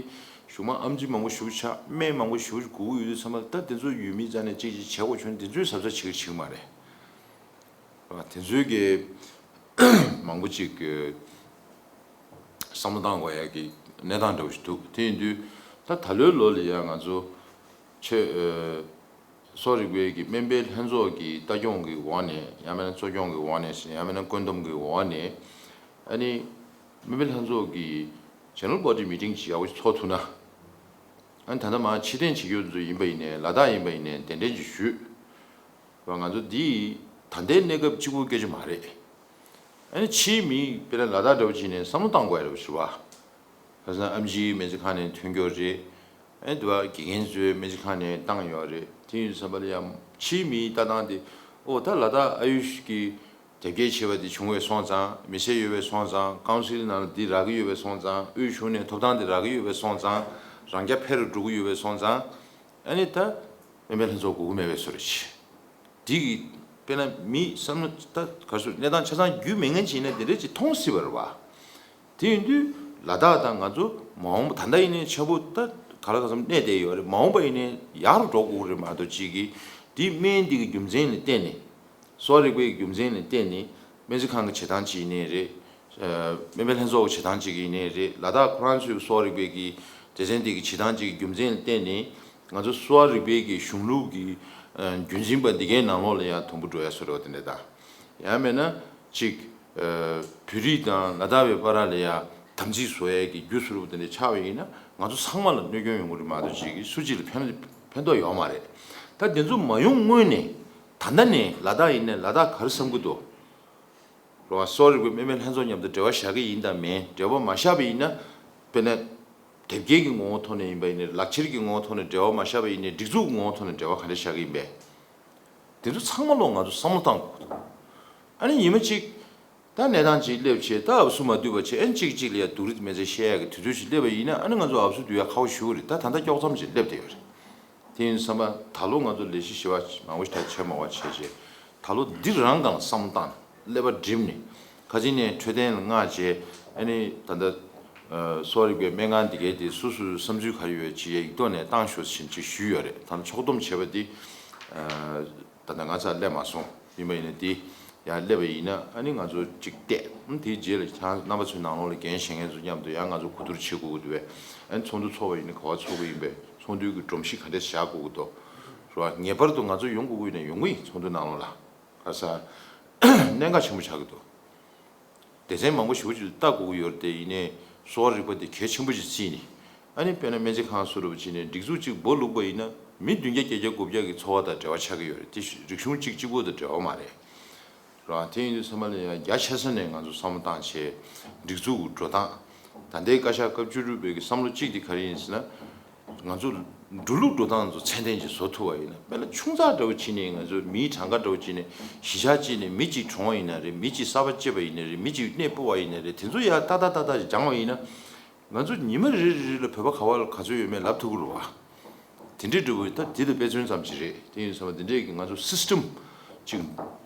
གཞུག་མ་ཨེམ་ཆི་མང་པོ་ཞེ་པོ་ཆགས། སྨན་མང་པོ་ཞེ་པོ་དགོས་ཀྱི་ཡོད་དུས་ཙམ་པ་ད་དེ་ཚོ་ཡུལ་མི་རྩ་ནས་ཅིག་ཅིག་བྱེད་དགོས་བྱུང་། དེ་ཚོའི་གཟབ་གཟབ་བྱེད་ཀྱི་བྱེད་ཀྱི་མ་རེད། དེ་ཚོའི་གི་མང་པོ་ཅིག་གི་བསམ་བློ་བཏང་དགོས་ཡ་གི་གནས་སྟངས་འདྲ་བོ་ཞིག་འདུག་དེ་ཡིན་དུས་ད་ད་ལོའི་ལོ་ལ་ཡ་ང་ཚོ་ཆེས་ཨ་གསོ་རིག་པའི་གི་སྨན་པའི་ལྷན་ཚོགས་ཀྱི་ལྟ་སྐྱོང་གི་འོག་ནས། ཡང་མིན་ན་གཙོ་སྐྱོང་གི་འོག་ནས་ཟེར། ཡང་མིན་ན་བཀོད་འདོམས་ཀྱི་འོག་ནས། ཨ་ནི་སྨན་པའི་ལྷན་ཚོགས་ཀྱི་General Body Meeting་ཅིག་ཡག་པོ་ཞིག་ཚོགས་ཐུབ་ན། ཨ་ནི་ད་ལྟ་མར་ཕྱིར་འཐེན་བྱེད་རྒྱུ་ཚོ་ཡིན་པ་ཡིན་ནའི། ལ་དྭགས་ཡིན་པ་ཡིན་ནའི་གདན་འདྲེན་ཅིག་ཞུས་པ། ང་ཚོ་འདི་ད་ལྟའི་གནས་སྐབས་གཅིག་པུའི་སྐད་ཆ་མ་རེད། ཨ་ནི་ཕྱིའི་མི་དཔེར་ན་ལ་དྭགས་འདྲ་བོ་ཅིག་ནས་བསམ་བློ་བཏང་དགོས་ཡ་འདྲ་བོ་ཞིག་རེད་བ། ཁ་སང་ཨེམ་ཆིའི་སྨན་རྩིས་ཁང་ནས་ཐོན་རྒྱུ་རེད། ཨ་ནི་དེ་བ་དགེ་རྒན་ཚོའི་སྨན་རྩིས་ཁང་ནས་བཏང་ཡོད་རེད། དེ་ཡིན་དུས་ཙམ་པ་ལ་ཡང་ཕྱིའི་མིའི་ལྟ་སྟངས་དེ། ཨོ་ད་ལ་དྭགས་ཨ་ཡུཤ་གི་དེབ་སྐྱེལ་བྱས་པ་དེ་བྱུང་བས་སོང་ཙང་། མི་ཚེ་ཡོད་པས་སོང་ཙང་། ཀའུན་སིལ་ནང་ལ་འདི་རག་གི་ཡོད་པས་སོང་ཙང་། དབུས་གཞུང་ནས་ཐོབ་ཐང་དེ་རག་གི་ཡོད་པས་སོང་ཙང་། རང་རྐྱ་འཕེར་རུ་འགྲོ་གི་ཡོད་པས་སོང་ཙང་། ཨ་ནི་ད་སྨན་པའི་ལྷན་ཚོགས་དགོས་ཀྱི་མེད་པའི་བཟོ་འདྲ་ཞིག་འདི་གི་དཔེར་ན་མི་བསམ་བློ་ད་ག་ཚོད་གནས་སྟངས་ཆ་ཚང་རྒྱུས་མེད་མཁན་ཅིག་ཡིན་ན་དེ་འདྲ་ཅིག་མཐོང་སྲིད་པ་རེད་བ། དེ་ཡིན་དུས་ལ་དྭགས་དང་ང་ཚོ་མ་འོངས་པ་ད་ལྟ་ཡིན་ནའི་འཆམ་པོ་ད་ག་ལ་ག་ཚོད་གནས་བསྡད་ཡོད་རེད། མ་འོངས་པ་ཡིན་ནའི་ཡག་རུ་འགྲོ་དགོས་རེད་མ་གཏོགས། ཅིག་གིས་འདི་སྨན་འདི་གི་རྒྱུ་མཚན་ལ་བརྟེན་ནས། གསོ་བ་རིག་པའི་རྒྱུ་མཚན་ལ་བརྟེན་ནས་སྨན་རྩིས་ཁང་གི་བྱེད་སྟངས་ཅིག་ཡིན་ནའི་རེད། ཨ་སྨན་པའི་ལྷན་ཚོགས་ཀྱི་བྱེད་སྟངས་ཅིག་ཡིན་ནའི་རེད། ལ་དྭགས་ཁོ་རང་ཚོའི་གསོ་བ་རིག་པའི་གི་སྡེ་ཚན་དེ་གི་བྱེད་སྟངས་ཅིག་གི་རྒྱུ་མཚན་ལ་བརྟེན་ནས་ང་ཚོ་གསོ་བ་རིག་པའི་གི་གཞུང་ལུགས་ཀྱི་ཨ་རྒྱུན་འཛིན་པ་འདི་གའི་ནང་ལོགས་ལ་ཡང་དུམ་བུ་འགྲོ་ཡ་བཟོ་འདྲ་བ་དེ་འདྲ་དང་། ཡང་མིན་ན་ཅིག་ཨ་བོད་རིགས་དང་ལ་དྭགས་པའི་བར་ལ་ཡང་དམ་ཚིག་བཟོ་ཡ་གི་རྒྱུ་བཟོ་འདྲ་བ་དེ་འདྲ་ཆགས་པ་ཡིན་ན་ང་ཚོ་ཚང་མ་ལ་གནོད་སྐྱོན་ཡོང་གི་རེད་མ་གཏོགས། ཅིག་གིས་སུ་གཅིག་ལ་ཕན་ཕན་ཐོགས་ཡོད་མ་རེད། ད་དེ་ཚོ་མ་ཡོང་སྔོན་ནས་ད་ལྟ་ནས་ལ་དྭགས་ཡིན་ནའི་ལ་དྭགས་ག་རེ་བསམ་གྱི་འདུག་རེད་བ། གསོ་བ་རིག་པའི་སྨན་པའི་ལྷན་ཚོགས་མཉམ་དུ་འབྲེལ་བ་བཞག་གི་ཡིན་དང་མིན། འབྲེལ་བ་མ་བཞག་པ་ཡིན་ན་དཔེར་ན་ དེབ་སྐྱེལ་གྱི་ངོ་བོ་ཐོག་ནས་ཡིན་པ་ཡིན་ནའི་ལག་ཁྱེར་གྱི་ངོ་བོ་ཐོག་ནས་འབྲེལ་བ་མ་བཞག་པ་ཡིན་ནའི་སྒྲིག་འཛུགས་ཀྱི་ངོ་བོ་ཐོག་ནས་འབྲེལ་བ་ག་འདྲ་བཞག་གི་ཡིན་པས། དེ་ཚོ་ཚང་མ་ལོ་ང་ཚོ་བསམ་བློ་བཏང་དགོས་འདུག་ཨ་ནི་ཉི་མ་གཅིག་ད་གནས་སྟངས་གཅིག་སླེབས་བྱས་ད་ཨབ་སུ་མ་བསྡུས་པ་བྱས་ཨ་ནི་གཅིག་གཅིག་ལ་ཡ་སྡུག་རུས་མེ་ཚེ་བཤད་ཡག་གི་དུས་ཚོད་ཅིག་སླེབས་པ་ཡིན་ན་ཨ་ནི་ང་ཚོ་ཨབ་སུ་བསྡུ་ཡག་ཁག་པོ་ཞེ་པོ་རེད། ད་ད་ལྟ་དཀྱོག་མཚམས་ཅིག་སླེབས་བསྡད་ཡོད་རེད། དེ་ཡིན་དུས་ཙམ་པ་ད་ལོ་ང་ཚོ་ལས་གཞི་ཞེ་པོ་མང་པོ་ཞིག་ད་བྱེད་མ་བ་བྱས་བྱས་ད་ལོ་འདི་རང་སྒང་ལ་བསམ་བློ་བཏང་ནས་ཀླད་པ་སྒྲིམ་ནས་ཁ་སང་ནས་འཕྲོད་བསྟེན་ལ་མངགས་བྱས་ཨ་ནི་ད་ལྟ་གསོ་བ་རིག་པའི་སྨན་ཁང་འདི་གའི་དེ་སོ་སོའི་བསམ་ཚུལ་ག་རེ་ཡོད་ཅེས་ཡིག་ཐོག་ནས་བཏང་ཤོག་ཟེར་ཅིག་ཞུས་ཡོད་རེད། ད་ལྟ་ཕྱོགས་བསྡོམས་བྱས་པ་འདི་ད་ལྟ་ང་ཚ་སླེབས་མ་སོང་ཡིན་པ་ཡིན་ན་འདི་ཡར་སླེབས་པ་ཡིན་ན་ཨ་ནི་ང་ཚོ་གཅིག་བལྟས་དེའི་རྗེས་ལ་ཁྱེད་རྣམ་པ་ཚོའི་ནང་ལོགས་ལ་འགན་བཞེས་མཁན་ཚོ་མཉམ་དུ་ཡང་ང་ཚོ་གོ་བསྡུར་བྱེད་དགོས་ཀྱི་འདུག་བས། ཨ་ནི་ཚོགས་འདུ་ཚོགས་པ་ཡིན་ན་ག་པར་ཚོགས་ཀྱི་ཡིན་པས། ཚོགས་འདུའི་གི་སྒྲོམ་གཞི་ག་འདྲས་བཞག་དགོས་ཀྱི་འདུག་རེད་བ། ངེས་པར་དུ་ང་ཚོ་ཡོང་དགོས་ཀྱི་ཡིན་ན་ཡོང་གི་ཡིན། ཚོགས་འདུ་ནང་ལོགས་ལ་ག་ས་གནད་འགག་ཆེན་པོ་ཆགས་ཀྱི་འདུག་སྡེ་ཚན་མང་པོ་ཞེ་པོ་ཅིག་ལ་ལྟ་དགོས་ཀྱི་ཡོད་རེད་དེ་ཡིན་ནའི་གསོ་བ་རིག་པ་དེ་གལ་ཆེན་པོ་ཅིག་བརྩིས་ནས་ཨ་ནི་དཔེར་ན་སྨན་རྩིས་ཁང་སུ་རུབ་བྱས་ནས་སྒྲིག་འཛུགས་གཅིག་སྦོ་ལུག་པ་ཡིན་ན་མི་བདུན་བརྒྱ་བརྒྱད་བརྒྱ་དགུ་བརྒྱ་གི་འཚོ་བ་དང་འབྲེལ་བ་ཆགས་ཀྱི་ཡོད་རེད། དེ་རིག་གཞུང་གཅིག་གཅིག་པོ་དང་འབྲེལ་བ་མ་རེད། རེད་བ། དེ་ཡིན་དུས་ཚང་མ་ལ་ཡང་རྒྱ་ཆེ་ས་ནས་ང་ཚོ་བསམ་བློ་བཏང་བྱས་སྒྲིག་འཛུགས་ཀྱི་འགྲོ་སྟངས་ད་ལྟའི་བཀའ་ཤག་སྐབས་བཅུ་དྲུག་པའི་གི་བསམ་བློ་གཅིག་དེ་ག་རེ་ཡིན་ཟེར་ན། ང་ཚོ་འགྲོ་ལུགས་འགྲོ་སྟངས་ཚོ་ཚད་ལྡན་ཅིག་བཟོ་ཐུབ་པ་ཡིན་ན་དཔེ་ལ་ཆུང་ཙག་འདྲ་བོ་བྱས་ནས་ང་ཚོ་མིའི་གྲངས་ཀ་འདྲ་བོ་བྱས་ནས་གཞིས་ཆགས་གཅིག་ནས་མི་གཅིག་གྲོངས་པ་ཡིན་ན་རེད། མི་གཅིག་གསར་པ་སྐྱེས་པ་ཡིན་ན་རེད། མི་གཅིག་གནས་སྤོ་བ་ཡིན་ན་རེད། དེ་ཚོ་ཡར་ཏག་ཏག་ཏག་ཏག་ཅིག་སྦྱངས་པ་ཡིན་ན་ང་ཚོ་ཉི་མ་རེ་རེ་རེ་ལ་བོད་པ་ག་བ་ལ་ག་ཚོད་ཡོད་མེད་ལབ་ཐུབ་ཀྱི་རེད་བ། དེ་འདྲའི་འདྲ་བོ་ད་དེ་ལ་དཔེ་མཚོན་ཙམ་ཅིག་རེད། དེ་ཡིན་ཙང་དེ་འདྲའི་གི་ང་ཚོ་སིས་ཊམ་ཅིག་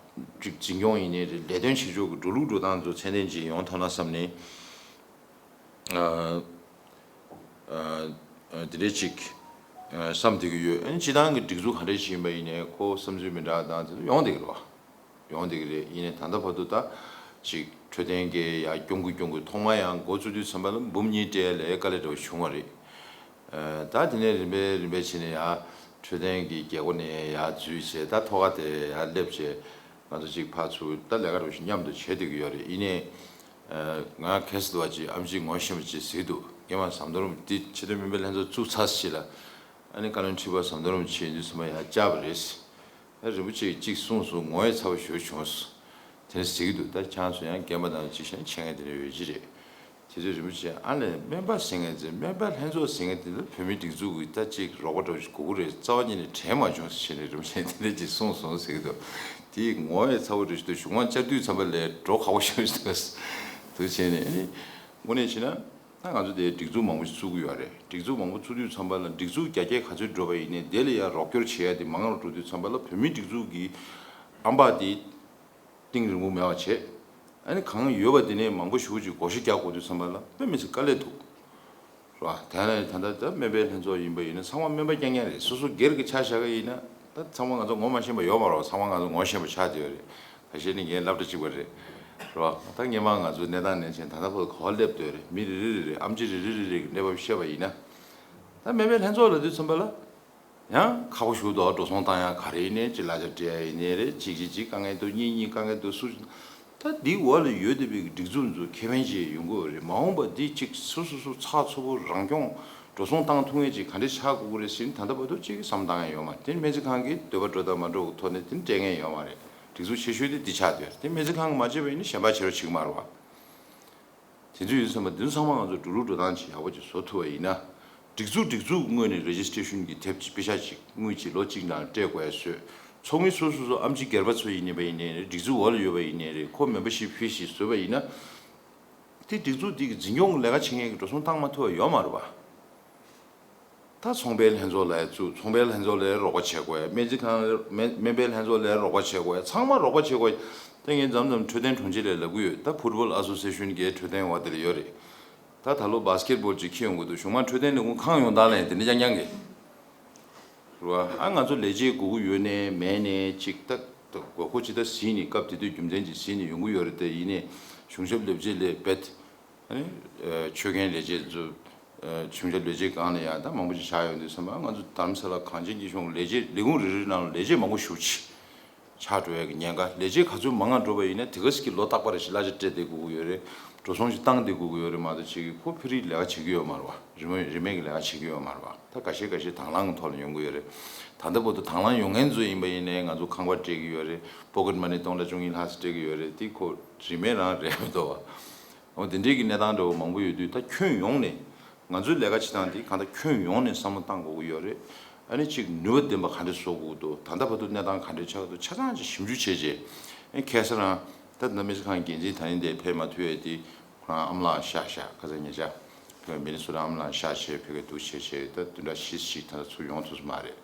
ཅིག་འཛིན་སྐྱོང་ཡིན་ནའི་རེད། ལས་དོན་བྱེད་ཕྱོགས་ཀྱི་འགྲོ་ལུགས་འགྲོ་སྟངས་ཚོ་ཚད་ལྡན་ཅིག་ཡོང་ཐུབ་ན་བསམ་ནས། ཨ། ཨ། ཨ། དེ་འདྲའི་ཅིག་ཨ། བསམ་བསྡད་ཀྱི་ཡོད། ཨ་ནི་སྤྱི་བཏང་གི་སྒྲིག་འཛུགས་ག་འདྲ་ཞིག་ཡིན་པ་ཡིན་ནའི་ཁོ་བསམ་ཚུལ་མི་འདྲ་དང་དེ་ཚོ་ཡོང་བསྡད་ཀྱི་རེད་བ། ཡོང་བསྡད་ཀྱི་རེད། ཡིན་ནའི་ད་ལྟ་བར་དུ་ད་ཅིག་འཕྲོད་བསྟེན་གྱི་ཡར་སྐྱོང་གི་སྐྱོང་གི་ཐོག་མ་ཡང་འགོ་བཙུགས་དུས་ཙམ་པ་ལ་འབུམ་གཉིས་སྤྲད་ལས་དཀའ་ལས་འདྲ་བོ་བྱུང་བ་རེད། ཨ། ད་དེ་ནས་རིམ་པས་རིམ་པས་བྱས་ནས་ཡར་འཕྲོད་བསྟེན་གྱི་རྒྱལ་སྒོ་ནས་ཡར་འཛུལ་བྱས་ད་ཐོག་ཁ་དེ་ཡར་སླེབས་བྱས་ང་ཚོ་ཅིག་ཕར་ཚུར་ད་ལས་ཀ་འདྲ་བོ་ཞིག་མཉམ་དུ་བྱས་བསྡད་ཀྱི་ཡོད་རེད། ཡིན་ནའི། ང་ཁ་སང་དུ་བ་ཅིག་ཨེམ་ཆི་ངོ་ཤེས་པ་ཅིག་ཟེར་འདུག་སྔོན་མ་ཟམ་གདོང་རིན་པོ་ཆེ་ཆེས་མཐོའི་སྨན་པའི་ལྷན་ཚོགས་བཙུགས་ཚར་ཞིག་ལ་ཨ་ནི་བཀའ་བློན་ཁྲི་པ་ཟམ་གདོང་རིན་པོ་ཆེ་ཡིན་དུས་ཙམ་པ་ཡར་བཅར་བ་རེད། ཨ་རིན་པོ་ཆེས་གཅིག་གསུངས་སོང་། ངོ་ཡ་ཚ་པོ་ཞེ་པོ་བྱུང་སོང་། དེ་ནས་ཟེར་གྱི་འདུག་ད་ཁྱེད་ཚོ་ཡང་རྒན་པ་དང་གཅིག་བྱས་ན་འཆད་མཁན་དེ་འདྲ་ཡོད་ཀྱི་རེད། དེ་ཚོས་རིན་པོ་ཆེ་ཨ་ལས་སྨན་པ་ཟེར་མཁན་ཚོས་སྨན་པ་ལྷན་ཚོགས་ཟེར་མཁན་དེ་ཚོ་བོད་མིའི་སྒྲིག་འཛུགས་ཀྱི་ད་ཅིག་རོགས་པ་འདྲ་བོ་ཞིག་དགོས་ཀྱི་རེད། རྩ་བ་ཉིད་ནས་དྲན་མ་བྱུང་ཟེར་བྱས་ནས་རིན་པོ་ཆེས་དེ་འདྲ་ཅིག་གསུངས་སོང་ཟེར་གྱི་འདུག་དེ་ངོ་བོས་ཚ་བོ་འདྲ་ཞིག་འདུག་གཞུང་མང་བཅར་དུས་ཙམ་པ་ལས་འགྲོ་ཁག་པོ་ཞིག་འདུག་འདུག་བྱས་ནས་ཨ་ནི་དངོས་གནས་བྱས་ན་ད་ང་ཚོ་དེ་སྒྲིག་འཛུགས་མང་པོ་ཞིག་བཙུགས་ཀྱི་ཡོད་རེད། སྒྲིག་འཛུགས་མང་པོ་བཙུགས་དུས་ཙམ་པ་ལ་སྒྲིག་འཛུགས་རྒྱ་སྐྱེད་ག་ཚོད་འགྲོ་བ་ཡིན་ནའི་དེ་ལ་ཡང་རོགས་སྐྱོར་བྱེད་ཡ་དེ་མང་རུ་འགྲོ་དུས་ཙམ་པ་ལ་བོད་མིའི་སྒྲིག་འཛུགས་ཀྱི་ཨམ་པ་དེ་གཏིང་རིང་པོ་མེད་པ་བྱས། ཨ་ནི་གང་ཡོད་པ་དེ་ནས་མང་པོ་ཞེ་པོ་ཅིག་བགོ་བཤའ་རྒྱག་དགོས་དུས་ཙམ་པ་ལ་དཔེ་མི་སྲིད་དཀའ་ལས་འདུག་རེད་བ། དེ་ནས་ད་ལྟ་ད་སྨན་པའི་ལྷན་ཚོགས་ཡིན་པ་ཡིན་ན་ཚང་མ་སྨན་པ་རྐྱང་རྐྱང་རེད། སོ་སོ་སྒེར་གྱི་ཆ་བཞག་གི་ཡིན་ན་ད་ཚང་མ་ང་ཚོ་ངོ་མ་ཤེས་པ་ཡོད་མ་རེད་བ། ཚང་མ་ང་ཚོ་ངོ་ཤེས་པ་ཆགས་བསྡད་ཡོད་རེད། ཁ་ཤས་ནི་ངའི་སློབ་གྲྭ་གཅིག་པ་རེད། རེད་བ། ད་སྔོན་མ་ང་ཚོའི་གནས་སྟངས་ནས་བྱས་ད་ལྟ་བར་ག་པར་སླེབས་བསྡད་ཡོད་རེད། མི་རེ་རེ་རེ་རེ་ཨེམ་ཆི་རེ་རེ་རེ་རེ་གི་གནས་བབ་བཤད་པ་ཡིན་ན། ད་སྨན་པའི་ལྷན་ཚོགས་ལབ་དུས་ཙམ་པ་ལ། ཡང་ཁག་པོ་ཞིག་འདུག་འགྲོ་སོང་བཏང་ཡག་ག་རེ་ཡིན་ནའི་ཅིག་གླ་ཆ་སྤྲད་ཡག་ཡིན་ནའི་རེད། གཅིག་གཅིག་གཅིག་དཀའ་ངལ་འདུག་གཉིས་གཉིས་དཀའ་ངལ་འདུག་སུ། ད་འདིའི་འོག་ལ་ཡོད་བསྡད་པའི་སྒྲིག་འཛུགས་ཚོ་ཁེ་ཕན་ཅིག་ཡོང་གི་ཡོད་རེད། མ་འོངས་པ་འདི་གཅིག་སོ་སོ་སོ་ཚགས་ཚུད་པོ་རང་སྐྱོང་འགྲོ་སོང་བཏང་ཐུབ་མཁན་ཅིག་ག་འདྲས་ཆགས་དགོས་ཀྱི་རེད་ཟེར་ནས་ད་ལྟ་བར་དུ་གཅིག་བསམ་བཏང་ཡག་ཡོད་མ་རེད། དེ་ནི་སྨན་རྩིས་ཁང་གི་འདོད་པ་འགྲོ་དང་མ་འགྲོ་གི་ཐོག་ནས་དེ་ནི་སྤྲད་མཁན་ཡོད་མ་རེད། སྒྲིག་འཛུགས་ཆེ་ཤོས་དེ་འདི་ཆགས་བསྡད་ཡོད་རེད། དེ་སྨན་རྩིས་ཁང་གིས་མ་བྱས་པ་ཡིན་ན་གཞན་པ་བྱེད་རོགས་བྱེད་ཀྱི་མ་རེད་བ། དེ་ཚོ་ཡིན་ཙམ་པ་འདི་ཚོ་ཚང་མ་ང་ཚོ་འགྲོ་ལུགས་འགྲོ་སྟངས་ཅིག་ཡག་པོ་ཅིག་བཟོ་ཐུབ་པ་ཡིན་ན། སྒྲིག་འཛུགས་སྒྲིག་འཛུགས་ངོས་ནས་རེ་ཇི་སི་ཊེ་ཤན་གྱི་དེབ་ཅིག་པེ་ཤག་ཅིག་དངུལ་ཅིག་ལོ་གཅིག་ནང་སྤྲད་དགོས་ཡ་བཟོས། ཚོགས་མི་སོ་སོ་སོ་ཨེམ་ཆི་སྒེར་པ་ཚོ་ཡིན་ནའི་པ་ཡིན་ནའི་རེད། སྒྲིག་འཛུགས་འོག་ལ་ཡོད་པ་ཡིན་ནའི་རེད། ཁོ་མེམ་བར་ཤིབ་ཕི་ཞིག་བཟོས་པ་ཡིན་ན། དེ་སྒྲིག་འཛུགས་འདི་གི་འཛིན་སྐྱོང་གི་ལས་ཀ་བྱེད་མཁན་གྱི་འགྲོ་སོང་བཏང་མ་ཐུབ་པ་ཡོད་མ་རེད་པ། ད་ཚོང་པའི་ལྷན་ཚོགས་ལ་ཡ་བཙུགས། ཚོང་པའི་ལྷན་ཚོགས་ལ་ཡ་རོགས་པ་བྱེད་དགོས་ཡ། སྨན་རྩིས་ཁང་ལ་སྨན་སྨན་པའི་ལྷན་ཚོགས་ལ་ཡ་རོགས་པ་བྱེད་དགོས་ཡ། ཚང་མ་རོགས་པ་བྱེད་དགོས་ཡ། ད་ངས་མཚམས་མཚམས་འཕྲོད་བསྟེན་དྲུང་ཆེ་ལ་ལབ་ཀྱི་ཡོད། ད་ཕུཊ་བོལ་ཨ་སོ་སི་ཡེ་ཤན་གྱི་འཕྲོད་བསྟེན་འོག་དེ་ལ་ཡོད་རེད། ད་ད་ལོ་བཱ་སི་ཀེཊ་བོལ་ཅིག་འཁྱེར་ཡོང་གི་འདུག་གཞུང་མང་འཕྲོད་བསྟེན་ལས་ཁུངས་གང་ཡོང་དང་ལ་ཡ་དེ་འདྲ་རྐྱང་རྐྱང་གི། རེད་བ། ཨ་ང་ཚོ་ལས་བྱེད་དགོས་ཀྱི་ཡོད་ནའི་མེད་ནའི་ཅིག་ད་དགོས་མཁོ་ཅིག་ད་གཟིགས་ནས་སྐབས་དེ་དུས་རྒྱུ་མཚན་ཅིག་གཟིགས་ནས་ཡོང་གི་ཡོད་རེད་དེ། ཡིན་ནའི་གཞུང་ཞབས་ལས་བྱེད་ལས་བེད། ཨ་ནི། ཆོད་མཁན་ལས་བྱེད་ཚོ། གཞུང་ཞབས་ལས་བྱེད་སྒང་ལ་ཡང་ད་མང་པོ་ཞིག་ཆགས་ཡོང་དུས་ཙམ་པ་ང་ཚོ་རྡ་རམ་ས་ལ་གངས་ཅན་སྐྱིད་གཤོངས་ལས་བྱེད་ལས་ཁུངས་རེ་རེའི་ནང་ལ་ལས་བྱེད་མང་པོ་ཞེ་པོ་ཅིག་ཆགས་འགྲོ་ཡ་གི་ཉེན་ཁ། ལས་བྱེད་ག་ཚོད་མང་ང་འགྲོ་བ་ཡིན་ན་དེ་ག་ཙམ་གྱི་ལོ་རྟག་པ་རེ་ཞིག་གླ་ཆ་སྤྲད་བསྡད་དགོས་ཀྱི་ཡོད་རེད། འགྲོ་སོང་ཞིག་བཏང་བསྡད་དགོས་ཀྱི་ཡོད་རེད་མ་གཏོགས་ཅིག་ཁོ་ཕི་རིའི་ལས་ཀ་བྱེད་ཀྱི་ཡོད་མ་རེད་བ། རིན་མེད་རིན་མེད་ཀྱི་ལས་ཀ་བྱེད་ཀྱི་ཡོད་མ་རེད་བ། ད་འགའ་ཤས་འགའ་ཤས་དང་བླངས་ཀྱི་ཐོག་ལ་ཡོང་གི་ཡོད་རེད། ད་ལྟ་བར་དུ་དང་བླངས་ཡོང་མཁན་ཚོ་ཡིན་པ་ཡིན་ནའི་ང་ཚོ་ཁང་པ་སྤྲད་ཀྱི་ཡོད་རེད། པོ་ཀེཊ་མ་ནི་སྟོང་ཕྲག་བཅུ་གཉིས་ལྷག་ཙམ་སྤྲད་ཀྱི་ཡོད་རེད། དེ་ཁོ་རིན་མེད་རང་རེད་མ་གཏོགས་བ། འོ་དེ་འདྲའི་གི་གནས་སྟངས་འདྲ་བོ་མང་པོ་ཡོད་དུས་ད་ཁྱོན་ཡོངས་ནས་ ང་ཚོའི་ལས་ཀ་བྱེད་སྟངས་འདི་གང་ལྟར་ཁྱོན་ཡོངས་ནས་བསམ་བློ་བཏང་དགོས་ཀྱི་ཡོད་རེད། ཨ་ནི་གཅིག་ནུས་པ་ལྡན་པ་ག་འདྲ་བཟོ་དགོས་འདུག་ད་ལྟ་བར་དུ་གནས་སྟངས་ག་འདྲ་ཆགས་འདུག་ཆ་ཚང་ཅིག་ཞིབ་འཇུག་བྱས་རྗེས། ཨ་ནི་ཁ་སང་རང་ད་ལྟ་སྨན་རྩིས་ཁང་འགན་འཛིན་ད་ནི་འདིར་ཕེབས་མ་ཐུབ་ཡས་དེ་ཁོ་རང་ཨ་མ་ལགས་གཤགས་བཞག་ཁ་སང་ཉེ་ཆར་ཕེབས་མི་ནི་སུ་ར་ཨ་མ་ལགས་གཤགས་བྱས་ཕ་གིར་འདུག་བྱས་བྱས་ད་བདུན་ཕྲག་བཞི་ཞིག་ད་ལྟ་ཚུར་ཡོང་ཐུབ་ས་མ་རེད།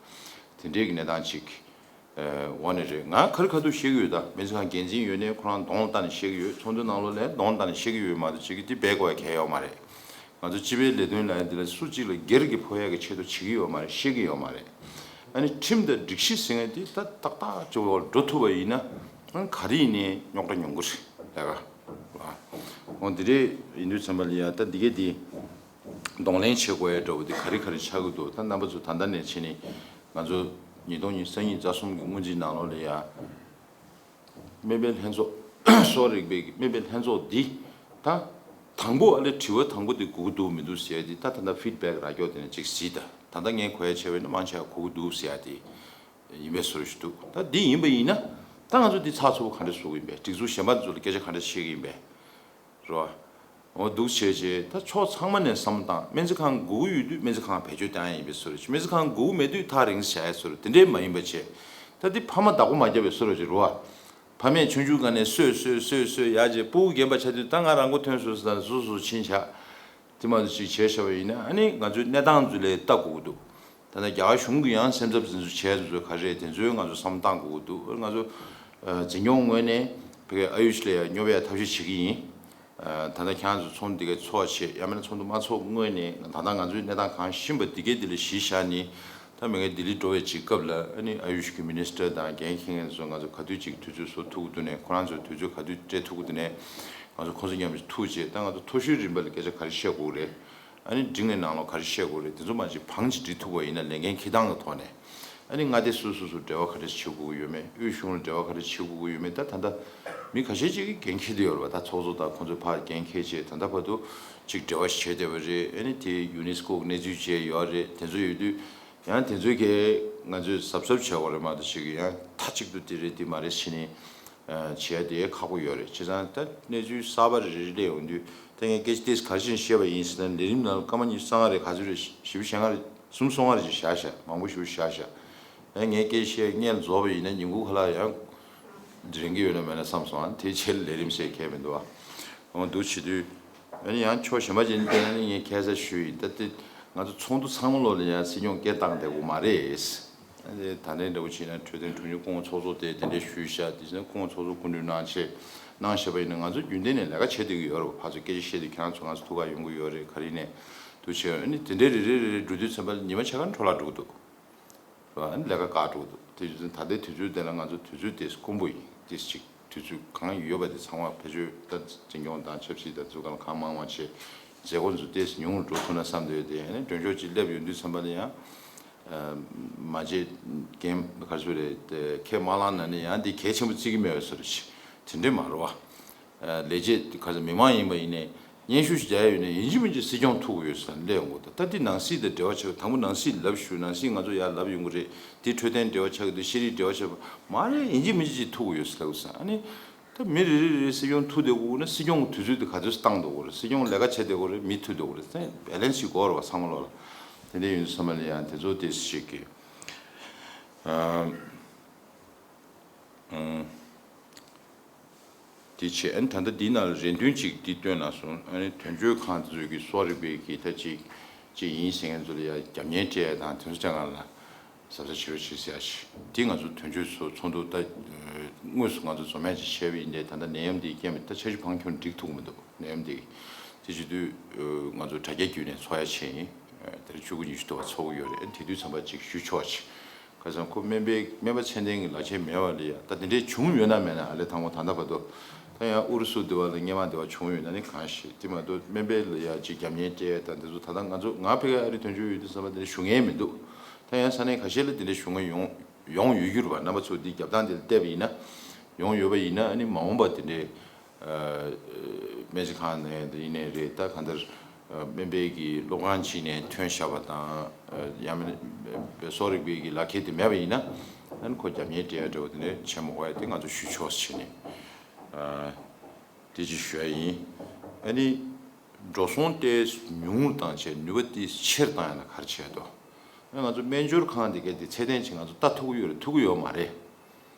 དེ་འདྲའི་གི་གནས་སྟངས་ཅིག་འོ་ནི་རེད། ང་ཁ་རི་ཁ་ཐུག་བཤད་ཀྱི་ཡོད། ད་སྨན་རྩིས་ཁང་འགན་འཛིན་ཡོད་ནའི་ཁོ་རང་གདོང་ལ་བལྟས་ནས་བཤད་ཀྱི་ཡོད། ཚོགས་འདུ་ནང་ལོགས་ལ་གདོང་ལ་བལྟས་ནས་བཤད་ཀྱི་ཡོད་མ་གཏོགས་ཅིག་གི་དེ་སྦས་དགོས་ཡ་གང་ཡང་ཡོད་མ་རེད། ང་ཚོ་སྤྱི་པའི་ལས་དོན་ལ་འདི་ལ་སུ་གཅིག་ལ་སྒེར་གྱི་ཕོག་ཡ་གི་ཆེད་དུ་བྱེད་ཀྱི་ཡོད་མ་རེད། བཤད་ཀྱི་ཡོད་མ་རེད། ཨ་ནི་ཁྲིམས་དང་སྒྲིག་གཞི་ཟེར་མཁན་དེ་ད་ཏག་ཏག་ཅིག་འོག་འགྲོ་ཐུབ་པ་ཡིན་ན་ཨ་ནི་ག་རེ་ཡིན་ནའི་རྙོག་དྲ་ཉུང་གི་རེད་ལས་ཀ། འོ་འདི་འདྲའི་ཡིན་དུས་ཙམ་པ་ལ་ཡ་ད་འདི་གས་འདི། གདོང་ལེན་བྱེད་དགོས་ཡ་འདྲ་བོ་དེ་ག་རེ་ག་རེ་ཆགས་ཀྱི་འདུག་ད་རྣམ་པ་ཚོ་ད་ལྟ་ནས་བྱས་ནས་ང་ཚོ་ཉིས་སྟོང་ཉི་ཤུ་རྩ་གཉིས་རྩ་གསུམ་གྱི་སྔོན་རྩིས་ནང་ལོགས་ལ་ཡ། སྨན་པའི་ལྷན་ཚོགས་གསོ་བ་རིག་པའི་སྨན་པའི་ལྷན་ཚོགས་འདི་ད་དང་པོ་ཨ་ལས་དྲི་བ་དང་པོ་དེ་དགོས་ཀྱི་འདུག་མི་འདུག་ཟེར་ཡ་དེ་ད་ད་ལྟ་ཕིཌ་བེག་རག་ཀྱོག་དེ་ནས་ཅིག་གཟིགས་ད། ད་ལྟ་ངས་གོ་ཡ་བྱས་པ་ཡིན་ན་མང་ཆེ་བ་དགོས་ཀྱི་འདུག་ཟེར་ཡ་དེ་ཡིན་པའི་བཟོ་འདྲ་ཞིག་འདུག་ད་འདི་ཡིན་པ་ཡིན་ན་ད་ང་ཚོ་འདི་ཚགས་ཚུད་པོ་ག་འདྲ་བཟོ་གི་ཡིན་པས། སྒྲིག་འཛུགས་གཞན་པ་ཚོ་ལ་སྐད་ཆ་ག་འདྲ་བཤད་ཀྱི་ཡིན་པས། རོ། འོ་འདུག་བྱས་བྱས་ད་ཕྱོགས་ཚང་མ་ནས་བསམ་བློ་བཏང་། སྨན་རྩིས་ཁང་དགོས་ཀྱི་ཡོད་དུས་སྨན་རྩིས་ཁང་བེད་སྤྱོད་བཏང་ཡ་ཡིན་པའི་བཟོ་འདྲ་ཞིག་སྨན་རྩིས་ཁང་དགོས་ཀྱི་མེད་དུས་ཐག་རིང་ཙམ་བཞག་ཡ་བཟོ་འདྲ་དེ་འདྲས་མ་ཡིན་པ་བྱས། ད་འདི་ཕ་མ་བདག་པོ་མ་བརྒྱབ་པའི་བཟོ་འདྲ་ཞིག་རེད་བ། ཕ་མས་ཆུང་ཆུང་སྒང་ནས་གསོས་གསོས་གསོས་གསོས་ཡག་བྱས་སྤུ་གུ་རྒན་པ་ཆགས་དུས་ད་ང་རང་མགོ་ཐོན་སོང་ཟེར་ནས་སོ་སོ་ཕྱིན་བཞག་དེ་མ་གཏོགས་ཅིག་བྱས་བཞག་པ་ཡིན་ན་ཨ་ནི་ང་ཚོའི་གནས་སྟངས་ཚོ་ལ་ལྟ་དགོས་ཀྱི་འདུག་ད་ལྟ་རྒྱ་གར་གཞུང་གིས་ཡང་སེམས་འཚབ་འཛིན་བཟུང་བྱས་ཚོ་ག་རེ་རེད་དེ་ཚོའི་ང་ཚོ་བསམ་བློ་བཏང་དགོས་ཀྱི་འདུག་ང་ཚོ་འཛིན་སྐྱོང་ངོས་ནས་ཕ་གིའི་ཨ་ཡུཤ་ལ་ཡང་སྙོབ་ཡ་ཐབས་ཤེས་བྱེད་ཀྱི་ཡིན། ད་ལྟ་ཁྱེད་རང་ཚོ་ཚོགས་འདུ་འདི་གའི་ཚོགས་བྱས་ཡང་མིན་ན་ཚོགས་འདུ་མ་ཚོགས་སྔོན་ནས་ད་ལྟ་ང་ཚོའི་གནས་སྟངས་གང་ཤེས་པ་འདི་གའི་འདི་ལ་གཞི་བཞག་ནས་ད་མི་ངན་ལྡི་ལི་འགྲོ་བའི་ཅིག་སྐབས་ལ་ཨ་ནི་ཨ་ཡུཤ་གི་མི་ནི་སི་ཊར་དང་འགན་འཁྱེར་མཁན་ཚོ་ང་ཚོ་ག་དུས་ཅིག་དུས་ཚོད་བཟོ་ཐུབ་ཀྱི་འདུག་ནས་ཁོ་རང་ཚོ་དུས་ཚོད་ག་དུས་སྤྲད་ཐུབ་ཀྱི་འདུག་ནས་ང་ཚོ་ཁོང་ཚོ་མཉམ་དུ་ཐུག་བྱས་ད་ང་ཚོ་ཐོ་གཞུང་རིམ་པ་ལ་སྐད་ཆ་ག་རེ་བཤད་དགོས་རེད། ཨ་ནི་འབྲིང་བའི་ནང་ལོགས་ག་རེ་བཤད་དགོས་རེད། དེ་ཚོ་མ་ཅིག་བང་ཅིག་སྒྲིག་ཐུབ་པ་ཡིན་ན་ལས་འགན་འཁྱེར་སྟངས་ཀྱི་ཐོག་ནས་ཨ་ནི་མངའ་སྡེ་སོ་སོ་སོ་འབྲེལ་བ་ག་རེ་བྱེད་དགོས་ཀྱི་ཡོད་མེད། དབུས་གཞུང་ལ་འབྲེལ་བ་ག་རེ་བྱེད་དགོས་ཀྱི་ཡོད་མེད། ད་ད་ལྟ་མི་ཁ་ཤས་ཅིག་གིས་འགན་འཁྱེར་བསྡད་ཡོད་རེད་པ། ད་ཚོགས་གཙོ་དང་ཁོང་ཚོས་ཕར་འགན་འཁྱེར་བྱས་ད་ལྟ་བར་དུ་ཅིག་འབྲེལ་བ་བྱས་བསྡད་པ་རེད། ཨ་ནི་དེ་ཡུ་ནེ་སི་ཀོ་གི་གནས་ཚུལ་བྱས་ཡོད་རེད། དེ་ཚོ་ཡོད་དུས་ཡང་དེ་ཚོའི་གི་ང་ཚོས་གཟབ་གཟབ་བྱ་དགོས་རེད་མ་གཏོགས་ཅིག་གི་ཡང་མཐའ་གཅིག་ཏུ་དེ་རེད་འདི་མ་རེད་བྱས་ནས། བྱས་དེ་ཁག་པོ་ཡོད་རེད། བྱས་ཙང་ད་གནས་ཚུལ་གསར་པ་རེ་རེ་སླེབས་ཡོང་དུས་ད་ངས་སྐད་ཆ་ཏོག་ཙམ་ག་རེ་བྱས་ནས་བཤད་པ་ཡིན་ཟེར་ན་ལས་རིམ་ནང་ལ་སྐར་མ་ཉི་ཤུ་རྩ་ལྔ་རེ་ག་ཚོད་རེ་བཞི་བཅུ་ཞེ་ལྔ་རེ་གསུམ་སོ་ལྔ་རེ་ཅིག་བཞག་བཞག་མང་པོ་ཞེ་པོ་བཞག་བཞག་ཨ་ངས་སྐད་ཆ་བཤད་སྔོན་ལ་རྫོགས་པ་ཡིན་ན་ཉིན་གུང་ཁ་ལག་ཡང་རན་གྱི་ཡོད་ན་མེད་ན་བསམ་སོང་། ཨ་དེ་ཆེད་ལས་རིམ་བྱེད་མཁན་མི་འདུག་ཨ། འོ་འདུག་བྱེད་དུས་ཨ་ནི་ཡང་ཕྱོགས་གཞན་པ་ཅིག་ནས་བལྟས་ན་ནི་ངས་ཁ་སང་ཞུས་ཡིན། ད་དེ་ང་ཚོ་ཚོགས་འདུ་ཚང་མ་ལོག་ལ་ཡང་སྲིད་སྐྱོང་སྐད་བཏང་བསྡད་དགོས་མ་རེད། ཨ་ནི་ད་ལན་འདྲ་བོ་བྱས་ན་འཕྲོད་བསྟེན་གྲོང་ཆོག་སྐུ་ངོ་ཚོགས་གཙོ་དེ་དེ་འདྲས་ཞུས་བཞག་དེ་བཞིན་སྐུ་ངོ་ཚོགས་གཙོ་སྐུ་མགྲོན་གནང་ཆེད་གནང་བཞག་པ་ཡིན་ན་ང་ཚོ་རྒྱུན་ལྡན་ནས་ལས་ཀ་བྱེད་བསྡད་ཀྱི་ཡོད་རེད་པ། ཕར་ཚུར་སྐད་ཆ་བཤད་དུས་ཁྱེད་རང་ཚོ་ང་ཚོ་ཐུག་ག་ཡོང་གི་ཡོད་རེད། ག་རེ་ནས་འདུག་བྱས་ཨ་ནི་དེ་འདྲས་རེ་རེ་རེ་རེ་འགྲོ་དུས་ཙམ་པ་ལ་ཉི་མ་ཕྱེད་ཀ་འཕྲོ་བརླག་འགྲོ་གི་འདུག་རེད་པ། ཨ་ནི་ལས་ཀ་བཀག་འགྲོ་གི་འདུག་དེ་བཞིན་ད་ལྟའི་དུས་ཚོད་དེ་ལ་ང་ཚོ་དུས་ཚོད་དེ་དཀོན་པོ་ཡིན། དེ་ཅིག་དུས་ཚོད་གང་ཡོད་པ་དེ་ཚང་མ་བེད་སྤྱོད་ད་འཛིན་སྐྱོང་དང་ཆབ་སྲིད་དང་ཚུར་གང་གང་མང་མང་བྱས་མཛད་སྒོ་ཚོ་ཏོག་ཙམ་ཉུང་རུ་འགྲོ་ཐུབ་ན་བསམ་སྟེ་དེ་ཨ་ནི་གྲོས་ཆོད་ཅིག་སླེབས་ཡོང་དུས་ཙམ་པ་ལ་ཡང་མ་བྱེད་འགན་ག་རེ་ཟེར་རེད་དེ་ཁས་མ་བླངས་ན་ནི་ཡང་འདི་གལ་ཆེན་པོ་བརྩི་གི་མེད་པའི་བཟོ་འདྲ་ཞིག་དེ་འདྲས་མ་རེད་པ། ལས་བྱེད་ག་ཚོད་མི་མང་ཡིན་པ་ཡིན་ནའི་སྙན་ཞུ་ཞིག་རྒྱག་ཡ་ཡོད་ན་ཡིན་གཅིག་མིན་གཅིག་སྲིད་སྐྱོང་ཐུག་གི་ཡོད་ཟེར་ནས་སླེབས་ཡོང་གི་འདུག་ད་འདི་ནང་སྲིད་དང་འབྲེལ་བ་ཆགས་དང་པོ་ནང་སྲིད་ལབ་ཞུ། ནང་སྲིད་ང་ཚོ་ཡར་ལབ་ཡོང་གི་རེད། འདི་འཕྲོད་བསྟེན་འབྲེལ་བ་ཆགས་ཀྱི་འདུག་ཤེས་རིག་འབྲེལ་བ་ཆགས་པ་མ་རེད། ཡིན་གཅིག་མིན་གཅིག་ཅིག་ཐུག་གི་ཡོད་ཟེར་ལབ་ཡོང་གི་ཟེར། ཨ་ནི་ད་མི་རེ་རེ་རེ་སྲིད་སྐྱོང་ཐུག་བསྡད་དགོས་ན་སྲིད་སྐྱོང་གི་དུས་ཚོད་དེ་ག་ཚོད་བཏང་བསྡད་དགོས་རེད། སྲིད་སྐྱོང་ལས་ཀ་བྱེད་བསྡད་དགོས་རེད། མི་ཐུག་བསྡད་དགོས་རེད། ད་བེ་ལེན་སི་ཞིག་དགོས་རེད་པ། ཚང་མ་ལོག་ལ་དེ་འདྲ་ཡིན་དུས་ཚང་མ་ལ་ཡང་དེ་ཚོ་ཏོག་ཙམ་ཞིག་གི་ཨ། དེ་བྱས་ཨ་ནི་ད་ལྟ་འདིའི་ནང་ལ་རེ་འདུན་གཅིག་འདི་བཏོན་གནང་སོང་། ཨ་ནི་དོན་གཅོད་ཁང་དེ་ཚོས་ཀྱི་གསོ་རིག་པའི་གི་ད་ཅིག་ཅིག་ཡིན་ཟེར་མཁན་ཚོ་ལ་ཡ་རྒྱབ་གཉེར་སྤྲད་ཡ་དང་དེ་ཚོ་ཅང་ང་ལ་གཟབ་གཟབ་བྱེད་རོགས་བྱེད་ཟེར་ཡ་ཞིག་འདི་ང་ཚོ་དོན་གཅོད་ཚོ་ཚོགས་འདུ་ད་དངོས་སུ་ང་ཚོ་འཛོམས་ཡ་ཅིག་བྱས་པ་ཡིན་ཏེ། ད་ལྟ་ནད་ཡམས་འདིའི་རྐྱེན་པས་ད་འཆར་གཞི་འཕང་ཁྱོན་འགྲིག་ཐུབ་ཀྱི་མི་འདུག་ནད་ཡམས་འདི་དེ་བྱེད་དུས་ང་ཚོ་དྲ་རྒྱ་བརྒྱུད་ནས་ཚོགས་ཡ་བྱས་ཡིན། དེ་རིང་ཆུ་ཚོད་ཉི་ཤུ་ཐུག་པ་ཚོགས་ཀྱི་ཡོད་རེད། དེ་དུས་ཙམ་པ་ཅིག་ཞུ་ཆོག་ཅིག་ཁ་སང་ཁོ་སྨན་པའི་སྨན་པ་ཚད་ལྡན་གྱི་ལག་ཁྱེར་མེད་པ་ལ་ཡ་ད་དེ་འདྲའི་བྱུང་ཡོད་ན་མེད་ན་ཨ་ལས་དང་པོ་ད་ལྟ་བར་དུ་ད་ཡང་ཨུ་རུ་སུ་འདི་བ་ལ་སྔོན་མ་འདི་བ་བྱུང་ཡོད་ན་ནི་གང་ཤེས། དེ་མ་གཏོགས་སྨན་པའི་ལ་ཡ་ཅིག་རྒྱབ་གཉེར་སྤྲད་ཡ་དང་འདི་ཚོ་ད་ལྟ་ང་ཚོ་ང་ཕ་གིའི་ཨ་རི་དོན་གཅོད་ཡོད་དུས་ཙམ་པ་དེ་འདྲ་ཞུ་མཁན་མི་འདུག་ད་ཡང་ས་གནས་ཁ་ཤས་ལ་དེ་འདྲ་ཞུ་མཁན་ཡོང་ཡོང་ཡོད་རྒྱུ་རེད་པ། རྣམ་པ་ཚོ་འདི་རྒྱབ་སྟངས་དེ་ལ་བལྟས་པ་ཡིན་ན་ཡོང་ཡོད་པ་ཡིན་ན་ཨ་ནི་མ་འོངས་པ་དེ་འདྲའི་སྨན་རྩིས་ཁང་ནས་ཡིན་ནའི་རེད། ད་གང་ལྟར་སྨན་པའི་གི་སློབ་ཁང་གཅིག་ནས་ཐོན་བཞག་པ་དང་ཡང་མིན་གསོ་རིག་པའི་གི་ལག་ཁྱེར་དེ་མེད་པ་ཡིན་ན་ཨ་ནི་ཁོ་རྒྱབ་གཉེར་སྤྲད་ཡ་འདྲ་བོ་དེ་འདྲ་བྱེད་མ་དགོས་ཡ་དེ་ང་ཚོ་ཞུ་ཆོག་ཟེར་ནས་དེ་ཅིག་ཞུ་ཡ་ཡིན། ཨ་ནི་ འགྲོ་སོང་ཏོག་ཙམ་ཉུང་ངུ་བཏང་བྱས་ནུས་པ་ཏོག་ཙམ་ཆེར་བཏང་ཡ་ན་ག་རེ་བྱས་འདུག་ཨ་ང་ཚོ་སྨན་སྦྱོར་ཁང་དེ་གས་དེ་ཚད་ལྡན་ཅིག་ང་ཚོ་ལྟ་ཐུབ་ཀྱི་ཡོད་རེད། ཐུབ་ཀྱི་ཡོད་མ་རེད། རེད་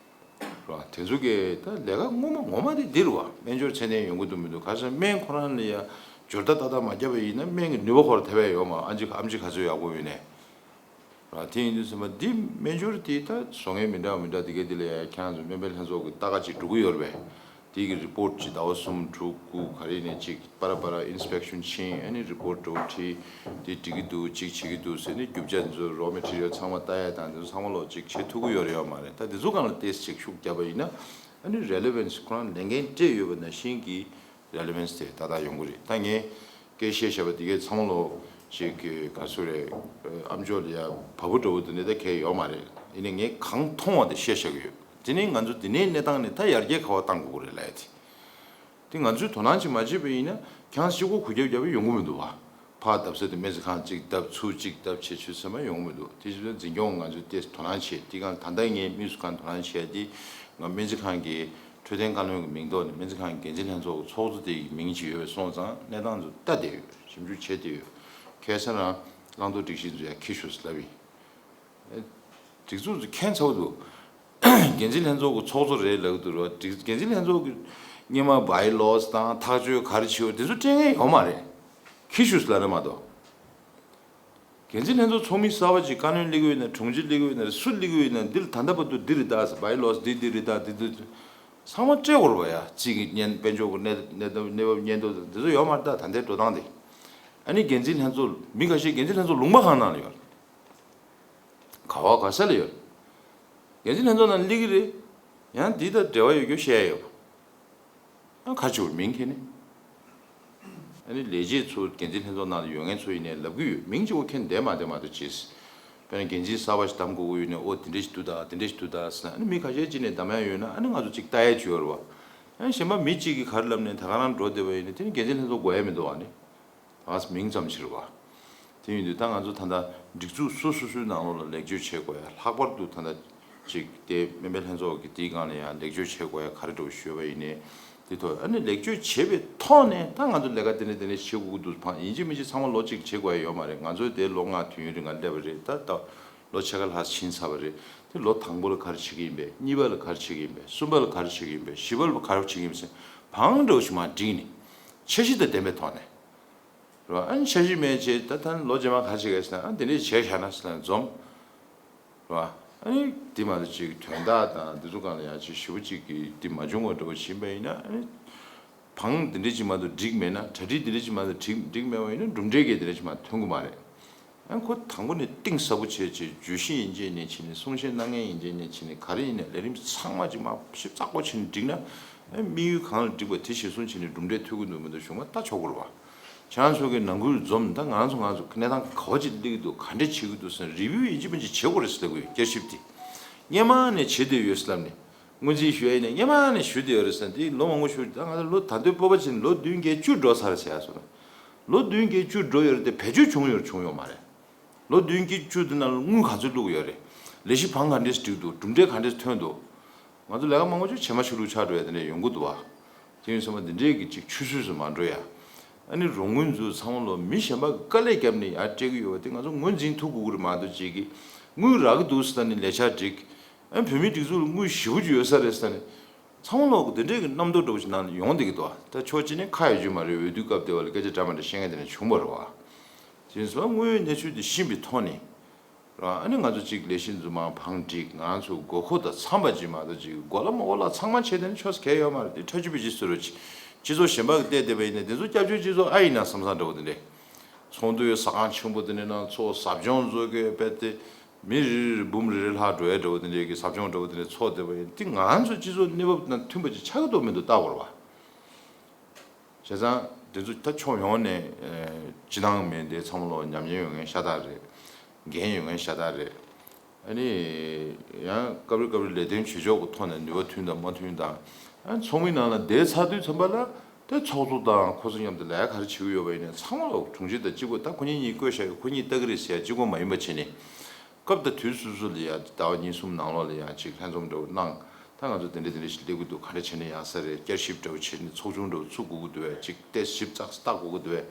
བ། དེ་ཚོ་གས་ད་ལས་ཀ་ངོ་མ་ངོ་མ་དེ་འདི་རེད་བ། སྨན་སྦྱོར་ཚད་ལྡན་ཡོང་གི་འདུག་མི་འདུག་ག་རེ་ཟེར་ན་སྨན་ཁོ་རང་ལ་ཡ་སྦྱོར་རྟ་ཏག་ཏག་མ་བརྒྱབ་པ་ཡིན་ན་སྨན་གྱི་ནུས་པ་ཁོ་རང་ཐེབས་ཡ་ཡོད་མ་རེད། ཨམ་ཆི་ཨམ་ཆི་ག་ཚོད་ཡག་པོ་ཡོད་ནའི། ར་དེ་ཡིན་དུས་ཙམ་པ་འདི་སྨན་སྦྱོར་དེ་ད་བཟོ་མཁན་མི་འདྲ་བ་མི་འདྲ་དེ་ག་དེ་ལ་ཡ་ཁྱེད་རང་ཚོ་སྨན་པའི་ལྷན་ཚོགས་ཀྱི་ལྟ་ག་ཅིག་འགྲོ་གི་ཡོད་རེད་པས། དེ་གི་རི་པོར་ཊི་ཅིག་ཟླ་བ་གསུམ་དྲུག་དགུ་ག་རེ་ནས་ཅིག་པ་ར་པ་ར་ཨིན་སི་པེག་ཤན་ཕྱིན། ཨ་ནི་རི་པོར་ཊི་འགྲོ་ཁྲིད་དེ་འགྲིག་གི་འདུག་ཅིག་བྱེད་ཀྱི་འདུག་ཟེར་ནས་རྒྱུ་ཆ་དེ་ཚོ་རོ་མེ་ཊི་རི་ཡལ་ཚང་མ་ལྟ་ཡ་དང་དེ་ཚོ་ཚང་མ་ལོག་ཅིག་བྱེད་ཐུབ་ཀྱི་ཡོད་རེད་ཡོད་མ་རེད། ད་དེ་ཚོ་སྒང་ལ་ཏོག་ཙམ་ཅིག་ཤུགས་བརྒྱབ་པ་ཡིན་ན་ཨ་ནི་རེ་ལི་ཝན་སི་ཁོ་རང་ལས་འགན་སྤྲད་ཡོད་པ་ནང་བཞིན་གྱི་རེ་ལི་ཝན་སི་དེ་ཏག་ཏག་ཡོང་གི་རེད། ད་ངས་སྐད་བཤད་བཤད་པ་དེ་གའི་ཚང་མ་ལོ་ཅིག་གི་ག་ཚོད་རེད། ཨམ་ཅོག་ལ་ཡ་བབ་པོ་འདྲ་བོ་དེ་འདྲ་ད་གས་ཡོད་མ་རེད། ཡིན་ནའི་ངས་གང་མཐོང་བ་དེ་བཤད་བཤད་གི་ཡོད། དེ་ནས་ང་ཚོ་དེ་ནས་གནས་སྟངས་ནས་ད་ཡར་རྒྱས་ག་བ་བཏང་དགོས་ཀྱི་རེད་ལབ་ཡ་དེ། དེ་ང་ཚོས་དོ་སྣང་བྱེད་མ་བྱེད་པ་ཡིན་ན་ཁྱང་གཅིག་པོ་གུ་རྒྱབ་རྒྱབ་ཡོང་གི་མི་འདུག་བ། ཕར་བརྡབ་ས་དེ་སྨན་རྩིས་ཁང་གཅིག་བརྡབ་ཚུར་གཅིག་བརྡབ་བྱེད་ཚུལ་ཚང་མ་ཡོང་གི་མི་འདུག་དེ་བཞིན་འཛིན་སྐྱོང་ང་ཚོས་ཏོག་ཙམ་དོ་སྣང་བྱེད། དེ་གང་ད་ལྟ་ངས་དམིགས་སུ་བཀར་དོ་སྣང་བྱས་དེ་ང་སྨན་རྩིས་ཁང་གི་འཕྲོད་བསྟེན་བཀའ་བློན་གྱི་མིང་ཐོག་ནས་སྨན་རྩིས་ཁང་གི་འགན་འཛིན་ལྷན་ཚོགས་ཀྱི་ཚོགས་གཙོ་དེ་ཡི་མིང་ཅིག་ཡོད་པ་སོང་ཙང་གནས་སྟངས་ཚོ་ལྟ་བསྡད་ཡོད། ཞིབ་འཇུག་བྱེད་བསྡད་ཡོད། ཁ་སང་རང་བླང་དོར་སྒྲིག་གཞི་ཚོ་ཡང་འཁྱེར་ཤོག་ཟེར་ལབ་ཡིན། སྒྲིག་འཛུགས་ཚོ་མཁྱེན་ཚ་བོ་འདུག་འགན་འཛིན་ལྷན་ཚོགས་ཀྱི་ཚོགས་གཙོ་རེད་ལབ་ཀྱི་འདུག་ར། སྒྲིག་འགན་འཛིན་ལྷན་ཚོགས་ཀྱི་སྔོན་མ་བའི་ལོ་སི་དང་ཐག་གཅོད་ག་རེ་བྱེད་དགོས་དེ་ཚོ་སྤྲད་མཁན་ཡོད་མ་རེད། འཁྱེར་ཤོག་ཟེར་ལབ་རེད་མ་གཏོགས། འགན་འཛིན་ལྷན་ཚོགས་ཚོགས་མི་གསར་པ་ཅིག་བཀའ་བློན་སླེབས་ཀྱི་ཡོད་ན་དྲུང་ཆེ་སླེབས་ཀྱི་ཡོད་ན་སུ་སླེབས་ཀྱི་ཡོད་ན་འདིར་ད་ལྟ་བར་དུ་འདི་རེད་ད་ཟེར། བའི་ལོ་སི་འདི་འདི་རེད་ད་འདི་འདི་ཚང་མ་སྤྲད་དགོས་རེད་པ་ཡ། རྩིས་ཀྱི་སྙན་དཔལ་འབྱོར་གྱི་གནས་གནས་སྟངས་གནས་བབ་སྙན་ཐོ་དེ་ཚོ་ཡོད་མ་རེད་ད། ད་ལྟའི་འགྲོ་སྟངས་དེ། ཨ་ནི་འགན་འཛིན་ལྷན་ཚོགས་མི་ཁ་ཤས་འགན་འཛིན་ལྷན་ཚོགས་ལུང་པ་གང་ནང་ལ་ཡོད་རེད། ག་བ་ག་ས་ལ་ཡོད། འགན་འཛིན་ལྷན་ཚོགས་ནང་སླེབས་ཀྱི་རེད། ཡང་འདི་དང་འབྲེལ་བ་ཡོད་རྒྱུ་བཤད་ཡ་ཡོད། ཡང་ག་ཅིག་མིང་ཁྱེར་ནས། ཨ་ནི་ལས་བྱེད་ཚོ་འགན་འཛིན་ལྷན་ཚོགས་ནང་ལ་ཡོད་མཁན་ཚོ་ཡིན་ནའི་ལབ་ཀྱི་ཡོད། མིང་གཅིག་པོ་ཁྱེར་བསྡད་མ་བསྡད་མ་གཏོགས་ཅེས། དཔེར་ན་འགན་འཛིན་གསར་པ་ཞིག་བདམས་དགོས་ཀྱི་ཡོད་ནའི་ཨོ་དེ་འདྲ་ཞིག་འདུག་ད་དེ་འདྲ་ཞིག་འདུག་ད་ཟེར་ན་ཨ་ནི་མི་ཁ་ཤས་ཅིག་ནས་བདམས་ཡ་ཡོད་ན་ཨ་ནི་ང་ཚོ་ཅིག་ལྟ་ཡ་ཅིག་ཡོད་རེད་བ། ཨ་ནི་གཞན་པ་མི་གཅིག་གིས་ག་རེ་ལབ་ནའི་ད་ག་རང་འགྲོ་བསྡད་པ་ཡིན་ནའི་དེ་ནི་འགན་འཛིན་ལྷན་ཚོགས་དགོས་ཡ་མི་འདུག་བ་ནི། ད་མིང་ཙམ་ཕྱིར་བ། དེ་ཡིན་དུས་ད་ང་ཚོ་ད་ལྟ་སྒྲིག་འཛུགས་སོ་སོ་སོའི་ནང་ལོགས་ལ་ལེགས་བཅོས་བྱེད་དགོས་ཡ། ལྷག་པར་དུ་ད་ལྟ་ཅིག་དེ་སྨན་པའི་ལྷན་ཚོགས་ཀྱི་དེའི་སྒང་ལ་ཡང་ལེགས་བཅོས་བྱེད་དགོས་ཡ་ག་རེ་འདྲ་བོ་ཞུས་པ་ཡིན་ནའི་དེ་ཐོག་ཨ་ནི་ལེགས་བཅོས་བྱེད་པའི་ཐོག་ནས་ད་ང་ཚོ་ལས་ཀ་དེ་འདྲ་དེ་འདྲ་བྱེད་དགོས་ཀྱི་འདུག་ཕངས་ཡིན་གཅིག་མིན་གཅིག་ཚང་མ་ལོ་གཅིག་བྱེད་དགོས་ཡ་ཡོད་མ་རེད། ང་ཚོའི་དེ་ལོ་ལྔ་དུས་ཡུན་རིང་ང་སླེབས་པ་རེད། ད་ད་ལོ་ཕྱེད་ཀ་ལྷག་ཕྱིན་ཚར་བ་རེད། དེ་ལོ་དང་པོ་ལ་ག་རེ་བྱེད་ཀྱི་ཡིན་པས། གཉིས་པ་ལ་ག་རེ་བྱེད་ཀྱི་ཡིན་པས། གསུམ་པ་ལ་ག་རེ་བྱེད་ཀྱི་ཡིན་པས། བཞི་པ་ལ་ག་རེ་བྱེད་ཀྱི་ཡིན་པས་ཟེར་ཕངས་འདྲ་བོ་ཞིག་མར་བསྒྲིགས་ནས་འཆར་གཞི་དང་ལྡན་པའི་ཐོག་ནས། རེད་བ། ཨ་ནི་འཆར་གཞི་མེད་བྱས་ད་ད་ལོ་རྗེས་མ་ག་རེ་བྱེད་ཀྱི་ཡོད་ཟེར་ན་ཨ་འདི་འདྲས་བྱས་བཞག་ན་ཟེར་ན་འཛོམས། རེད་བ། ཨ་ནི་འདི་མ་གཏོགས་ཅིག་དོན་དག་དང་འདི་ཚོ་སྒང་ལ་ཡང་ཅིག་ཞེ་པོ་ཅིག་གི་འདི་མ་བྱུང་བ་འདྲ་བོ་ཞིག་ཡིན་པ་ཡིན་ན་ཨ་ནི་བང་འདི་འདྲས་ཅིག་མ་གཏོགས་འགྲིག་མེད་ན། གྲ་སྒྲིག་འདི་འདྲས་ཅིག་མ་གཏོགས་འགྲིག་འགྲིག་མེད་པ་ཡིན་ན་གྲུབ་འབྲས་ཀྱི་འདི་འདྲས་ཅིག་མ་ཐོན་གི་མ་རེད། ཨ་ཁོ་དང་པོ་ནས་གཏིང་ཟབ་པོ་བྱས་བྱས་བརྗོད་གཞི་ཡིན་གཅིག་ནས་བྱས་ནས་གསུང་བཤད་གནང་མཁན་ཡིན་གཅིག་ནས་བྱས་ནས་ག་རེ་ཡིན་ནའི་ལས་རིམ་ཚང་མ་ཅིག་མར་ཞིབ་ཚགས་པོ་བྱས་ནས་བསྒྲིགས་ན་ཨ་དམིགས་ཡུལ་གང་ལ་བསྒྲིགས་པ་དེ་གཞིར་བཟུང་བྱས་ནས་གྲུབ་འབྲས་ཐོན་གི་འདུག་མི་འདུག་གཞུག་མ་ལྟ་ཆོག་གི་རེད་བ། ཁྱེད་རང་ཚོ་གི་ནང་ཁུལ་འཛོམས་ད་ང་རང་ཚོ་ང་ཚོ་གནས་སྟངས་ག་བ་ཅིག་སླེབས་ཀྱི་འདུག་ག་འདྲས་བྱེད་ཀྱི་འདུག་ཟེར་ནས་རི་བིའུ་ཡིན་གཅིག་མིན་གཅིག་བྱེད་དགོས་རེད་ཟེར་ལབ་ཀྱི་ཡོད། བསྐྱར་ཞིབ་དེ་སྔོན་མ་ནས་བྱེད་བསྡད་ཡོད་ཟེར་ལབ་ནས་སྔོན་རྩིས་ཞུ་ཡ་ཡིན་ནའི་སྔོན་མ་ནས་ཞུ་བསྡད་ཡོད་རེད་ཟེར་ན་དེ་ལོ་མང་པོ་ཞིག་ད་ང་ཚོ་ལོ་ད་ལྟའི་སྤོབས་པ་བྱས་ནས་ལོ་བདུན་བརྒྱད་བཅུ་འགྲོ་ཚར་ཟེར་ཡ་སོང་ན་ལོ་བདུན་བརྒྱད་བཅུ་འགྲོ་ཡོད་རེད་དེ་བེད་སྤྱོད་བྱུང་ཡོད་བྱུང་ཡོད་མ་རེད། ལོ་བདུན་བརྒྱད་བཅུ་དེ་ནང་ལ་དངུལ་ག་ཚོད་བླུགས་ཡོད་རེད། ལས་གཞི་བང་ག་འདྲས་བསྒྲིགས་འདུག་གྲུབ་འབྲས་ག་འདྲས་ཐོན་འདུག་ང་ཚོ་ལས་ཀ་མང་པོ་ཅིག་བྱེ་མ་ཆུ་ལུག་ཆགས་འགྲོ་ཡ་དེ་འདྲས་ཡོང་གི་འདུག་བ། དེ་ཡིན་ཙང་མ་འདི་འདྲས་ཀྱི་ཅིག་ཆུད་ཟོས་སུ་མ་འགྲོ་ཡ། ཨ་ནི་རོགས་དངུལ་འཛུགས་ཚང་མ་ལོ་མི་གཞན་པ་གི་དཀའ་ལས་བརྒྱབ་ནས་ཡར་སྤྲད་ཀྱི་ཡོད་པ་དེ་ང་ཚོ་ངོས་འཛིན་ཐུབ་དགོས་ཀྱི་རེད་མ་གཏོགས་ཅིག་གིས་དངུལ་རག་གི་འདུག་ཟེར་ནས་ལས་འཆར་བསྒྲིགས། ཨ་ནི་བོད་མིའི་སྒྲིག་འཛུགས་ལ་དངུལ་ཞེ་པོ་ཅིག་ཡོད་ས་རེད་ཟེར་ནས། ཚང་མ་ལོག་གི་དེ་འདྲས་ཀྱི་རྣམ་རྟོག་འདྲ་བོ་ཞིག་ནང་ལ་ཡོང་བསྡད་ཀྱི་འདུག་ད་ཕྱོགས་གཅིག་ནས་ཁ་ཡོད་རྒྱུ་མ་རེད། འོས་བསྡུ་སྐབས་དེ་བ་ལ་སྐད་ཆ་འདྲ་མ་འདྲ་བཤད་མཁན་དེ་འདྲ་བྱུང་བ་རེད་བ། དེ་ཡིན་ཙང་དངོས་ཡོད་གནས་ཚུལ་དེ་ཤེས་པའི་ཐོག་ནས། ར་ཨ་ནི་ང་ཚོ་གཅིག་ལས་གཞི་འཛུགས་མ་བང་བསྒྲིགས་ང་ཚོ་དགོས་མཁོ་དང་འཚམས་པ་ཅིག་མ་གཏོགས་ཅིག་གོ་ལ་མ་གོ་ལ་ཚང་མ་བྱས་དེ་ནི་ཆོས་གལ་ཡོད་མ་རེད། དེ་ཁྲ་ཆུ་བི་ཅི་སུ་རུ་ཅི་སྤྱི་ཚོགས་གཞན་པ་གི་བལྟས་བསྡད་པ་ཡིན་ན་དེ་ཚོ་སྐྱབས་བཅོལ་སྤྱི་ཚོགས་ཨ་ཡིན་ན་བསམ་བསམ་འདྲ་བོ་དེ་འདྲས། ཚོགས་འདུ་ཡོད་ཟ་ཁང་ཆེན་པོ་དེ་འདྲས་ནང་ཚོགས་ཟབ་སྦྱོང་བཟོ་དགོས་པས་དེ། མི་རེ་རེ་རེ་འབུམ་རེ་རེ་ལྷག་འགྲོ་ཡ་འདྲ་བོ་དེ་འདྲའི་གི་ཟབ་སྦྱོང་འདྲ་བོ་དེ་འདྲའི་ཚོགས་བསྡད་པ་ཡིན་དེ་ང་ཚོ་སྤྱི་ཚོགས་གནས་བབ་དང་མཐུན་པ་ཅིག་ཆགས་ཀྱི་འདུག་མི་འདུག་ལྟ་དགོས་རེད་བ། བྱས་ཙང་དེ་ཚོ་ད་ཕྱོགས་ཡོངས་ནས་སྤྱི་བཏང་མི་འདི་ཚང་མ་ལོ་ཉམས་ཉེས་ཡོད་མཁན་ཤ་སྟག་རེད། འགན་ཡོད་མཁན་ཤ་སྟག་རེད། ཨ་ནི་ཡང་སྐབས་རེ་སྐབས་རེ་ལས་དོན་བྱེད་ཕྱོགས་ཀྱི་ཐོག་ནས་ནུས་པ་མཐུན་དང་མ་མཐུན་དང་། ཨ་ཚོགས་མི་ནང་ལ་བསྡད་ཚར་དུས་ཙམ་པ་ལ་དེ་ཚོགས་གཙོ་དང་ཁོ་ཚོ་མཉམ་དུ་ལས་ཀ་ག་རེ་བྱེད་ཀྱི་ཡོད་པ་ཡིན་ནའི་ཚང་མ་ལོ་དྲུང་ཆེ་དང་གཅིག་པོ་ད་ཁོ་གཉིས་གཉིས་བསྐོས་བཞག་ཡོད་ཁོ་གཉིས་ལྟ་གི་རེད་ཟེར་ཡ་གཅིག་པོ་མ་ཡིན་པ་བྱས་ནས། སྐབས་དང་དུས་སོ་སོ་ལ་ཡ་ཟླ་བ་གཉིས་གསུམ་ནང་ལོགས་ལ་ཡ་ཅིག་ལྷན་འཛོམས་འདྲ་བོ་གནང་། ད་ ད་ང་ཚོ་དེ་འདྲ་དེ་འདྲ་ཞིག་སླེབས་ཀྱི་འདུག་ག་འདྲ་བྱས་ན་ཡག་ས་རེད། བསྐྱར་ཞིབ་འདྲ་བོ་བྱས་ནས་ཚོགས་ཆུང་འདྲ་བོ་ཚུགས་དགོས་ཀྱི་འདུག་བས། ཅིག་ཏོག་ཙམ་ཞིབ་ཚགས་སུ་བལྟ་དགོས་ཀྱི་འདུག་བས།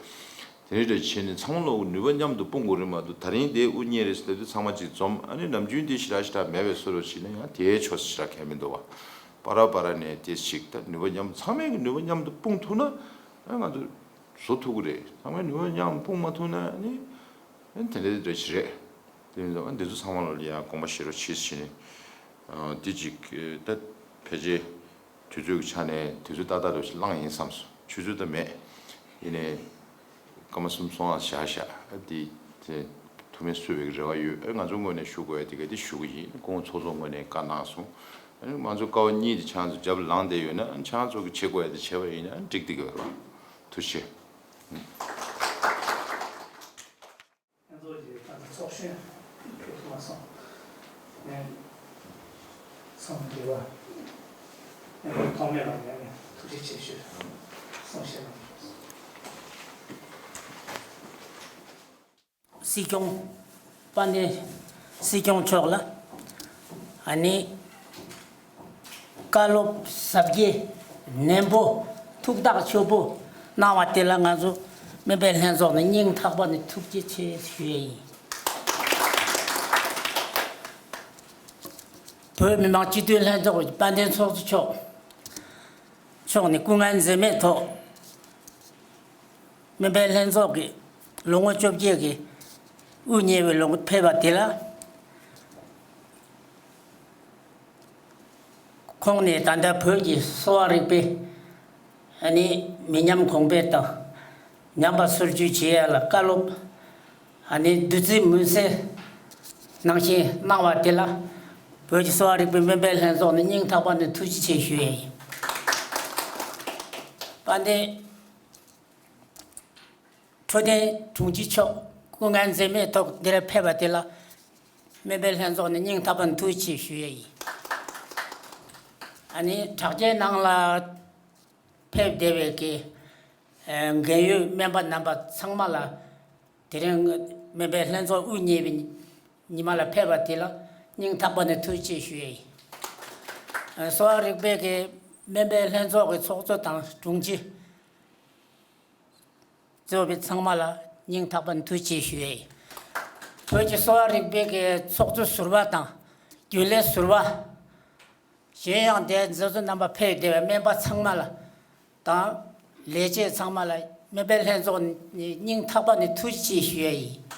དེ་འདྲ་འདྲ་བྱས་ནས་ཚང་མ་ལོག་ནུས་པ་མཉམ་དུ་སྤུངས་དགོས་རེད་མ་གཏོགས། ད་རིང་དེ་དབུ་བརྙེས་རེད་ཟེར་དུས་ཚང་མ་ཅིག་འཛོམས། ཨ་ནི་ནམ་རྒྱུན་དེ་ཞེ་དྲག་ཞེ་དྲག་མེད་པའི་བཟོ་འདྲ་བྱས་ན་ཡང་དེའི་ཆོས་ཞེ་དྲག་གལ་མི་འདུག་བ། པ་ར་པ་ར་ནས་དེ་ཞིག་ད་ནུས་པ་མཉམ་ཚང་མས་ཀྱི་ནུས་པ་མཉམ་དུ་སྤུངས་ཐུབ་ན། ཨ་ང་ཚོ་བཟོ་ཐུབ་ཀྱི་རེད། ཚང་མས་ནུས་པ་མཉམ་སྤུངས་མ་ཐུབ་ན་ནི། ཨ་དེ་འདྲ་འདྲ་ཞིག་རེད། དེ་མིན་ཙང་འདི་ཚོ་ཚང་མ་ལ་ཡང་དགོངས་པ་བཞེས་རོགས་བྱེད་ཟེར་ནས། འདི་ཅིག་ད་ཕལ་ཆེར་དུས་ཚོད་ཀྱི་ཆ་ནས་དུས་ཚོད་ཏག་ཏག་འདྲ་ཞིག་བླངས་ཡིན་བསམ་སོང་། ཆུ་ཚོད་ད་མེད། ཡིན་ནའི་སྐར་མ་གསུམ་སོང་ཨ་བཞག་བཞག་ཨ་འདི་དེ་ཐུགས་སྨོན་གསོས་པའི་རེ་བ་ཡོད། ཨ་ང་ཚོ་ངོས་ནས་ཞུ་དགོས་ཡ་དེ་ག་དེ་ཞུ་གི་ཡིན། སྐུ་ངོ་ཚོགས་གཙོ་ངོས་ནས་བཀའ་གནང་སོང་། ཨ་ང་ཚོ་ཀ་བ་གཉིས་དེ་ཁྱེད་རང་ཚོ་རྒྱབ་ལངས་བསྡད་ཡོད་ན། ཨ་ཁྱེད་རང་ཚོ་གི་བྱེད་དགོས་ཡ་དེ་བྱས་པ་ཡིན་ན་ཨ་འགྲིག་བསྡད་ཀྱི་ཡོད་རེད་པ། ཐུགས་རྗེ་ཆེ། ཁྱེད་ཚོ་གི་ད་ལྟ་ཚོགས་གཞོན་ཕེབས་ཐུབ་མ་སོང་། ངས་ཚང་མ་འདི་བ་ཐོགས་མེད་ལ་ཡང་ཐུགས་རྗེ་ཆེ་ཞུ་གསུང་བཤད་གནང་། སྲིད་སྐྱོང་དཔལ་ལྡན་སྲིད་སྐྱོང་མཆོག་ལ་ཨ་ནི། བཀའ་སློབ་ཟབ་རྒྱས་ནན་པོ་ཐུགས་ཐག་ཆོད་པོ་གནང་བ་དེ་ལ་ང་ཚོ་སྨན་པའི་ལྷན་ཚོགས་ནས་སྙིང་ཐག་པ་ནས་ཐུགས་རྗེ་ཆེ་ཞུ་ཡས་ཡིན། བོད་མི་མང་སྤྱི་འཐུས་ལྷན་ཚོགས་ཀྱི་དཔལ་ལྡན་ཚོགས་གཙོ་མཆོག་མཆོག་ནས་སྐུ་ངལ་འཛེམས་མེད་ཐོག་སྨན་པའི་ལྷན་ཚོགས་ཀྱི་ལོ་ངོ་བཅོ་བརྒྱད་ཀྱི་དབུ་བརྙེས་པའི་ལོ་ངོ་ཕེབས་པ་དེ་ལ། ཁོང་ནས་ད་ལྟ་བོད་ཀྱི་གསོ་བ་རིག་པའི་ཨ་ནི་མི་ཉམས་གོང་འཕེལ་དང་ཉམས་པ་སོར་ཆུད་བྱེད་ཡ་ལ་བཀའ་སློབ་ཨ་ནི་བདུད་རྩི་མུན་སེལ་ནང་བཞིན་གནང་བ་དེ་ལ་བོད་ཀྱི་གསོ་བ་རིག་པའི་སྨན་པའི་ལྷན་ཚོགས་ནས་སྙིང་ཐག་པ་ནས་ཐུགས་རྗེ་ཆེ་ཞུ་ཡ་ཡིན། དཔལ་ལྡན། འཕྲོད་བསྟེན་དྲུང་ཆེ་མཆོག་སྐུ་ངལ་འཛེམས་མེད་ཐོག་འདིར་ཕེབས་པ་དེ་ལ་སྨན་པའི་ལྷན་ཚོགས་ནས་སྙིང་ཐག་པ་ནས་ཐུགས་རྗེ་ཆེ་ཞུ་ཡས་ཡིན། ཨ་ནི་དྲ་རྒྱའི་ནང་ལ་ཕེབས་བསྡད་པའི་གི་ཨ་རྒན་ཡོལ་སྨན་པ་རྣམ་པ་ཚང་མ་ལ་དེ་རིང་སྨན་པའི་ལྷན་ཚོགས་དབུ་བརྙེས་པའི་ཉི་མ་ལ་ཕེབས་པ་དེ་ལ་སྙིང་ཐག་པ་ནས་ཐུགས་རྗེ་ཆེ་ཞུ་ཡས་ཡིན། ཨ་གསོ་བ་རིག་པའི་གི་སྨན་པའི་ལྷན་ཚོགས་ཀྱི་ཚོགས་གཙོ་དང་དྲུང་ཆེ། གཙོས་པའི་ཚང་མ་ལ་སྙིང་ཐག་པ་ནས་ཐུགས་རྗེ་ཆེ་ཞུ་ཡས་ཡིན། བོད་ཀྱི་གསོ་བ་རིག་པའི་གི་ཚོགས་གཙོ་ཟུར་པ་དང་རྒྱུན་ལས་ཟུར་པ། གཞན་ཡང་དེ་མཛད་གཙོ་རྣམ་པ་ཕེབས་བསྡད་པའི་སྨན་པ་ཚང་མ་ལ་དང་ལས་བྱེད་ཚང་མ་ལ་སྨན་པའི་ལྷན་ཚོགས་ནས་སྙིང་ཐག་པ་ནས་ཐུགས་རྗེ་ཆེ་ཞུ་ཡས་ཡིན།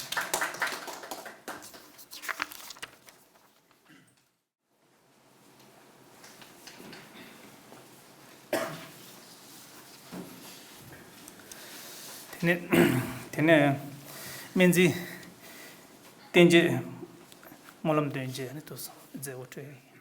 དེ་ནས་དེ་ནས་སྨན་རྩིས་བསྟན་རྒྱས་སྨོན་ལམ་འདོན་རྒྱས་ནི་དུ་སོང་མཛད་སྒོ་གྲོལ།